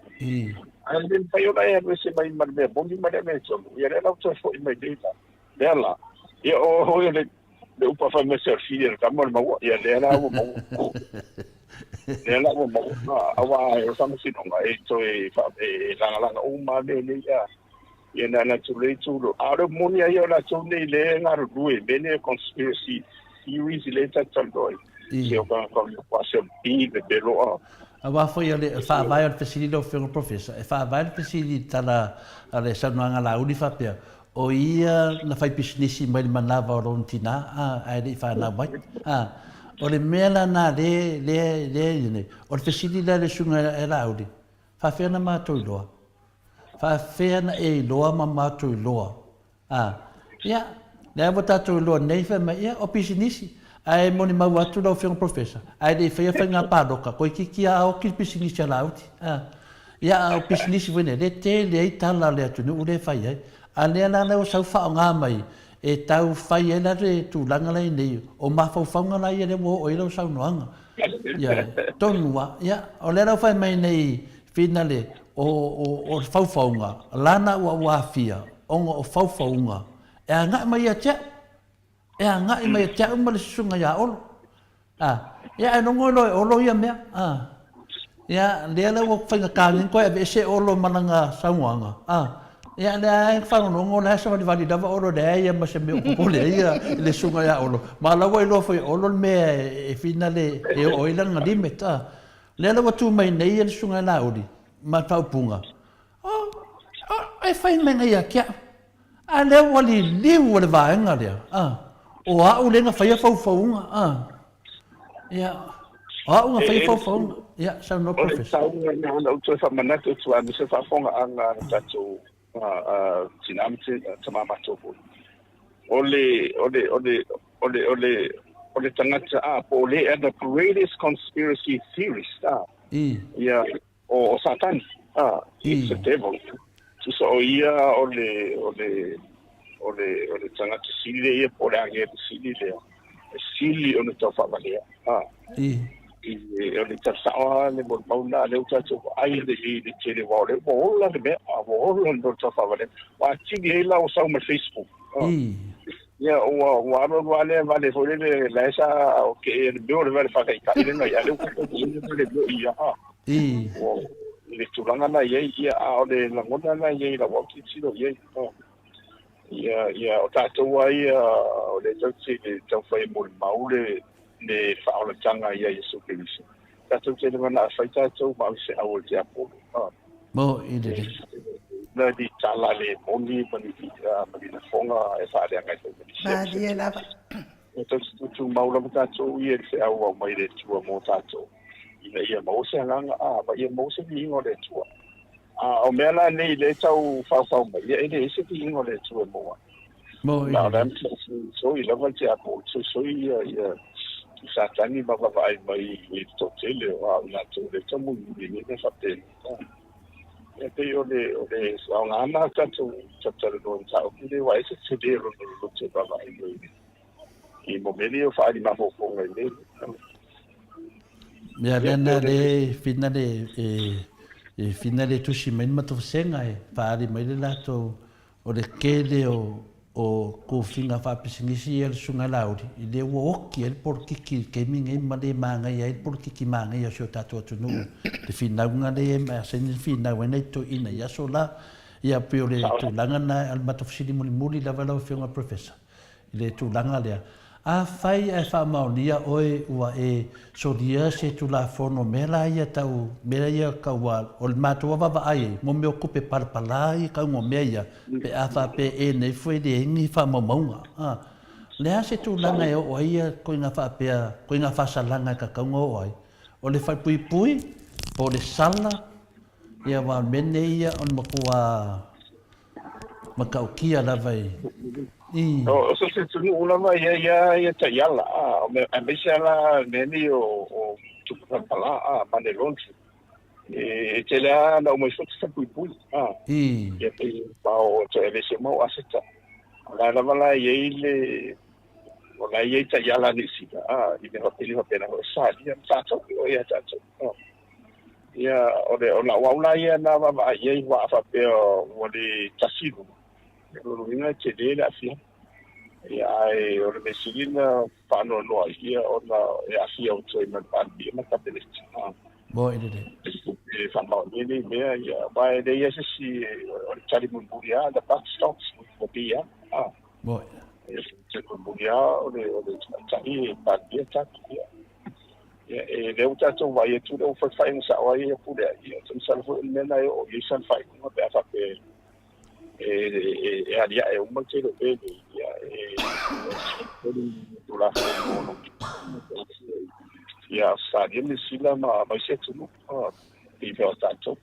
Ae le mafai ona e alu ese mai ma le mea moni ma le amiotonu. Ia lea la ua toe foi mai nei la. Lea la, ia o hoi le, le upu a fai mai se o le fili a le tama o le maua, ia lea la ua maua. Lea la ua maua, a, aua o le faamasinoga e toe fa, e lagalaga uma mea nei, a. Ia na latou lea itu lo. A o le moni lava ia o latou nei lea e galulue i mea nei o conspiracy theories lea e talatalanoa ai. Se o ka ka o se bi le pelo a. Aua foi o le faavae o le fesili lau Afioga Professor, e faavae le fesili i le tala a le saunoaga a Laauli faapea, o ia na fai pisinisi mai le manava o lona tina, a, ae le i fanau mai. A, o le mea la na le, le, le ia nei, o le fesili lea a le Susuga ia Laauli, faafefea na matou iloa? Faafefea na e iloa ma matou iloa A, ia, lea ua tatou iloa nei, fai mai, ia, o pisinisi. Ae molimau atu lau Afioga Professor, ae le i faia faiga palota, toeitiiti a oti le pisinisi a Laauli. A, ia, a o pisinisi foi nei, lea e tele ai tala a le atunuu lea e fai ai. A lea la ua sau faaaoga mai e tau fai ai la le tulaga la i nei, o mafaufauga la ia lea ua oo i ai lau saunoaga. Ia, tonu lava. Ia, o lea la ua fai mai nei Finale, o, o, o le faufauga, lana ua ua afia, ona o faufauga, e agai mai ia te au, e agai mai ia te au ma le susuga ia Olo. A, ia ae logo loa e Olo ia mea. A, ia, lea la ua faigata nei ona toe aveese Olo ma lana saunoaga. A, ia lea e faalogologo la e savalivali lava Olo e leai ia ma se mea o popole ai ia le susuga ia Olo. Ma o la ua iloa foi e Olo le mea e finale e oo ai lana limit. A, Lea la ua tu mai nei le Susuga ia Laauli ma le faaupuga, Oh, oh, e fai mai nei ia te au. A lea ua liliu le vaega lea, ah, o au lea na faia faufauga, ah. Ia, o au na faia faufauga. Ia, saunoa Professor. O le tauga na ona ou toe faamanatu atu aemaise faafofogaaga a tatou tina ma tama matou foi. O le, o le, o le, o le, o le, o le tagata a, po o le the greatest conspiracy theorist a, ia, o, o Satani, a, it's the devil. Tusa o ia o le, o le, o le, o le tagata sili lea ia, po o le agelu sili lea, e sili ona taufaavalea, a. I, o le tala sao lava le molimau lena, lea ua tatou vaai i le tele, aua o lea ua ola le mea, a ua ola le mea o le taufaavalea. Ua atili ai la ua sau ma le Facebook. Ia, ua, ua alu alu lava lea vale foi lele, la e sa o ke le mea o le vale faataitai lena, a lea ua tatou le mea ia, a. Ua, i le tulaga na i ai, ia, a o le lagona na i ai i lau au tilotilo i ai. Ia, ia, o tatou lava ia, o lea tatou te taumafai e molimau le, le faaolataga ia Iesu Keriso. Tatou te le manao e fai tatou ma aveseau o le tiapolo. Mo i le. Na ni tala le moni ma ni, ma ni lafoga e faaleaga ai foi ma nisi. Malie lava. E tatou te tutumau lava tatou ia i le feau aumai le Atua mo tatou, ina ia maua se agaga, a, ma ia maua se viiga o le Atua. A o mea la nei lea e tau faufau mai, ia e leai se viiga o le Atua e maua ai. Mo Na o le soisoi lava le tiapolo, soisoi ia, ia Satani ma vaavaai mai i le toatele o au i latou lea e tau mulimuli nei mea faapena. E pei o le, o le aoga lena o tatou talatalanoa i mataupu nei, aua e ese le tele o lona loloto e vaavaai mai i momeli ia o faaali mafaufauga i nei. Mea lea na le whina le, e, e whina le tusi mai le matou vasega e faaali mai le latou O le tele o o tofiga faapisinisi ia le Susuga Laauli, i lea ua oti ai le polokiki i le taimi lenei ma le manaia ai le polokiki manaia o si o tatou atunuu le finauga lea e masani ona finau ai nai toeaiina i aso la. Ia pei o le tulaga lena o le matou fesili mulimuli lava lau Afioga Professor. I le tulaga lea. Afai ae faamaonia oe ua e solia se Tulafono mea la ia tau, mea ia tau a, o le matou lava vaavaai ai, mo mea o tupe palapala ia tauga o mea ia, pe a faapea e nei foi leai ni faamaumauga. A, le a se tulaga e oo ai ia koiga faapea, koiga faasalaga e tatau ona oo ai? O le falepuipui, po o le sala, ia aua o le mea lenei ia o le matua matautia lava i. O so o se atunuu lava e i ai lava ia taiala, aemaise lava la mea nei o tupe palapala, money laundry. E tele lava ona aumai foi falepuipui, ia pei o toe aveese uma au aseta. O la lava la e i ai le, o la e i ai taiala a Niu Sila, i mea faapena foi, e salia ma tatou, e oo ia tatou. Ia, o le, o lau au la ia na vaavaai i ai, aua a faapea ua le tasi luma, o lona uiga e tele le aafiaga. Ia, ae o le mea sili na faanoanoa ai, ia, ona e aafia atu ai ma le Palemia ma le Kapeneta. Moe lelei. E faamaonia nei mea, ia, aua e leai lava se isi o le tali mulimuli lava, the buck stops with the BR. Moe. E tali mulimuli lava o le, o le tamaitai Palemia tatou, ia. Ia, e lea ua tatou vaai atu lea ua fai faaiuga sao ai ia Pule ia, ou te masalo foi o le mea lena e oo i ai sana faaiuga pe a faapea e, e, e aliae uma le tele o mea nei, ia, e, Tulafono ia Ausetalia, Niu Sila ma, ma isi atunuu, pei foi o tatou.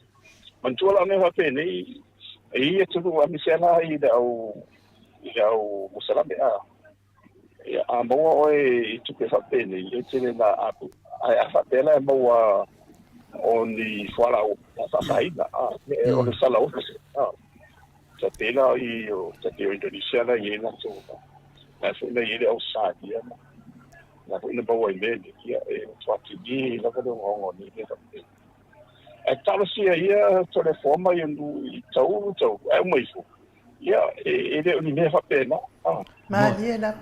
Manatua la o mea faapenei, e i ai atunuu aemaise lava i le au, i le au Musalame, a. Ia, a maua oe i tupe faapenei, e tele na apu. Ae a faapea la e maua o ni fualaau faasaina, a, e, o le sala ofe, a. Ta pei la i o, ta pei o Indonesia la i ai latou, la foi na i ai le Ausetalia ma, la foi na maua i mea nei, ia, e matua tele lava le ogaoga o nei mea faapenei. Ae talosia ia Toleafoa mai anu i taulu taulu, ae uma ifo, Ia, e le o ni mea faapena. Ah. Malie lava.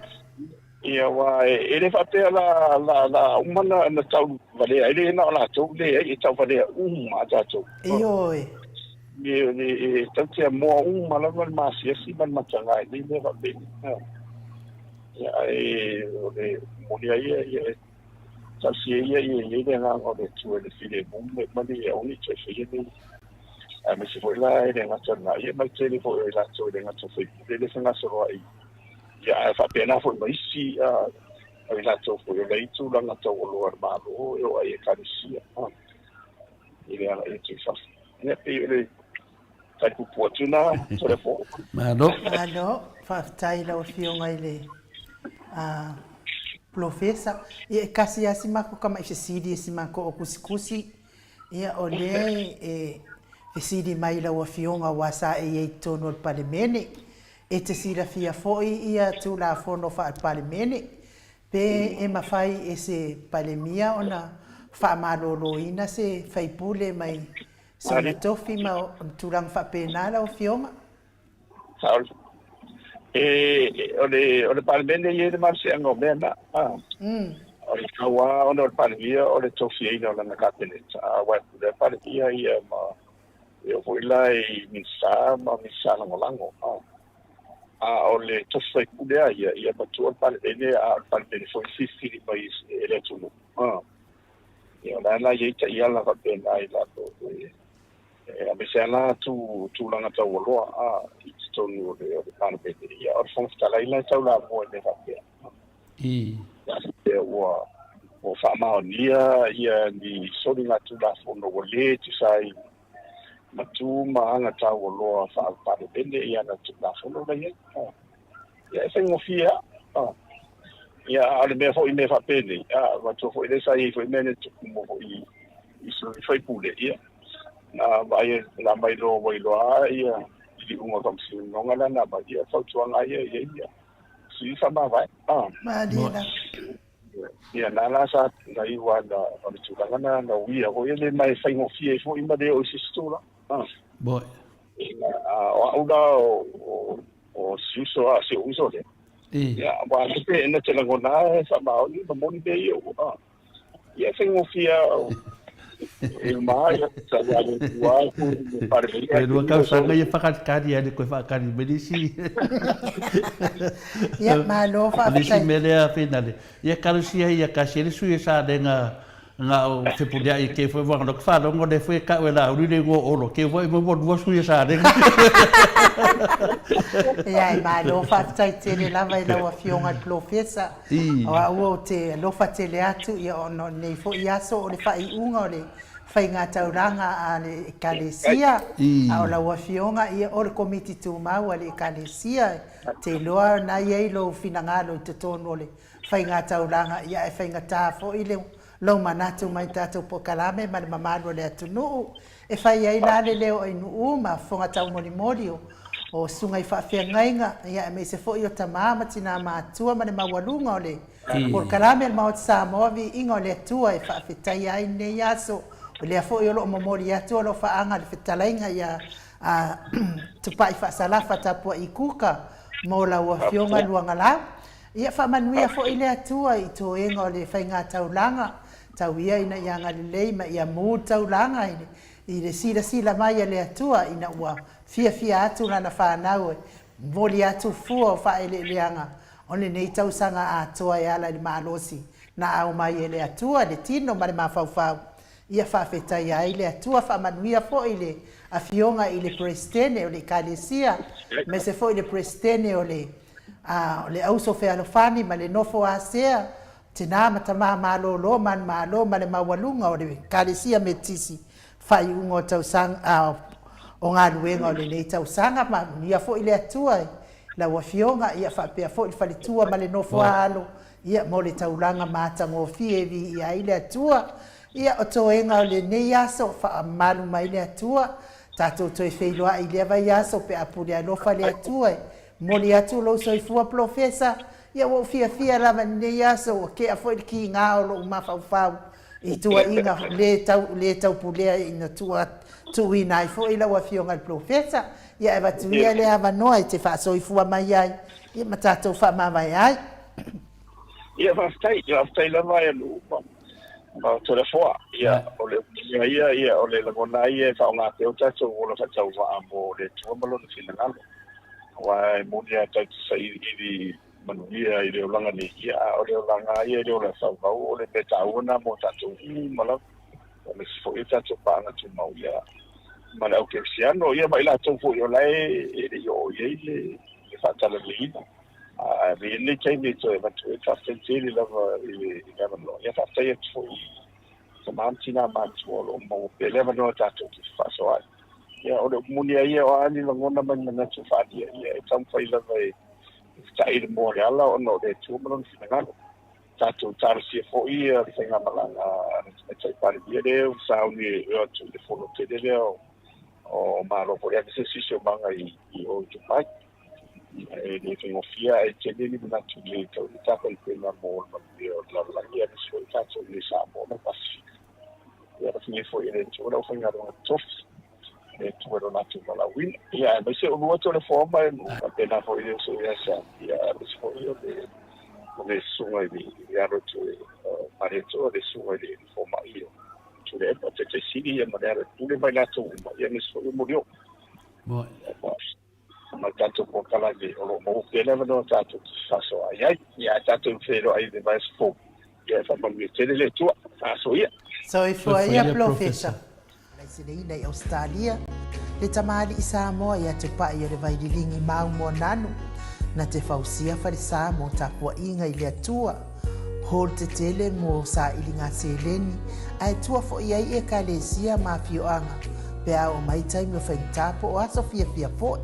Ia, aua e le faapea la, la, la uma na, na tau valea, e le na o latou, leai, e tau valea uma a tatou. Ioe. E, e, e tau te amoa uma lava le masiasi ma le mataga i nei mea faapena. Ah. Ia, ae o le moni a ia, ia, e talosia ia ia i ai le agaga o le Atua i le filemu ma le aua ne i toe faia nei aemaise foi la e le gata i lena, ia ma le tele foi o i latou e le gata o faipule lea e fegasoloai, ia ae faapena foi ma isi o i latou foi o la i tulaga taualoa i le Malo e oo ai i Ekalesia i le agai atu i fafo. Ia pei o le tali puupuu atu lena, Toleafoa. Malo. Malo, faafetai i lau Afioga i le Polofesa. Ia e kasi lava si matou tamai fesili e si matou kusikusi. Ia, o lea e fesili mai i lau Afioga aua sa e i ai i totonu o le Palemene. E te silafia foi ia Tulafono Faale-Palemene, pe e mafai e se Palemia ona faamaloloina se faipule mai sona tofi ma tulaga faapena lau Afioga? E, o le, o le Palemene e i ai le malosiaga o mea na. A. O le tauā ona o le Palemia o le tofiaina o lana Kapeneta, a aua e pule a le Palemia ia ma e oo foi la i Minisita ma Minisita Lagolago. A. A o le tofi faipule lava ia, ia matua le Palemene a o le Palemene foi e filifili mai e le atunuu. A. Ia o la la i ai taiala faapena i lalo o le Aemaise lava la tu, tulaga taualoa a, i totonu o le, o le Palemene. Ia, o le Fofoga Fetalai la e taulamua i mea faapea. I. Ia, ua, ua faamaonia ia ni soligatulafono ua le tusa ai ma tu ma aga taualoa faa-Palemene i ana Tulafono la i ai. Ia, e faigofie lava. Ia, a o le mea foi i mea faapenei, a, manatua foi lea sa i ai foi mea na tupu mo foi i sui faipule, ia, na vaai na aumai loa ua iloa ia liuga o faamasinoga la na aumai, ia, fautuaga lava ia i ai ia sui faamavae. A. Malie lava. Ia, na la sa na iu lava na, o le tulaga na na uia foi e le ma e faigofie ai foi ma le oo i se isi tulaga. A. Boy. A o au la o, o si uso a si ou uso lea. Ia, aua te pe na te lagona e faamaoni ma moni mea ia ua. Ia, e faigofie lava e uma ai sa ia le tua ku le pare mai. Koe lua tausaga ia whakatikari ai le koe whakakari me nisi. Ia, malo faafetai. Nisi mea lea whenale. Ia kalusia ia kasi ele sui e sa lenga Nga o fepuleai ke foi wanga no whalongo le foi ka la uri le ngo olo ke foi mo mo sui sa le. Ia e malo faafetai tele lava i lau Afioga i le Polofesa. O au ou te alofa tele atu ia ona o lenei foi aso o le faaiuga o le faigataulaga a le Ekalesia, a o lau Afioga ia o le Komiti Tumau a le Ekalesia. Te iloa na i ai lou finagalo i totonu o le faigataulaga, ia ae faigata foi le lou manatu mai tatou polokalame ma le mamalu o le atunuu e fai ai la le leo o Inuu ma fofoga taumolimoli o o susuga i faafeagaiga, ia aemaise foi o tama ma tina matua ma le maualuga o le polokalame a le Maota Samoa Viiga o le Atua e faafetaia ai lenei aso. O lea foi o lo o momoli atu alofaaga i le fetalaiga ia Tupai Faasalafa Tapua'i Kuka mo lau Afioga Luagalau. Ia faamanuia foi le Atua i toega o le faigataulaga, tau ia ina ia agalelei ma ia mu le taulaga i le silasila mai a le Atua ina ua fiafia atu lana fanau e momoli atu fua o faaeleeleaga o lenei tausaga atoa e ala i le malosi. Na ao mai e le Atua le tino ma le mafaufau, ia faafetaia ai le Atua, faamanuia foi le Afioga i le Peresetene o le Ekalesia, aemaise foi le Peresetene o le o le Auso Fealofani ma le Nofo a Sea, Tina ma Tama Malolo, Manumalo ma le maualuga o le Ekalesia Metotisi, faaiuga o tausaga, o galuega o lenei tausaga. Manuia foi le Atua i lau Afioga, ia faapea foi le faletua ma le nofo a alo, ia mo le taulaga matagofie e viia ai le Atua. Ia o toega o lenei aso, faamalu mai le Atua, tatou toe feiloai i lea vaiaso pe a pule alofa le Atua e momoli atu lou soifua Polofesa, ia ua ou fiafia lava i lenei aso, ua tea foi le kiga o lou mafaufau i tuuaiga le tau le taupulea ina tuuina ai foi lau Afioga i le Polofesa. Ia e avatu ia le avanoa e te faasoifua mai ai ia ma tatou faamavae ai. Ia faafetai, faafetai lava e Lu ma ma Toleafoa. Ia o le uiga ia, ia o le lagona ia e faaaoga pea o tatou ola faatauvaa mo le Atua ma Lona finagalo. Aua e moni lava tatou te sailiili manuia i le olaga nei, ia a o le olaga lava ia i le ola fauvau o le mea taua lena mo tatou uma lava. Aemaise foi o tatou paaga tumau ia ma le au kerisiano ia ma i latou foi o la e le i oo i ai le faatalaleiina. A e i ai lenei taimi e toe avatu ai le faafetai tele lava i le avanoa. Ia faafetai atu foi i tama ma tina matutua o lo o maua pea le avanoa tatou te fefaasoaai. Ia o le upu moni lava ia, o a ni lagona ma ni manatu faaalia, ia e taumafai lava e feta'i i le moa o le ala ona o le Atua ma Lona finagalo. Tatou talosia foi le faigamalaga a le Tamaitai Palemia lea ua sauni e o atu i le fono tele lea o Malo foi aemaise le siosiomaga i o i Dubai. E le faigofie ae tele ni manatu le tau le tapenapena mo le manuia o le lalolagi aemaise foi tatou i Samoa ma le Pasefika. Ia alofagia foi e le Atua le aufaigaluega totofi le Atua i lo latou valaauina. Ia aemaise o lua Toleafoa ma e faapena foi le uso ia Sam. Ia aemaise foi o le o le susuga i le alo atu e Malietoa le susuga i le fomai o Tuilaepa, Taitai Sili ia ma le alo e pule ma i latou uma, ia aemaise foi o Molioo. Ma le tatou polokalame o lo o maua pea le avanoa tatou te fefaasoaai ai. Ia ae tatou feiloai i le vaiaso fou, ia e faamanuia tele le Atua. Faasoa ia. Soifua ia Polofesa. Laiseneina i Ausetalia, le tamalii Samoa ia Tupai o le Vaililigi Mau Moananu, na te fausia falesa mo tapuaiga i le Atua, hall tetele mo sailiga seleni, ae tua foi ai Ekalesia ma afioaga pe a oo mai taimi o faigata po o aso fiafia foi.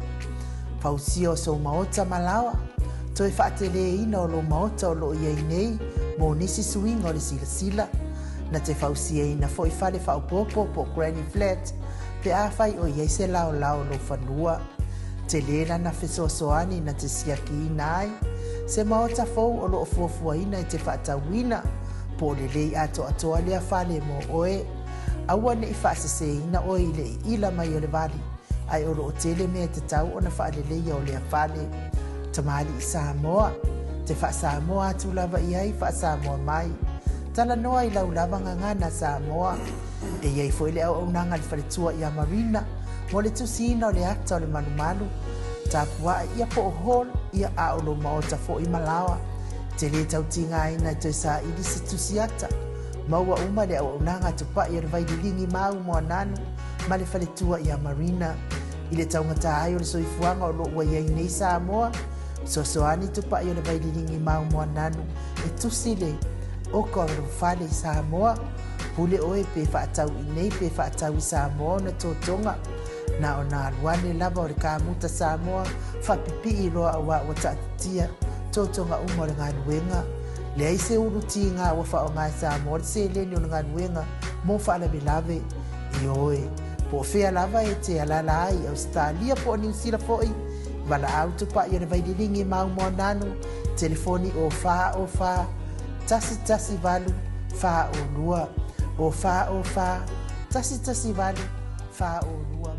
Fausia o sou maota ma laoa, toe faateleina o lou maota o lo o i ai nei mo nisi suiga o le silasila. Na te fausiaina foi fale faaopoopo po o granny flat pe afai o i ai se laolao o lou fanua. Tele lana fesoasoani na te siakiina ai se maota fou o lo o fuafuaina e te faatauina, po o lelei atoatoa lea fale mo oe. Aua ne i faaseseina oe i le iila mai o le vali, ae o lo o tele mea e tatau ona faaleleia o lea fale. Tamalii Samoa, te faa-Samoa atu lava i ai, faa-Samoa mai. Talanoa i lau lava gagana Samoa. E i ai foi le auaunaga a le faletua ia Marina mo le tusiina o le ata o le malumalu, tapua'i ia po o hall ia a o lou maota foi ma laoa. Te lē tau tigaina e toe saili se tusi ata. Maua uma le auaunaga a Tupai o le Vaililigi Mau Moananu ma le faletua ia Marina. I le taugata ai o le soifuaga o lo o ua i ai nei Samoa, fesoasoani Tupai o le Vaililigi Mau Moananu e tusi le oka o lou fale i Samoa. Pule oe pe faatau i nei pe faatau i Samoa ona totoga. Na ona alu ane lava o le kamuta Samoa faapipii loa aua ua taatitia totoga uma o le galuega. Leai se ulu tiga ua faaaoga e Samoa le seleni o le galuega mo faalavelave. Ioe, po o fea lava e te alaala ai i Ausetalia po o Niu Sila foi, valaau tupai o le Vaililigi Mau Moananu, telefoni o 4 o 4 1 1 8 4 o 2, o 4 o 4 1 1 8 4 o 2.